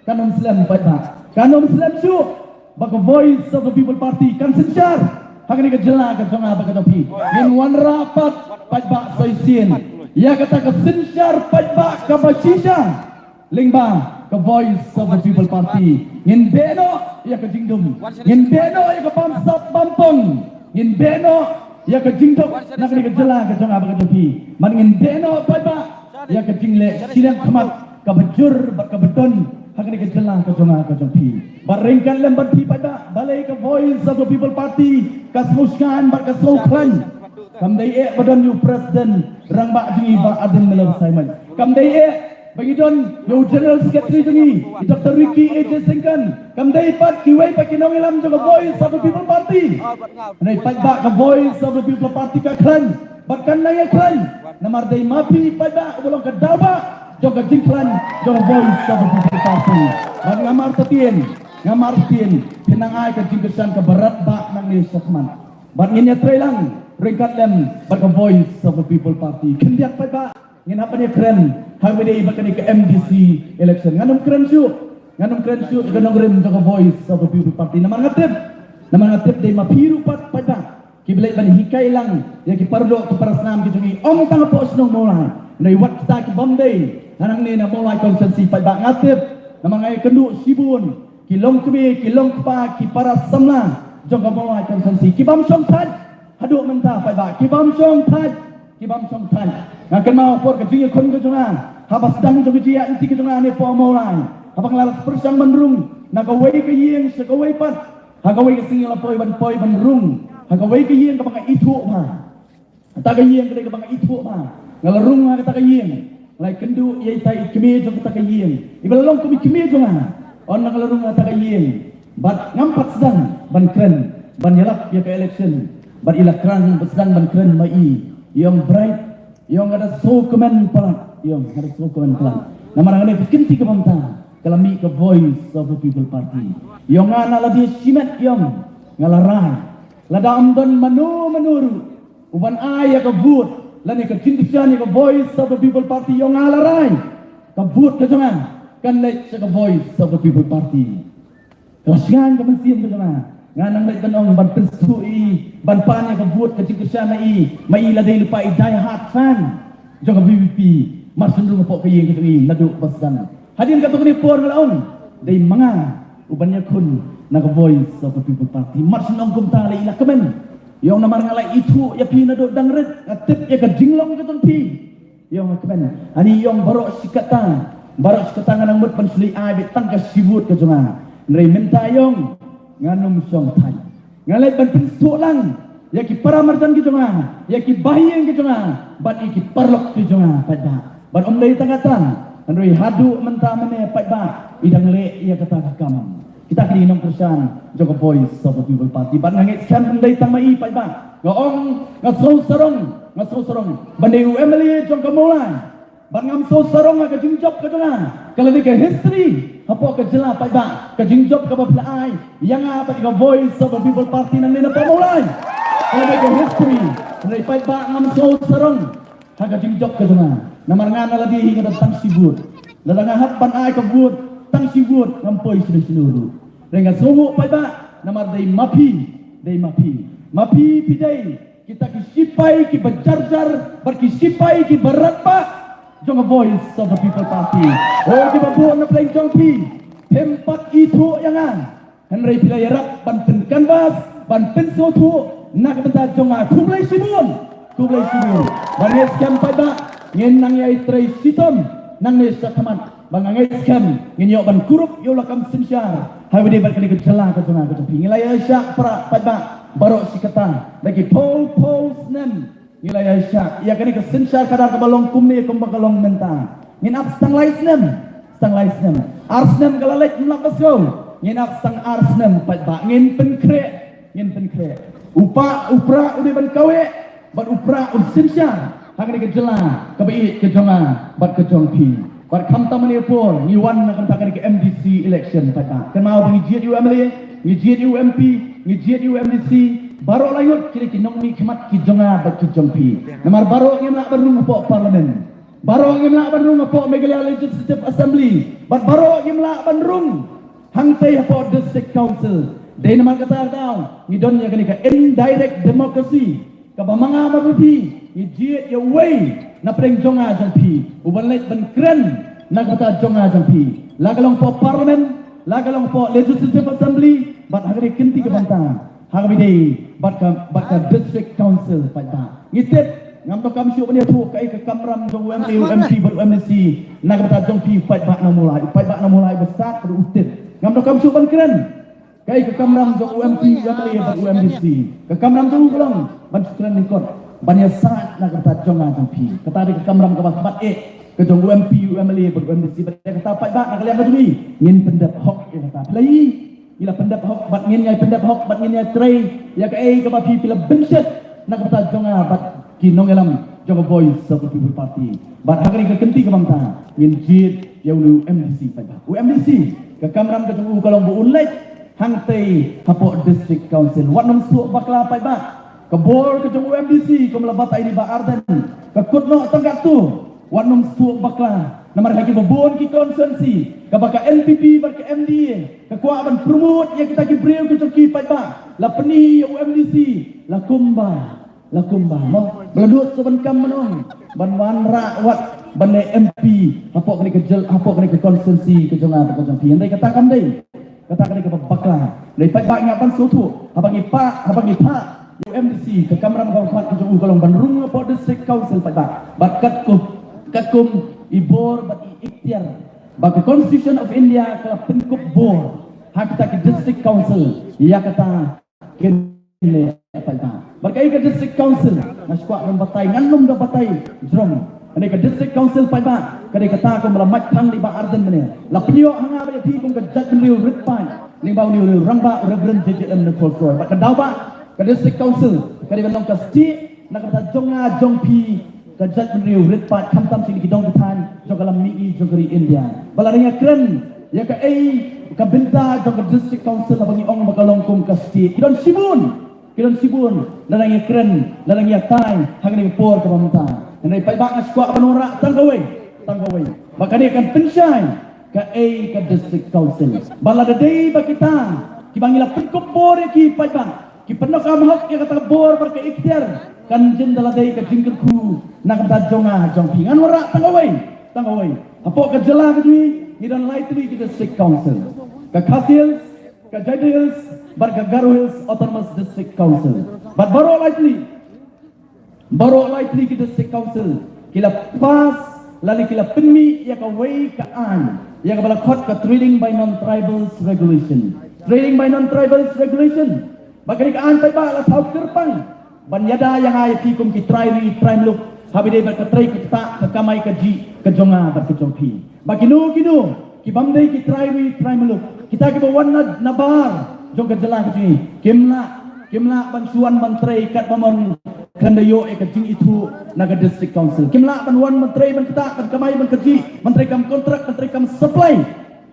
kan ym slem paidbah, kan ym slem shuh ba ka Voice of the People Party kan synshar ha kane ka jylla ka jong nga bad ka jong phi. Ngin wanrah pat paidbah sa shisien ïa kata ka synshar paidbah kaba shisha lyngba ka Voice of the People Party. Ngin beh noh ïa ka jingdum, ngin beh noh ïa ka bamsap bampong, ngin beh noh ïa ka jingduk na kane ka jylla ka jong nga bad ka jong phi. Bad ngin beh noh paidbah ïa ka jingleh shiliang khmat kaba jur bad kaba don ha kane ka jylla ka jong nga ka jong phi. Bad ryngkat lem bad phi paidbah, balei ka Voice of the People Party ka sngewsngaiñ bad ka sngewkhlaiñ? Kam dei eh ba don ïa u President rangbah jong ngi Bah Ardent Miller Basaiawmoit. Kam dei eh ba ngi don ïa u General Secretary jong ngi i Doctor Ricky A J Syngkon. Kam dei pat kiwei pat ki nongïalam jong ka Voice of the People Party. Hynrei paidbah, ka Voice of the People Party ka khlaiñ bad kan nang ïakhlaiñ. Namar dei ma phi paidbah uba long ka daw bah jong ka jingkhlaiñ jong ka Voice of the People Party. Bad nga martatien, nga martatien, phin nang ai ka jingkyrshan kaba radbah nangne shakhmat. Bad ngin ïatreilang ryngkat lem bad ka Voice of the People Party. Khyndiat paidbah, ngin hap ban ïakren ha kaba ïadei bad kane ka M D C election. Ngan ym kren shuh, ngan ym kren shuh ïa ka nongrim jong ka Voice of the People Party. Namar nga tip, namar nga tip dei ma phi ruh pat paidbah kiba leit ban hikai lang ïa ki paralok ki parasnam ki jong ngi, ym tang hapoh shnong Mawlai, hynrei wat kita ki bym dei hangne na Mawlai constituency paidbah. Nga tip, namar nga ïakynduh shibun ki longkmie, ki longkpa, ki para samla jong ka Mawlai constituency ki bym shong thait haduh mynta paidbah, ki bym shong thait, ki bym shong thait. Nga kynmaw por ka jingïakhun ka jong nga, haba sdang jong ka jingïaid lynti ka jong nga ne hapoh Mawlai, haba nga la pyrshang ban rung na kawei ka ïing sha kawei pat, ha kawei ka sngi la poi ban, poi ban rung ha kawei ka ïing kaba nga ithuh bha. Kata ka ïing ka dei kaba nga ithuh bha. Nga la rung ha kata ka ïing, nga la ïakynduh ïa ita i kmie jong kata ka ïing iba la long kum i kmie jong nga. Ynda nga la rung ha kata ka ïing, bad ngam pat sdang ban kren, ban ïalap ïa ka election, bad i la kren, bad sdang ban kren ma i. I ong, Bright, i ong, nga da sngewkmen palat, i ong, nga da sngewkmen palat. Namar ha kane ka kynti kaba mynta ka la mih ka Voice of the People Party. I ong, nga na lade shimet, i ong, nga la rai. Lada ym don mano mano ruh uban ai ïa ka vote lane ka jingkyrshan ïa ka Voice of the People Party, i ong, nga la rai, ka vote ka jong nga kan leit sha ka Voice of the People Party. Ka la shngaiñ ka mynsiem ka jong nga. Nga nang leit ban ong, ban pynsngewthuh ïa i, ban pan ïa ka vote, ka jingkyrshan ïa i ma i, la dei lypa i die hard fan jong ka V P P. Mar shu rung hapoh ka ïing ka jong i naduh ba sdang. Hadien katto katne por nga la ong, dei ma nga uban ïakhun na ka Voice of the People Party. Mar shu ong kumta, la i la kmen. I ong, namar nga la ithuh ïa phi naduh dang rit, nga tip ïa ka jinglong ka jong phi. I ong, nga kmen. Ani, i ong, baroh shi katta, baroh shi katta nga nang mut ban shu leit ai beit tang ka shi vote ka jong nga. Hynrei mynta, i ong, ngan ym shong thait. Nga leit ban pynsngewthuh lang ïa ki para marjan ki jong nga, ïa ki bahaïing ki jong nga, bad ïa ki paralok ki jong nga paidbah. Bad ym dei tang kata, hynrei haduh mynta mynne paidbah, i dang leh ïa kata ka kam. Kita ki dei ki nongkyrshan jong ka Voice of the People Party. Bad nga ngeit skhem ym dei tang ma i paidbah. Nga ong, nga sngew sarong, nga sngew sarong ban dei u M L A jong ka Mawlai. Bad ngam sngew sarong ha ka jingjop ka jong nga. Ka la dei ka history hapoh ka jylla paidbah, ka jingjop kaba phi la ai ïa nga bad ka Voice of the People Party nangne na Mawlai. Ka la dei ka history. Hynrei paidbah, ngam sngew sarong ha ka jingjop ka jong nga. Namar nga na lade hi nga don tang shi vote. Lada nga hap ban ai ka vote, tang shi vote, ngam poi shano shano ruh. Hynrei nga sngewnguh paidbah, namar dei ma phi, dei ma phi. Ma phi, phi dei kita ki shipai kiba jar jar bad ki shipai kiba radbah jong ka Voice of the People Party. Oh, kiba bun na pdeng jong phi, phim pat ithuh ïa nga, hynrei phi la ïarap ban pyncanvass, ban pynsngewthuh na ka bynta jong nga. Khublei shibun, khublei shibun. Bad ngeit skhem paidbah, ngin nang ïai trei shitom nangne shakhmat. Bad nga ngeit skhem ngin ïoh ban kurup ïa u lakam synshar ha kaba ïadei bad kane ka jylla ka jong nga ka jong phi. Ngi la ïaishah para paidbah baroh shi katta da ki phew phew snem. Ngi la ïaishah ïa kane ka synshar khadar kaba long kumne kumba ka long mynta. Ngin ap tang lai snem, tang lai snem. Ar snem ka la leit, ym lah ba sngewthuh. Ngin ap tang ar snem paidbah, ngin pynkhreh, ngin pynkhreh. U pa, u pra u dei ban kaweh bad u pra un synshar ha kane ka jylla kaba ïeit ka jong nga bad ka jong phi. Bad khamtam mynne por ngi wan na ka bynta kane ka M D C election paidbah. Kynmaw ba ngi jied ïa u M L A, ngi jied ïa u M P, ngi jied ïa u M D C. Baroh laingut ki dei ki nongmihkhmat ki jong nga bad ki jong phi. Namar baroh ngim lah ban rung hapoh Parliament. Baroh ngim lah ban rung hapoh Meghalaya Legislative Assembly. Bad baroh ngim lah ban rung hangtei hapoh District Council. Dei namar kata ka daw ngi don ïa kane ka indirect democracy, kaba ma nga bad phi ngi jied ïa uwei na pdeng jong nga jong phi uban leit ban kren na ka bynta jong nga jong phi. La ka long hapoh Parliament, la ka long hapoh Legislative Assembly, bad ha kane ka kynti ka bynta ha kaba ïadei bad ka, bad ka District Council paidbah. Ngi tip, ngam donkam shuh ban ïathuh kaei ka kamram jong u M L A, u M P bad u M D C na ka bynta jong phi paidbah na Mawlai. Paidbah na Mawlai ba stad ruh u tip. Ngam donkam shuh ban kren kaei ka kamram jong u M P, u M L A bad u M D C. Ka kamram jong u ka long ban shu kren lyngkot, ban ïasaid na ka bynta jong nga jong phi. Kata dei ka kamram kaba khmat eh ka jong u M P, u M L A bad u M D C. Bad ïa kata paidbah, na ka liang ka jong ngi, ngin pyndep hok ïa kata. Phi la ïohi, ngi la pyndep hok bad ngin ïai pyndep hok bad ngin ïai trei ïa kaei kaba phi, phi la bynshet na ka bynta jong nga bad ki nongïalam jong ka Voice of the People Party. Bad ha kane ka kynti kaba mynta ngin jied ïa u MDC paidbah. U MDC, ka kamram ka jong u ka long ba un leit hangtei hapoh District Council. Wat nym suk bakla paidbah. Ka bor ka jong u MDC, kumba la batai ïa i Bah Ardent, ka kut noh tang katto. Wat nym suk bakla. Namar ha kiba bun ki constituency, kaba ka NPP bad ka MDA ka kwah ban promote ïa kita ki briew ki jong ki paidbah, la pyni ïa u MDC la kumba, la kumba, mo. Ba la duk sa ban kam, mo, ban wanrah wat ban leh MP hapoh kane ka jylla, hapoh kane ka constituency ka jong nga bad ka jong phi. Hynrei kata kam dei, kata ka dei kaba bakla. Hynrei paidbah, ngi hap ban sngewthuh, haba ngi phah, haba ngi phah ïa u MDC, ka kamram kaba khmat ka jong u ka long ban rung hapoh District Council paidbah. Bad katkum, katkum i bor bad i iktiar ba ka Constitution of India ka la pynkup bor ha kita ki District Council, ïa kata kine paidbah. Bad kaei ka District Council, nga shu kwah ban batai, ngan nym da batai jrong. Kane ka District Council paidbah, ka dei kata kumba la mait phang da i Bah Ardent mynne. La pynïoh ha nga bad ïa phi kum ka jaitbynriew rit paid lyngba une u rangbah Reverend J J M Nichols Roy. Bad ka daw ba ka District Council ka dei ban long ka stieh na ka bynta jong nga jong phi, ka jaitbynriew rit paid, khamtam sha kine ki dong ki thaiñ jong ka lam mihngi jong ka ri India. Ba lada ngi ïakren ïa kaei ka bynta jong ka District Council, haba ngi ong ba ka long kum ka stieh, ki don shibun, ki don shibun, lada ngi ïakren, lada ngi ïatai ha kane ka por kaba mynta. Hynrei paidbah, nga shu kwah ban wanrah tang kawei, tang kawei, ba kane kan pynshai kaei ka District Council. Ba lada dei ba kita kiba ngi la pynkup bor ïa ki paidbah, ki pyndonkam hok ïa kata ka bor bad ka iktiar, kan jin da la dei ka jingkyrkhu na ka bynta jong nga jong phi. Ngan wanrah tang kawei, tang kawei. Hapoh ka jylla ka jong ngi, ngi don lai tylli ki District Council. Ka Khasi Hills, ka Jaintia Hills bad ka Garo Hills Autonomous District Council. Bad baroh lai tylli, baroh lai tylli ki District Council ki la pass lane ki la pynmih ïa kawei ka aiñ, ïa kaba la khot ka Trading by Non-Tribals Regulation. Trading by Non-Tribals Regulation. Ba kane ka aiñ paidbah la thaw kyrpang ban ïada ïa nga ïa phi kum ki trai ri trai muluk, haba ïadei bad ka trei ka ktah, ka kamai kajih ka jong nga bad ka jong phi. Ba kino kino ki bym dei ki trai ri trai muluk, kita kiba wan na, na bar jong ka jylla ka jong ngi, kim lah, kim lah ban shu wan ban trei katba mon, khlem da ïoh ïa ka jingithuh na ka District Council. Kim lah ban wan ban trei ban ktah, ban kamai ban kajih, ban trei kam kontrak, ban trei kam supply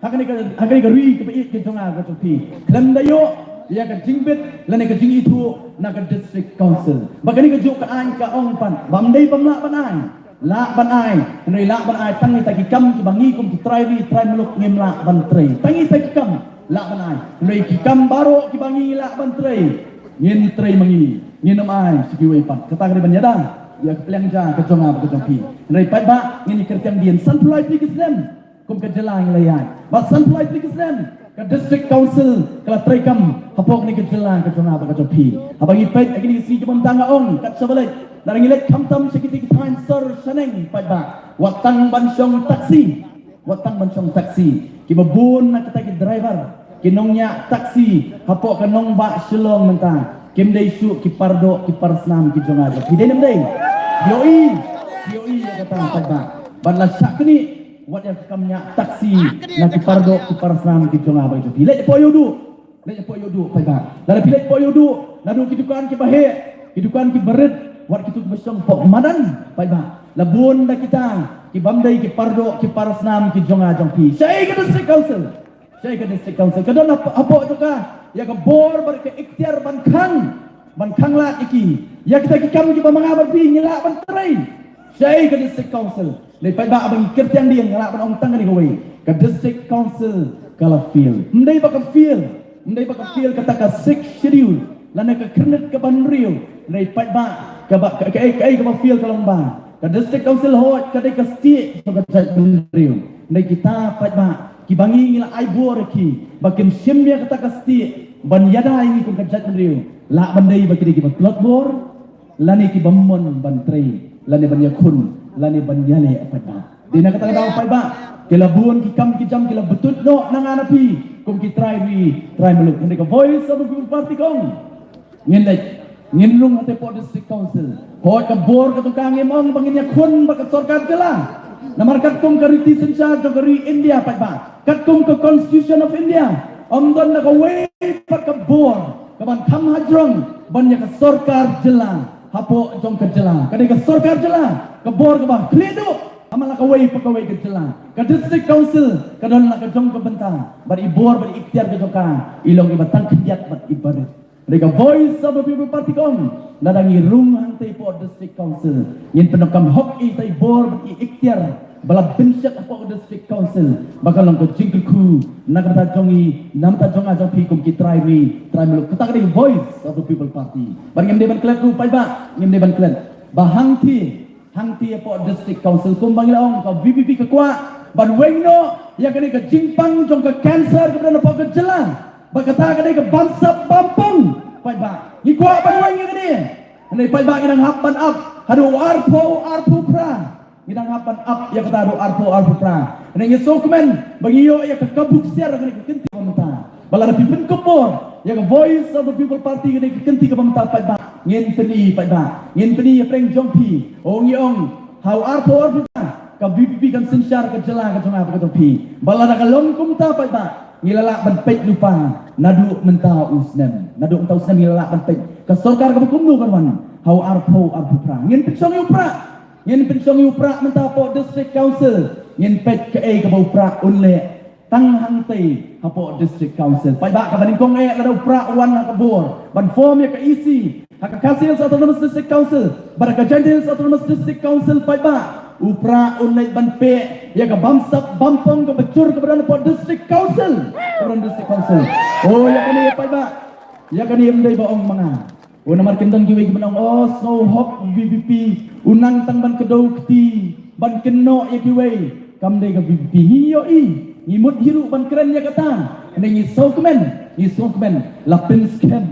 ha kane ka, ha kane ka ri kaba ïeit ka jong nga ka jong phi, khlem da ïoh ïa ka jingbit lane ka jingithuh na ka District Council. Ba kane kajuh ka aiñ ka ong pat ba ym dei bym lah ban ai, lah ban ai, hynrei lah ban ai tang ïa kita ki kam kiba ngi kum ki trai ri trai muluk ngim lah ban trei. Tang ïa kita ki kam lah ban ai, hynrei ki kam baroh kiba ngi lah ban trei, ngin trei ma ngi, ngin ym ai sha kiwei pat. Kata ka dei ban ïada ïa ka pliang ja ka jong nga bad ka jong phi. Hynrei paidbah, ngin ïa kyrkiang dien, sanphew lai tylli ki snem kum ka jylla ngi la ïaid. Bad sanphew lai tylli ki snem ka District Council ka la treikam hapoh kane ka jylla ka jong nga bad ka jong phi. Haba ngi peit ha kine ki sngi kiba mynta, nga ong kat shaba leit, lada ngi leit khamtam sha kita ki thaiñ sor shaneng paidbah, wat tang ban shong taxi, wat tang ban shong taxi. Kiba bun na kita ki driver, ki nongñiah taxi hapoh ka nongbah Shillong mynta, kim dei shuh ki pardoh ki parsnam ki jong nga jong phi, dei ne ym dei? Phi ïohi, phi ïohi ïa kata paidbah. Bad la shah knieh wat ïa ka kam ñiah taxi na ki pardoh ki parsnam ki jong nga bad jong phi. Leit hapoh Ïewduh, leit hapoh Ïewduh paidbah. Lada phi leit hapoh Ïewduh, naduh ki dukan kiba heh, ki dukan kiba rit, wat kito kiba shong hapoh madan paidbah, la bun da kita ki bym dei ki pardoh ki parsnam ki jong nga jong phi. Shaei ka District Council? Shaei ka District Council? Ka don hapoh, hapoh jong ka ïa ka bor bad ka iktiar ban khang, ban khanglad ïa ki. Ïa kita ki kam kiba ma nga bad phi ngi lah ban trei. Shaei ka District Council? Dei paidbah, ba ngi kyrtiang dien, nga lah ban ong tang kane kawei, ka District Council ka la fail. Ym dei ba ka fail, ym dei ba ka fail kata ka Sixth Schedule lane ka khyrnit kaba hynriew. Dei paidbah, kaba, ka, kaei, kaei kaba fail ka long ba ka District Council, hooid, ka dei ka stieh jong ka jaitbynriew. Dei kita paidbah kiba ngi, ngi la ai bor ïa ki ba kin shim ïa kata ka stieh ban ïada ïa ngi kum ka jaitbynriew, lah ban dei ba ki dei kiba tlot bor, lane kiba mon ban trei, lane ban ïakhun, lane ban ïaleh paidbah. Dei na kata ka daw paidbah, ki la bun ki kam ki jam ki la btut noh na nga na phi kum ki trai ri trai muluk. Hynrei ka Voice of the People Party ka ong, ngin leit, ngin rung hangtei hapoh District Council. Hooid, ka bor ka jong ka ngim ong ba ngin ïakhun bad ka sorkar jylla. Namar katkum ka riti synshar jong ka ri India paidbah, katkum ka Constitution of India, ym don da kawei pat ka bor kaban kham hajrong ban ïa ka sorkar jylla hapoh jong ka jylla. Ka dei ka sorkar jylla ka bor kaba khlieh duh ha man la kawei pa kawei ka jylla. Ka District Council ka don la ka jong ka bynta bad i bor bad i iktiar ka jong ka, i long iba tang khyndiat bad iba rit. Ka dei ka Voice of the People Party ka ong, lada ngi rung hangtei hapoh District Council, ngin pyndonkam hok ïa itai i bor bad i iktiar ba la pynshet hapoh ka District Council ba kan long ka jingkyrkhu na ka bynta jong ngi, na ka bynta jong nga jong phi kum ki trai ri trai muluk. Kata ka dei ka Voice of the People Party. Bad ngim dei ban klet ruh paidbah, ngim dei ban klet ba hangtei, hangtei hapoh District Council kumba ngi la ong, ka VPP ka kwah ban weng noh ïa kane ka jingpang jong ka cancer kaba don hapoh ka jylla. Bad kata ka dei ka bamsap bampong paidbah. Ngi kwah ban weng ïa kane. Hynrei paidbah, ngi dang hap ban ap haduh arphew, arphew phra. Ngi dang hap ban ap ïa kata haduh arphew, arphew phra. Hynrei ngi sngewkmen ba ngi ïoh ïa ka kabu ksiar ha kane ka kynti kaba mynta. Ba lada phi pynkup bor ïa ka Voice of the People Party ha kane ka kynti kaba mynta paidbah, ngin pyni paidbah, ngin pyni ïa pyrshah jong phi. Ong, ngi ong, ha u arphew, arphew phra ka VPP kan synshar ka jylla ka jong nga bad ka jong phi. Ba lada ka long kumta paidbah, ngi la lah ban peit lypa naduh mynta u snem. Naduh mynta u snem ngi la lah ban peit ka sorkar kaba kumno kan wan ha u arphew, arphew phra. Ngin pynshong ïa u prah. Ngin pynshong ïa u prah mynta hapoh District Council. Ngin peit kaei kaba u prah un leh tang hangtei hapoh District Council. Paidbah, kaba nyngkong eh, lada u prah u wan ha ka bor ban form ïa ka EC ha ka Khasi Hills Autonomous District Council bad ha ka Jaintia Hills Autonomous District Council paidbah, u prah un leit ban peh ïa ka bamsap bampong kaba jur kaba don hapoh District Council. Kaba don District Council. Oh, ïa kane paidbah, ïa kane ym dei ba ong ma nga. Oh, namar kin don kiwei kiba ong, oh, sngewhok VPP, u nang tang ban kdew kti ban kynnoh ïa kiwei. Kam dei ka VPP. Ngi ïohi, ngi mut hi ruh ban kren ïa kata. Hynrei ngi sngewkmen, ngi sngewkmen la pynskhem,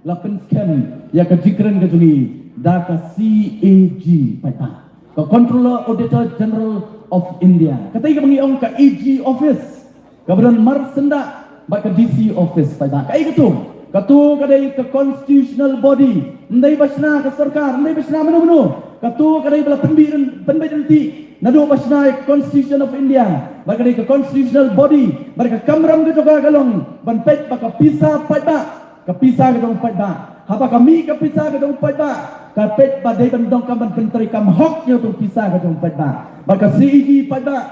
la pynskhem ïa ka jingkren ka jong ngi da ka CAG paidbah, ka Controller Auditor General of India. Kata kaba ngi ong ka AG office kaba don marsyndah bad ka DC office paidbah. Kaei kato? Kato ka dei ka constitutional body. Ym dei ba shna ka sorkar, ym dei ba shna mano mano. Kato ka dei ba la pynbeit ryn-, pynbeit ryntih naduh ba shna ïa ka Constitution of India. Bad ka dei ka constitutional body, bad ka kamram ka jong ka ka long ban peit ba ka pisa paidbah, ka pisa ka jong paidbah, haba ka mih ka pisa ka jong paidbah, ka peit ba dei ban donkam ban pyntreikam hok ïa uto u pisa ka jong paidbah. Bad ka CAG paidbah,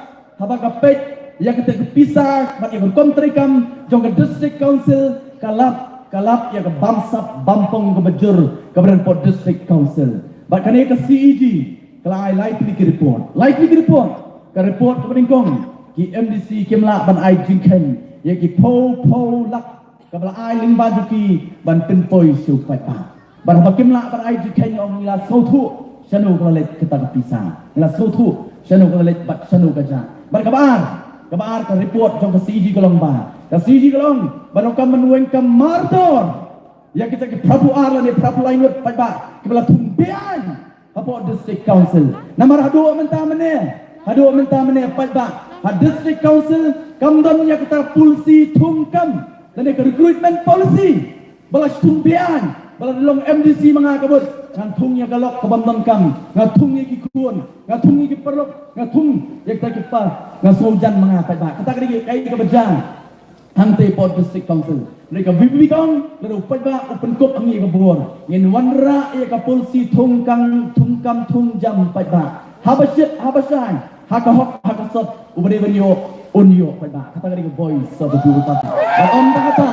haba ka peit ïa kata ka pisa bad ïa ka rukom treikam jong ka District Council, ka lap, ka lap ïa ka bamsap bampong kaba jur kaba don hapoh District Council. Bad kane ka CAG ka la ai lai tylli ki report. Lai tylli ki report. Ka report kaba nyngkong, ki MDC kim lah ban ai jingkheiñ ïa ki phew phew lak kaba la ai lyngba jong ki ban pynpoi sha u paidbah. Bad haba kim lah ban ai jingkheiñ, ong, ngi la sngewthuh shano ka la leit kata ka pisa. Ngi la sngewthuh shano ka la leit bad shano ka jah. Bad kaba ar, kaba ar ka report jong ka CAG ka long ba, ka CAG ka long ba donkam ban weng kam mardor ïa kita ki phra phew ar lane phra phew lai ngut paidbah kiba la thung beaiñ hapoh District Council. Namar haduh mynta mynne, haduh mynta mynne paidbah, ha District Council kam don ïa kata policy thung kam lane ka recruitment policy. Ba la shu thung beaiñ, ba la long MDC ma nga ka mut, ngan thung ïa ka lok ka bym donkam, nga thung ïa ki khun, nga thung ïa ki paralok, nga thung ïa kita ki pa, nga sngewjan ma nga paidbah. Kata ka dei kaei kaba jia hangtei hapoh District Council. Hynrei ka VPP ka ong, lada u paidbah u pynkup ha ngi ka bor, ngin wanrah ïa ka policy thung kam, thung kam thung jam paidbah. Haba shit, haba shai, ha ka hok, ha ka sot, uba dei ban ïoh un ïoh paidbah. Kata ka dei ka Voice of the People Party. Bad ym tang kata,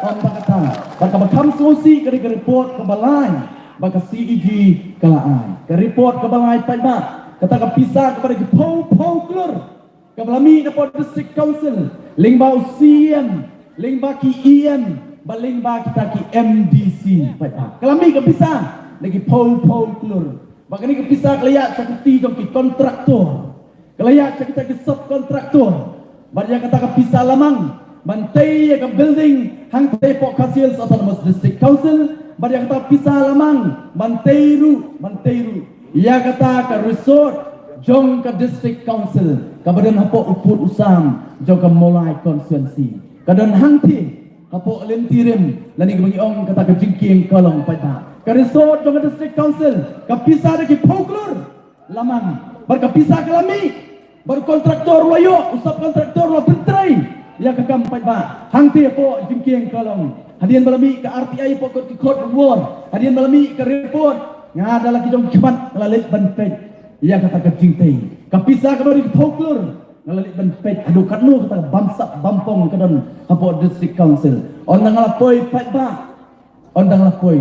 ym tang kata, bad kaba kham sngewsih ka dei ka report kaba lai ba ka CAG ka la ai. Ka report kaba lai paidbah, kata ka pisa kaba dei ki phew phew klur kaba la mih na poh District Council lyngba u CEM, lyngba ki EM, bad lyngba kita ki MDC paidbah. Ka la mih ka pisa da ki phew phew klur. Bad kane ka pisa ka la ïaid sha ki kti jong ki kontraktor, ka la ïaid sha kita ki subkontraktor. Bad ïa kata ka pisa la mang ban tei ïa ka building hangtei hapoh Khasi Hills Autonomous District Council. Bad ïa kata ka pisa la mang ban tei ruh, ban tei ruh ïa kata ka resort jong ka District Council kaba don hapoh u pud u sam jong ka Mawlai constituency. Ka don hangtei hapoh lynti rim lane kaba ngi ong kata ka jingkieng ka long paidbah. Ka resort jong ka District Council, ka pisa da ki phew klur la mang. Bad ka pisa ka la mih, bad u kontraktor u la ïoh, u subkontraktor u la pyntrei ïa ka kam paidbah. Hangtei hapoh jingkieng ka long, hadien ba la mih ka RTI hapoh kot ki kot bor, hadien ba la mih ka report Nga da la ki jong ki khmat nga la leit ban peit ïa kata ka jingtei. Ka pisa kaba ri phew klur nga la leit ban peit haduh katno kata ka bamsap bampong ka don hapoh District Council. Ynda nga la poi paidbah, ynda nga la poi,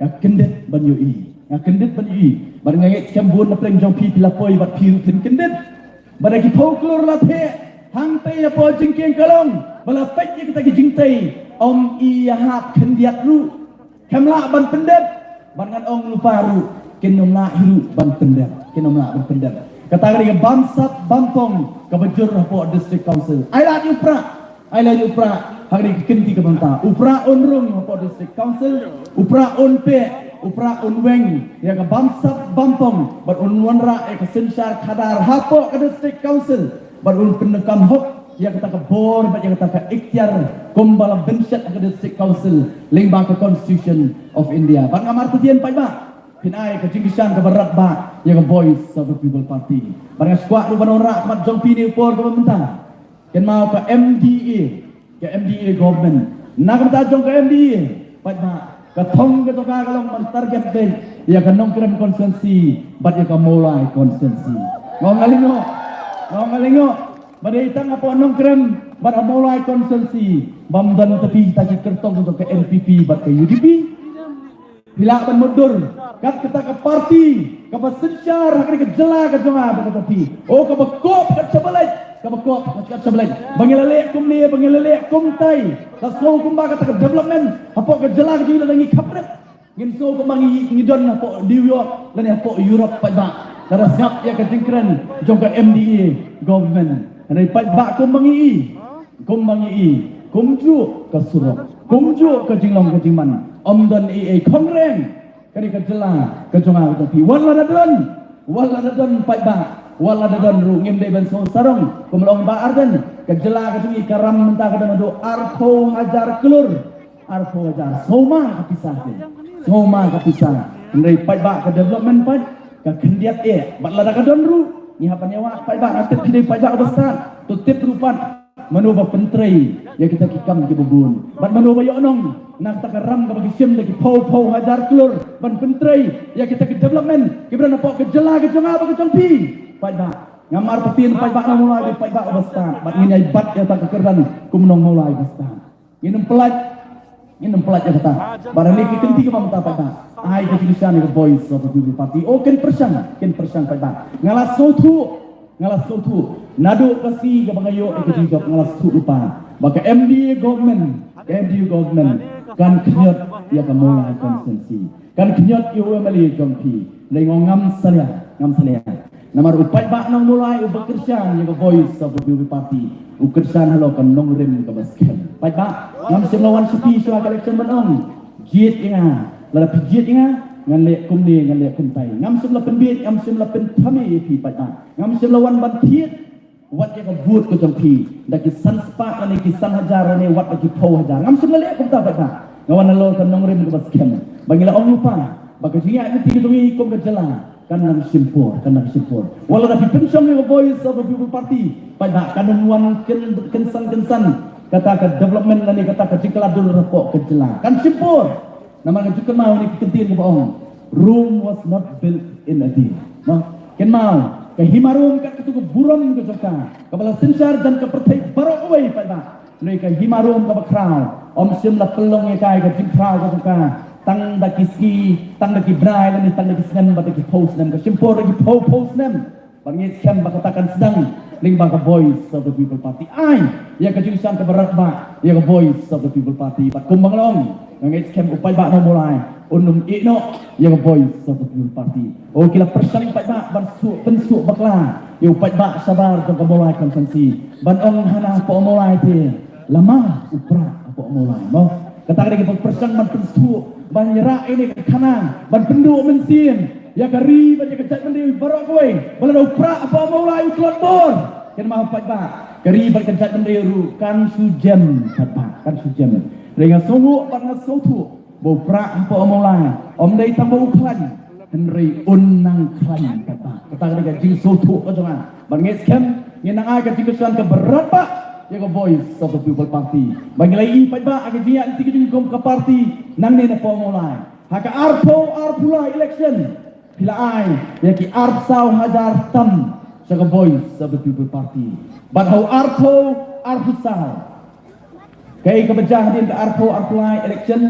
nga kyndit ban ïohi. Nga kyndit ban ïohi. Bad nga ngeit skhem bun na pdeng jong phi phi la poi bad phi ruh phin kyndit. Bad da ki phew klur la theh hangtei hapoh jingkieng ka long ba la peit ïa kata ka jingtei, ym i ïa hap khyndiat ruh. Khlem lah ban pyndep. Bad ngan ong lypa ruh, kin ym lah hi ruh ban pyndep. Kin ym lah ban pyndep. Kata ka dei ka bamsap bampong kaba jur hapoh District Council. Ai lad ïa u Prah. Ai lad ïa u Prah ha kane ka kynti ka bynta. U Prah un rung hapoh District Council. U Prah un peh. U Prah un weng ïa ka bamsap bampong bad un wanrah ïa ka synshar khadar hapoh ka District Council. Bad un pyndonkam hok ïa kata ka bor bad ïa kata ka ikhtiar kumba la bynshet ha ka District Council lyngba ka Constitution of India. Bad ngam artatien paidbah, phin ai ka jingkyrshan kaba radbah ïa ka Voice of the People Party. Bad nga sngewkwah ruh ban wanrah ha khmat jong phi ha kane ka por kaba mynta. Kynmaw ka M D A, ka M D A government. Na ka bynta jong ka M D A, paidbah, ka thong ka jong ka ka long ban target beit ïa ka Nongkrem constituency bad ïa ka Mawlai constituency. Nga ong nga lyngngoh. Nga ong nga lyngngoh. Ba dei tang hapoh Nongkrem bad ha Mawlai constituency bym don, tapi kita ki kyrtong jong ka N P P bad ka U D P. Phi lah ban mutdur kat kata ka parti kaba synshar ha kane ka jylla ka jong nga bad kata phi. O kaba kop kat shabalej, kaba kop kat shabalej. Ba ngi la leh kumne, ba ngi la leh kumtai. La sngew kumba kata ka development hapoh ka jylla ka jong ngi la ngi khapret. Ngin sngew kumba ngi, ngi don hapoh New York lane hapoh Europe paidbah. Lada sngap ïa ka jingkren jong ka M D A government. Hynrei paidbah kumba ngi i, kumba ngi i, kumjuh ka surok, kumjuh ka jinglong ka jingman, ym don ei ei khongreng. Kane ka jylla ka jong nga ka jong phi. Wat lada don, wat lada don paidbah, wat lada don ruh, ngim dei ban sngew sarong. Kum la ong Bah Ardent, ka jylla ka jong ngi ka ram mynta ka don haduh arphew hajar klur. Arphew hajar. Sngewma ka pisa te. Sngewma ka pisa. Hynrei paidbah, ka development pat ka khyndiat eh. Bad lada ka don ruh, ngi hap ban ïawad paidbah. Nga tip phi dei paidbah ba stad. To tip ruh pat mano ba pyntrei ïa kita ki kam kiba bun, bad mano ba ïohnong na kata ka ram kaba ki shim da ki phew phew hajar klur ban pyntrei ïa kita ki development kiba don hapoh ka jylla ka jong nga bad ka jong phi. Paidbah, ngam artatien paidbah Nongmawlai, paidbah ba stad, bad ngin ïai bat ïa kata ka kyrdan kum Nongmawlai ba stad. Ngin ym pynlait, ngin ym pynlait ïa kata. Bad ha kane ka kynti kaba mynta paidbah, ai ka jingkyrshan ïa ka Voice of the People Party. O kin pyrshang, kin pyrshang paidbah. Nga la sngewthuh, nga la sngewthuh. Naduh ka sngi kaba nga ïoh ïa ka jingjop nga la sngewthuh lypa ba ka M D A government, ka M D A government kan khñiot ïa ka Mawlai constituency. Kan khñiot ïa u M L A jong phi. Lei nga ong ngam salia, ngam salia. Namar u paidbah Nongmawlai uba kyrshan ïa ka Voice of the People Party, u kyrshan halor ka nongrim kaba skhem. Paidbah, ngam shym la wan sha phi sha ka election ban ong jied ïa nga. Lada phi jied ïa nga, ngan leh kumne, ngan leh kumtai. Ngam shym la pynbieit, ngam shym la pynthame ïa phi paidbah. Ngam shym la wan ban thied wat ïa ka vote ka jong phi da ki san spah lane ki san hajar lane wat da ki phew hajar. Ngam shym la leh kumta paidbah. Nga wan halor ka nongrim kaba skhem ba ngi la ong lypa ba ka jingïaid lynti ka jong ngi kum ka jylla kan nang shim por, kan nang shim por. Wat lada phi pynshong ïa ka Voice of the People Party paidbah, kan ym wan kyn, kynsan kynsan kata ka development lane kata ka jingkylla dur hapoh ka jylla. Kan shim por. Namar nga ju kynmaw ïa kane ka kyntien kaba ong, Rome was not built in a day. Mo, kynmaw, ka hima Rome kat katu ka burom ka jong ka kaba la synshar jan ka pyrthei baroh kawei paidbah. Hynrei ka hima Rome kaba khraw ym shym la pynlong ïa ka ïa ka jingkhraw ka jong ka tang da ki sngi, tang da ki bnai lane tang da ki snem bad da ki phew snem. Ka shim por da ki phew phew snem. Bad ngi skhem ba kata kan sdang lyngba ka Voice of the People Party. Ai ïa ka jingkyrshan kaba radbah ïa ka Voice of the People Party. Bad kumba nga la ong, nga ngeit skhem u paidbah Nongmawlai un ym ïeh noh ïa ka Voice of the People Party. O ki la pyrshang paidbah ban shu, pynshu bakla ïa u paidbah shabar jong ka Mawlai constituency ban ong hana hapoh Mawlai te la ma u Prah hapoh Mawlai, mo. Kata ka dei kaba pyrshang ban pynshu, ban ïarap ïa kane ka khana, ban pynduh mynsiem ïa ka ri bad ïa ka jaitbynriew baroh kawei ba lada u Prah hapoh Mawlai u tlot bor, kynmaw paidbah, ka ri bad ka jaitbynriew ruh kan shu jem paidbah, kan shu jem. Hynrei nga sngewthuh bad nga sngewthuh ba u Prah hapoh Mawlai ym dei tang ba u khlaiñ, hynrei un nang khlaiñ paidbah. Kata ka dei ka jingsngewthuh ka jong nga. Bad ngi skhem ngin nang ai ka jingkyrshan kaba radbah ïa ka Voice of the People Party. Bad ngi la ïohi paidbah ha ka jingïaid lynti ka jong ngi kum ka party nangne napoh Mawlai. Ha ka arphew arphew lai election, phi la ai ïa ki arphew saw hajar tam sha ka Voice of the People Party. Bad ha u arphew arphew saw, kaei kaba jia hadien ka arphew arphew lai election,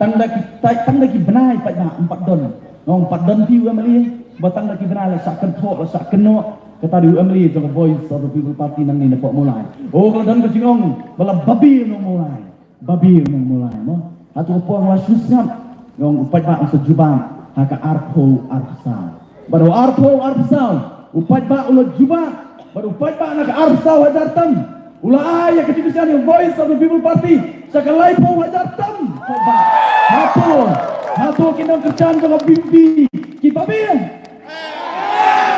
tang da ki, tang da ki bnai pat ba ym pat don. Ong pat don phi u MLA, ba tang da ki bnai la shah kynthoh, la shah kynnoh, kata dei u MLA jong ka Voice of the People Party nangne na Pohmawlai. O, ka la don ka jingong ba la babe na u Mawlai. Babe u nong Mawlai mo. Hato ka por nga la shu sngap. Ong u paidbah u sa jubab ha ka arphew arphew saw. Bad u arphew arphew saw, u paidbah u la jubab. Bad u paidbah na ka arphew saw hajar tam, u la ai ïa ka jingkyrshan ïa Voice of the People Party sha ka laiphew hajar tam, paidbah. Hato, hato ki nongkyrshan jong ka VPP ki babe?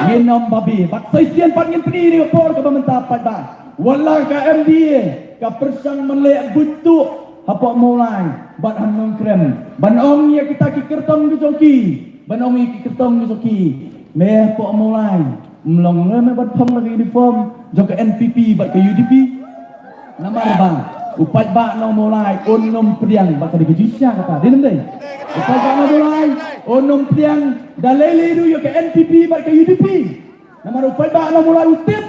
Ngin ym babe. Bad sa shisien pat ngin pyni ïa ka por kaba mynta, paidbah. Wat la ka MDA ka pyrshang ban leh buit tuh ha Pohmawlai bad ha Nongkrem ban ong ïa kita ki kyrtong ki jong ki, ban ong ïa ki kyrtong ki jong ki, me Pohmawlai, ym long lem ban phong la ka uniform jong ka NPP bad ka UDP. Namar ba u paidbah nong Mawlai un ym pdiang, ba ka dei ka jingshisha kata, dei ne ym dei? U paidbah nong Mawlai un ym pdiang da lei lei ruh ïa ka NPP bad ka UDP. Namar u paidbah nong Mawlai u tip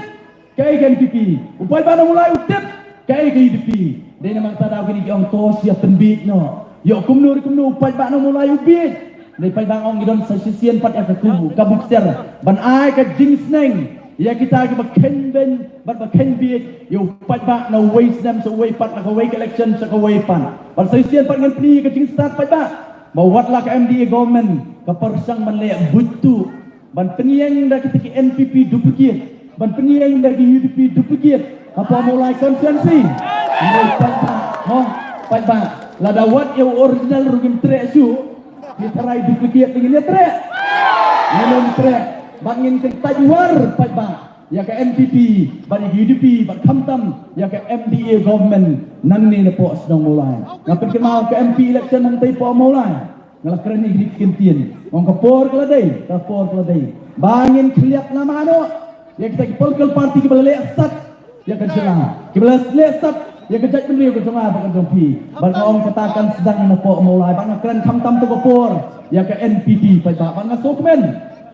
kaei ka NPP, u paidbah nong Mawlai u tip kaei ka UDP. Dei namar kata daw kine ki ong to shu ïa pynbiej noh. Ïoh kumno re kumno u paidbah nong Mawlai u biej. Dei paidbah, ong ngi don sa shisien pat ïa ka kum ka bukser ban ai ka jingsneng ïa kita kiba kheiñ beiñ bad ba kheiñ biej ïa u paidbah na uwei snem sha uwei pat, na kawei ka election sha kawei pat. Bad sa shisien pat ngan pyni ka jingstad, paidbah, ba wat la ka MDA government ka pyrshang ban leh buit tuh, ban pynïeng da kita ki NPP duplicate, ban pynïeng da ki UDP duplicate ha Pohmawlai constituency. Hynrei paidbah, mo, paidbah, lada wat ïa u original ruh ngim treh shuh, ngi tharai duplicate ngin ïa treh? Ngin ym treh. Bad ngin kyntait war, paidbah, ïa ka NPP bad ïa ka UDP bad khamtam ïa ka MDA government nangne na Pohshnong Mawlai. Nga pynkynmaw ka MP election hangtei Pohmawlai, nga la kren ïa ki kyntien. Ong ka por ka la dei, ka por ka la dei ba ngin khylliap namar ïa kita ki political party kiba la leh sat ïa ka jylla, kiba la leh sat ïa ka jaitbynriew ka jong nga bad ka jong phi. Bad nga ong kata kan sdang na Pohmawlai. Bad nga kren khamtam to ka por ïa ka NPP, paidbah. Bad nga sngewkmen,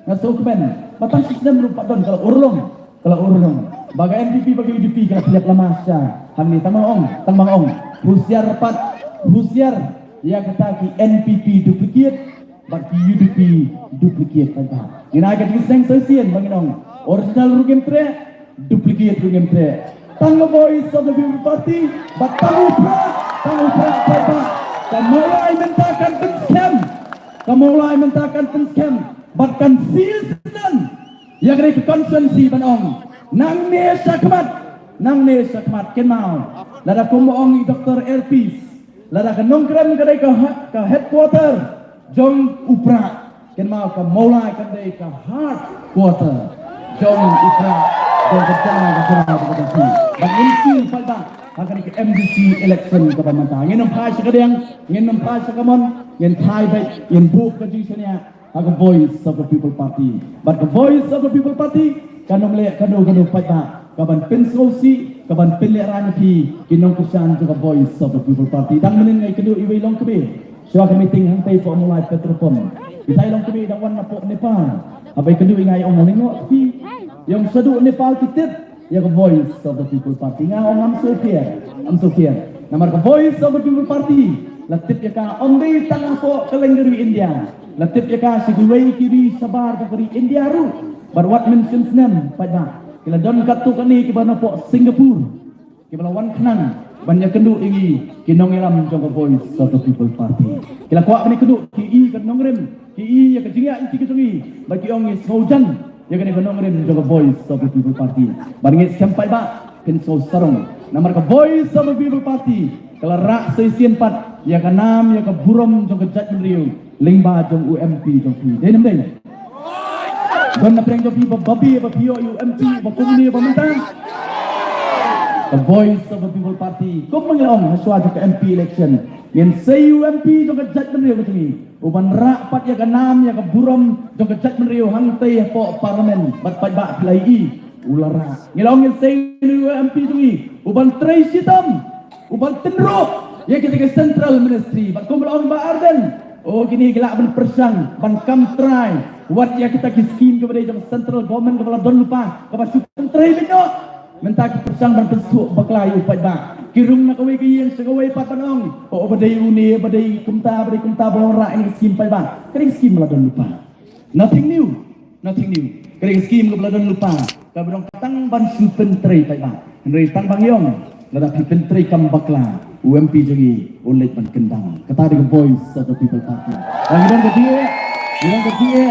nga sngewkmen ba tang shi snem ruh pat don, ka la urlong, ka la urlong. Ba ka NPP bad ka UDP ka la khylliap lama shisha hangne. Tang ba nga ong, tang ba nga ong, husiar pat, husiar ïa kita ki NPP duplicate bad ki UDP duplicate, paidbah. Ngin ai ka jingsneng sa shisien ba ngin ong original ruh ngim treh, duplicate ruh ngim treh. Tang ka Voice of the People Party bad tang u Prah, tang u Prah, paidbah. Ka Mawlai mynta kan pynskhem, ka Mawlai mynta kan pynskhem bad kan seal snem ïa kane ka constituency ban ong, nangne shakhmat, nangne shakhmat. Kynmaw, lada kumba ong i Doctor Airpeace, lada ka Nongkrem ka dei ka ha-, ka headquarter jong u Prah, kynmaw ka Mawlai ka dei ka heart quarter jong u Prah, jong ka jylla, ka jylla, ka jylla. Bad ngin seal, paidbah, ha kane ka MDC election kaba mynta. Ngin ym phai sha kadiang, ngin ym phai sha kamon, ngin phai beit, ngin buh ka jingshaniah ha ka Voice of the People Party. Bad ka Voice of the People Party kan ym leh kano kano, paidbah, kaban pynsngewsih, kaban pynlehraiñ ïa phi ki nongkyrshan jong ka Voice of the People Party. Dang mynnin nga ïakynduh iwei i longkmie shuwa ka meeting hangtei Pohmawlai petrol pump. Itai i longkmie i dang wan na Pohmawlai, Nepal. Haba ïakynduh ïa nga i ong, nga lyngngoh ïa phi. I ong shaduh Nepal ki tip ïa ka Voice of the People Party. Nga ong ngam sngewpher, ngam sngewpher. Namar ka Voice of the People Party la tip ïa ka ym dei tang hapoh kylleng ka ri India. La tip ïa ka sha kiwei ki ri shabar ka ri India ruh. Bad wat mynshem snem, paidbah, ki la don katto katne kiba napoh Singapore kiba la wan khnang ban ïakynduh ïa ngi ki nongïalam jong ka Voice of the People Party. Ki la kwah ban ïakynduh, ki i ka nongrim, ki i ïa ka jingïaid lynti ka jong ngi, bad ki ong ngi sngewjan ïa kane ka nongrim jong ka Voice of the People Party. Bad ngi skhem, paidbah, phin sngew sarong. Namar ka Voice of the People Party ka la rah sa shisien pat ïa ka nam, ïa ka burom jong ka jaitbynriew lyngba jong u MP jong phi. Dei ne ym dei? Don na pdeng jong phi ba babe ba phi ïoh ïa u MP ba kumne ba mynta? Ka Voice of the People Party, kumba ngi la ong ha shuwa jong ka MP election, ngin sei ïa u MP jong ka jaitbynriew ka jong ngi, uban rah pat ïa ka nam, ïa ka burom jong ka jaitbynriew hangtei hapoh Parliament. Bad paidbah, phi la ïohi, u la rah. Ngi la ong ngin sei ïa u MP jong ngi uban trei shitom, uban tynruh ïa kita ki Central Ministry. Bad kumba la ong Bah Ardent, O kine ki lah ban pyrshang ban kam trai wat ïa kita ki skim kaba dei jong central government kaba la don lypa kaba shu pyntrei beit noh. Mynta ki pyrshang ban pynsuk bakla ïa u paidbah. Ki rung na kawei ka ïing sha kawei pat ban ong, o ba dei une, ba dei kumta, ba dei kumta, ba wanrah ïa ki skim paidbah. Ka dei skim la don lypa. Nothing new. Nothing new. Ka dei ka skim kaba la don lypa kaba dang tang ban shu pyntrei paidbah. Hynrei tang ba ngi ong lada phi pyntrei kam bakla, u M P jong ngi un leit ban kyndang. Kata dei ka Voice of the People Party. Ba ngi don ka D A, ngi don ka D A,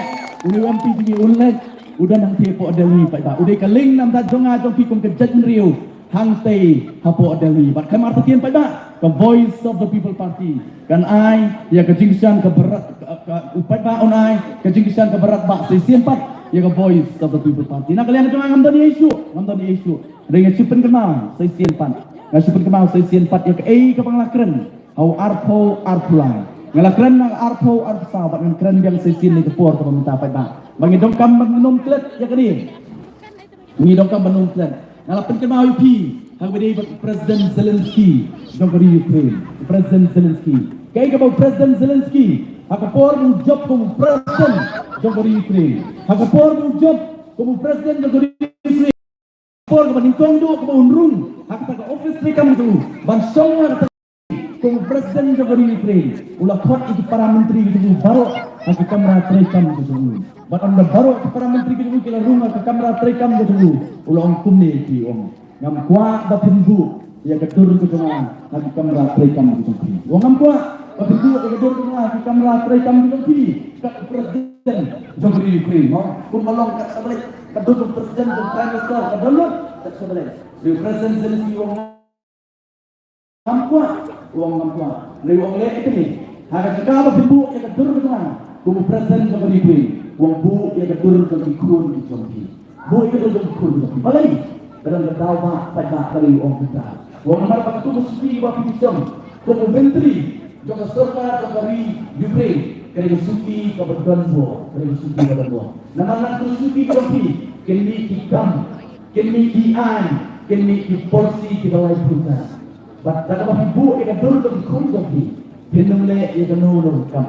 une u M P jong ngi un leit, u don hangtei hapoh Delhi paidbah. U dei ka link namar jong nga jong phi kum ka jaitbynriew hangtei hapoh Delhi. Bad ka Martha Tian paidbah, ka Voice of the People Party kan ai ïa ka jingkyrshan ka barat, ka, ka, u paidbah un ai ka jingkyrshan ka barat bad shisien pat ïa ka Voice of the People Party. Na ka liang jong nga ngam don issue, ngam don issue. Hynrei nga shu pynkynmaw shisien pat, nga shu pynkynmaw shisien pat ïa kaei kaba nga la kren ha u arphew arphew lai. Nga la kren ha u arphew arphew saw bad ngan kren biang shisien ha ka por kaba mynta paidbah. Ba ngi donkam ban nym klet ïa kane. Ngi donkam ban nym klet. Nga la pynkynmaw ïa phi ha kaba dei bad President Zelensky jong ka ri Ukraine. President Zelensky. Kaei kaba President Zelensky ha ka por ba u jop kum u President jong ka ri Ukraine. Ha ka por ba u jop kum u President jong ka ri Ukraine. Por kaba nyngkong duh kaba un rung ha kata ka office treikam jong u ban shong ha kata kum u President jong ka ri Ukraine, u la khot ïa ki para myntri ki jong u baroh ha ki kamra treikam ki jong u. Bad ynda baroh ki para myntri ki jong u ki la rung ha ki kamra treikam ki jong u, u la ong kumne ïa ki, u ong, ngam kwah ba phin buh ïa ka dur ka jong nga ha ki kamra treikam ki jong phi. U ong ngam kwah ba phin buh ïa ka dur ka jong nga ha ki kamra treikam ki jong phi. Kat u President jong ka ri Ukraine, mo. Kumba long kat sa balei ka dur ka President, ka Prime Minister, ka don lut kat sa balei. Ri u President Zelensky u ong ngam kwah, u ong ngam kwah. Hynrei u ong leh ïa kane. Ha ka jaka ba phi buh ïa ka dur ka jong nga kum u President jong ka ri Ukraine, u ong buh ïa ka dur jong ki khun ki jong phi. Buh ïa ka dur jong ki khun ki jong phi. Balei? Ka don ka daw ba paidbah, balei u ong kumta? U ong namar ba katu ka suki ba phi shong kum u myntri jong ka sorkar jong ka ri Ukraine ka dei ka suki kaba don bor, ka dei ka suki kaba don bor. Namar na katu ka suki ka jong phi kin mih ki kam, kin mih ki aiñ, kin mih ki polisi kiba lai pyrta. Bad da kaba phi buh ïa ka dur jong ki khun jong phi, phin ym leh ïa kano kano ka kam,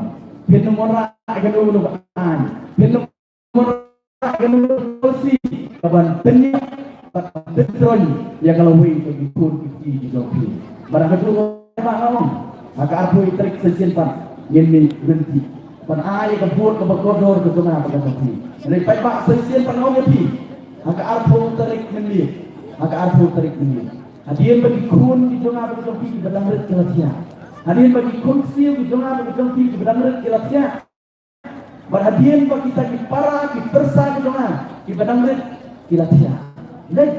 phin ym wanrah ïa kano kano ka aiñ, phin ym wanrah ïa kano kano ka polisi kaban pynïap bad ban pyntroiñ ïa ka lawei jong ki khun ki kti ki jong phi. Bad ha kajuh ka ba nga ong ha ka arphew tarik shisien pat ngin mih ryntih ban ai ïa ka vote kaba kordor ka jong nga bad ka jong phi. Hynrei paidbah, shisien pat nga ong ïa phi, ha ka arphew tarik mynmiet, ha ka arphew tarik mynmiet, hadien ba ki khun ki jong nga bad ki jong phi kiba dang rit ki la thiah, hadien ba ki khun ksiew ki jong nga bad ki jong phi kiba dang rit ki la thiah, bad hadien ba kita ki para ki pyrsa ki jong nga kiba dang rit ki la thiah, leit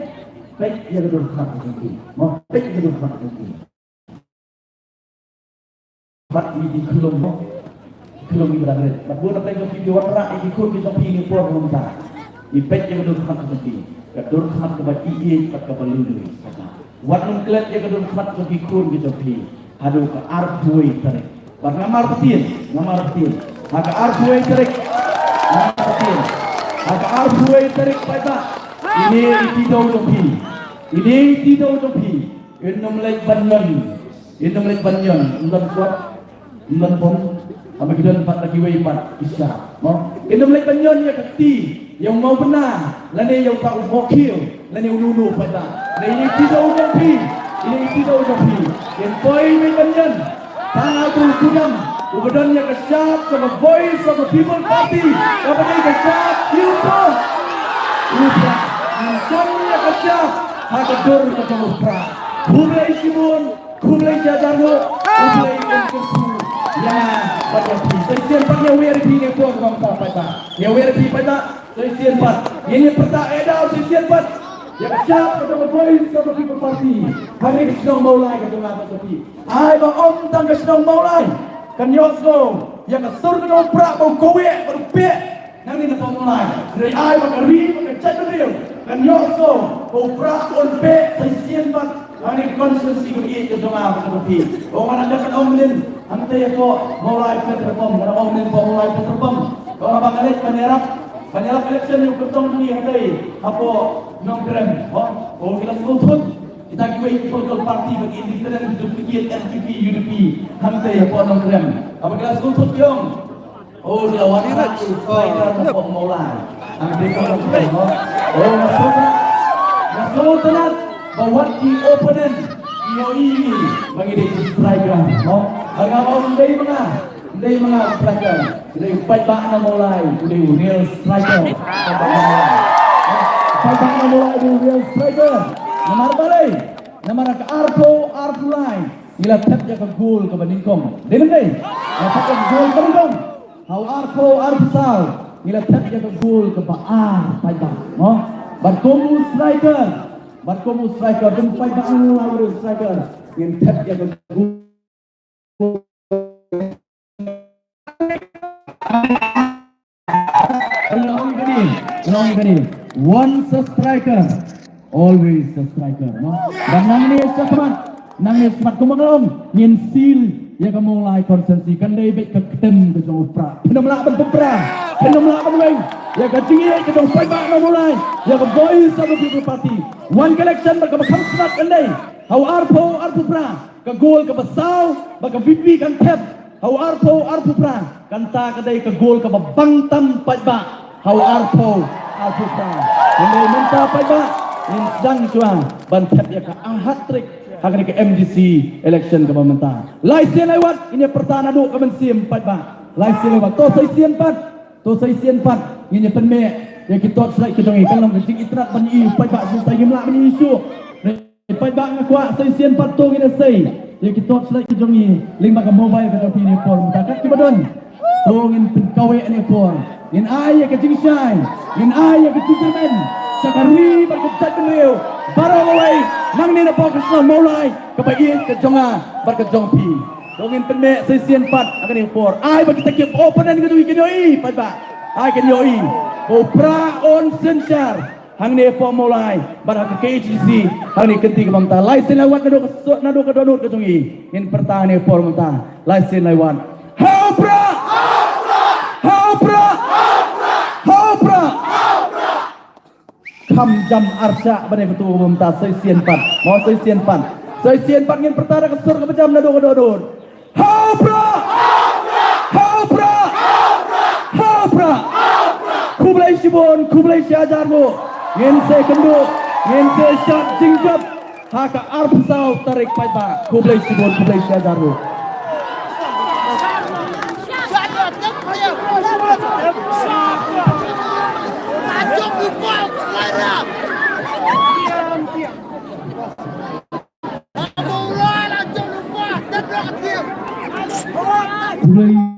peit ïa ka dur khmat ka jong phi. Mo, peit ïa ka dur khmat ka jong phi. Bad ïa ki khyllung, mo, khyllung kiba dang rit. Bad bun na pdeng jong phi ki wanrah ïa ki khun ki jong phi ha kane ka por kumta. Peit ïa ka dur khmat ka jong phi, ka dur khmat kaba ïeit bad kaba lui lui. Wat nym klet ïa ka dur khmat jong ki khun ki jong phi haduh ka arphew wei tarik. Bad nga marpyrthiang, nga marpyrthiang, ha ka arphew wei tarik, nga marpyrthiang, ha ka arphew wei tarik paidbah, ine i Tido jong phi, ine i Tido jong phi, in ym leit ban ñion, in ym leit ban ñion, ym don kwat, ym don bom, haba ki don pat la kiwei pat ki shap, mo. In ym leit ban ñion ïa ka kti, ïa u mawbynna, lane ïa uta u mawkhiew, lane uno uno pat. Lane ine i Tido jong phi, ine i Tido jong phi, in poi mih ban ñion tang ha uto u kudang uba don ïa ka shap jong ka Voice of the People Party, kaba dei ka shap ïa u Prah. U Prah, ngin shong ïa ka shap ha ka dur ka jong u Prah. Khublei shibun. Khublei shihajar nguh, khublei, un kyrkhu ïa nga bad ïa phi. Sa shisien pat ïa wer ïa phi ne por ngam pat pat. Ïa wer ïa phi pat, sa shisien pat. Ngin ïa pyrta eh daw sa shisien pat. Ïa ka shap ka jong ka Voice of the People Party ha ri ka shnong Mawlai ka jong nga bad ïa phi. Ai ba ym tang ka shnong Mawlai kan ïohsngew ïa ka sur ka jong u Prah ba u kawek bad u pek. Nangne na Pamulai, hynrei ai ba ka ri bad ka jaitbynriew kan ïohsngew ba u Prah un pek sa shisien pat. Nangne ka constituency ka ïeit ka jong nga bad ka jong phi. Ba nga la dep ban ong mynnin hangtei hapoh Mawlai petrol pump, nga la ong mynnin hapoh Mawlai petrol pump. Ba nga ba nga leit ban ïarap, ban ïarap election ïa u kyrtong jong ngi hangtei hapoh Nongkrem. Ba ki la sngewthuh. Tang kiwei ki political party ba ki independent ki duplicate N P P, U D P, hangta ïa pdeng Nongkrem. Haba ki la sngewthuh ki ong, oh, ngi la wan ha u striker na pdeng Mawlai. Hangta ïa pdeng Nongkrem, no? Oh, nga sngewtynnat. Nga sngewtynnat ba wat ki opponent ki ïohi ïa ngi ba ngi dei ki striker, no? Ba nga ong dei ma nga. Dei ma nga u striker. Dei u paidbah na Mawlai, u dei u real striker. Paidbah na Mawlai u dei u real striker. Namar balei? Namar ka arphew arphew lai ngi la thep ïa ka gol kaba nyngkong. Dei ne em dei? Ngi la thep ïa ka gol kaba nyngkong. Ha u arphew arphew saw ngi la thep ïa ka gol kaba ar, paidbah. Mo? Bad kum u striker, bad kum u striker, kum paidbah na Mawlai u dei u striker. Ngin thep ïa ka gol. Long kane, long kane. Once a striker, always a striker, no? Bad nangne shakhmat, nangne shakhmat kumba nga ong, ngin seal ïa ka Mawlai constituency, kan dei beit ka ktem ka jong u Prah. Phin ym lah ban pynpra, phin ym lah ban weng ïa ka jingïeit ka jong paidbah na Mawlai ïa ka Voice of the People Party. Wan ka election bad kaba kham smat kan dei ha u arphew arphew phra. Ka gol kaba saw ba ka V P kan thep ha u arphew arphew phra, kata ka dei ka gol kaba bang tam, paidbah, ha u arphew arphew phra. Hynrei mynta, paidbah, ngin sdang shuwa ban thep ïa ka hat-trick ha kane ka M D C election kaba mynta. Lai sien lai wat ngin ïa pyrta naduh ka mynsiem, paidbah. Lai sien lai wat, to sa shisien pat, to sa shisien pat ngin ïa pynmih ïa ki torchlight ki jong ngi, kan long ka jingitynnad ban ïohi, paidbah, shisha ngim lah ban ïohi shuh. Paidbah, nga kwah sa shisien pat to ngin ïa sei ïa ki torchlight ki jong ngi lyngba ka mobile ka jong phi ha kane ka por mynta. Kat kiba don, to ngin pynkaweh ha kane ka por. Ngin ai ïa ka jingshai, ngin ai ïa ka jingkyrmen sha ka ri bad ka jaitbynriew baroh kawei nangne na poh ka shnong Mawlai kaba ïeit ka jong nga bad ka jong phi. To ngin pynmih sa shisien pat ha kane ka por. Ai ba kita ki opponent ka jong ngi kin ïohi, paidbah. Ai kin ïohi ba u Prah un synshar hangne hapoh Mawlai bad ha ka K H A D C hangne kynti kaba mynta. Lai sien lai wat naduh ka sot, naduh ka dohnud ka jong ngi, ngin pyrta hangne hapoh mynta. Lai sien lai wat. Ha u Prah! Ha u Prah! Ha u Prah! Kham jam arshah ban ïa katu kaba mynta. Sa shisien pat, mo, sa shisien pat, sa shisien pat ngin pyrta da ka sur kaba jam naduh ka dohnud. Ha u Prah! Ha u Prah! Ha u Prah! Khublei shibun, khublei shihajar nguh. Ngin sa ïakynduh, ngin sa ïashad jingjop ha ka arphew saw tarik, paidbah. Khublei shibun, khublei shihajar nguh. Khublei.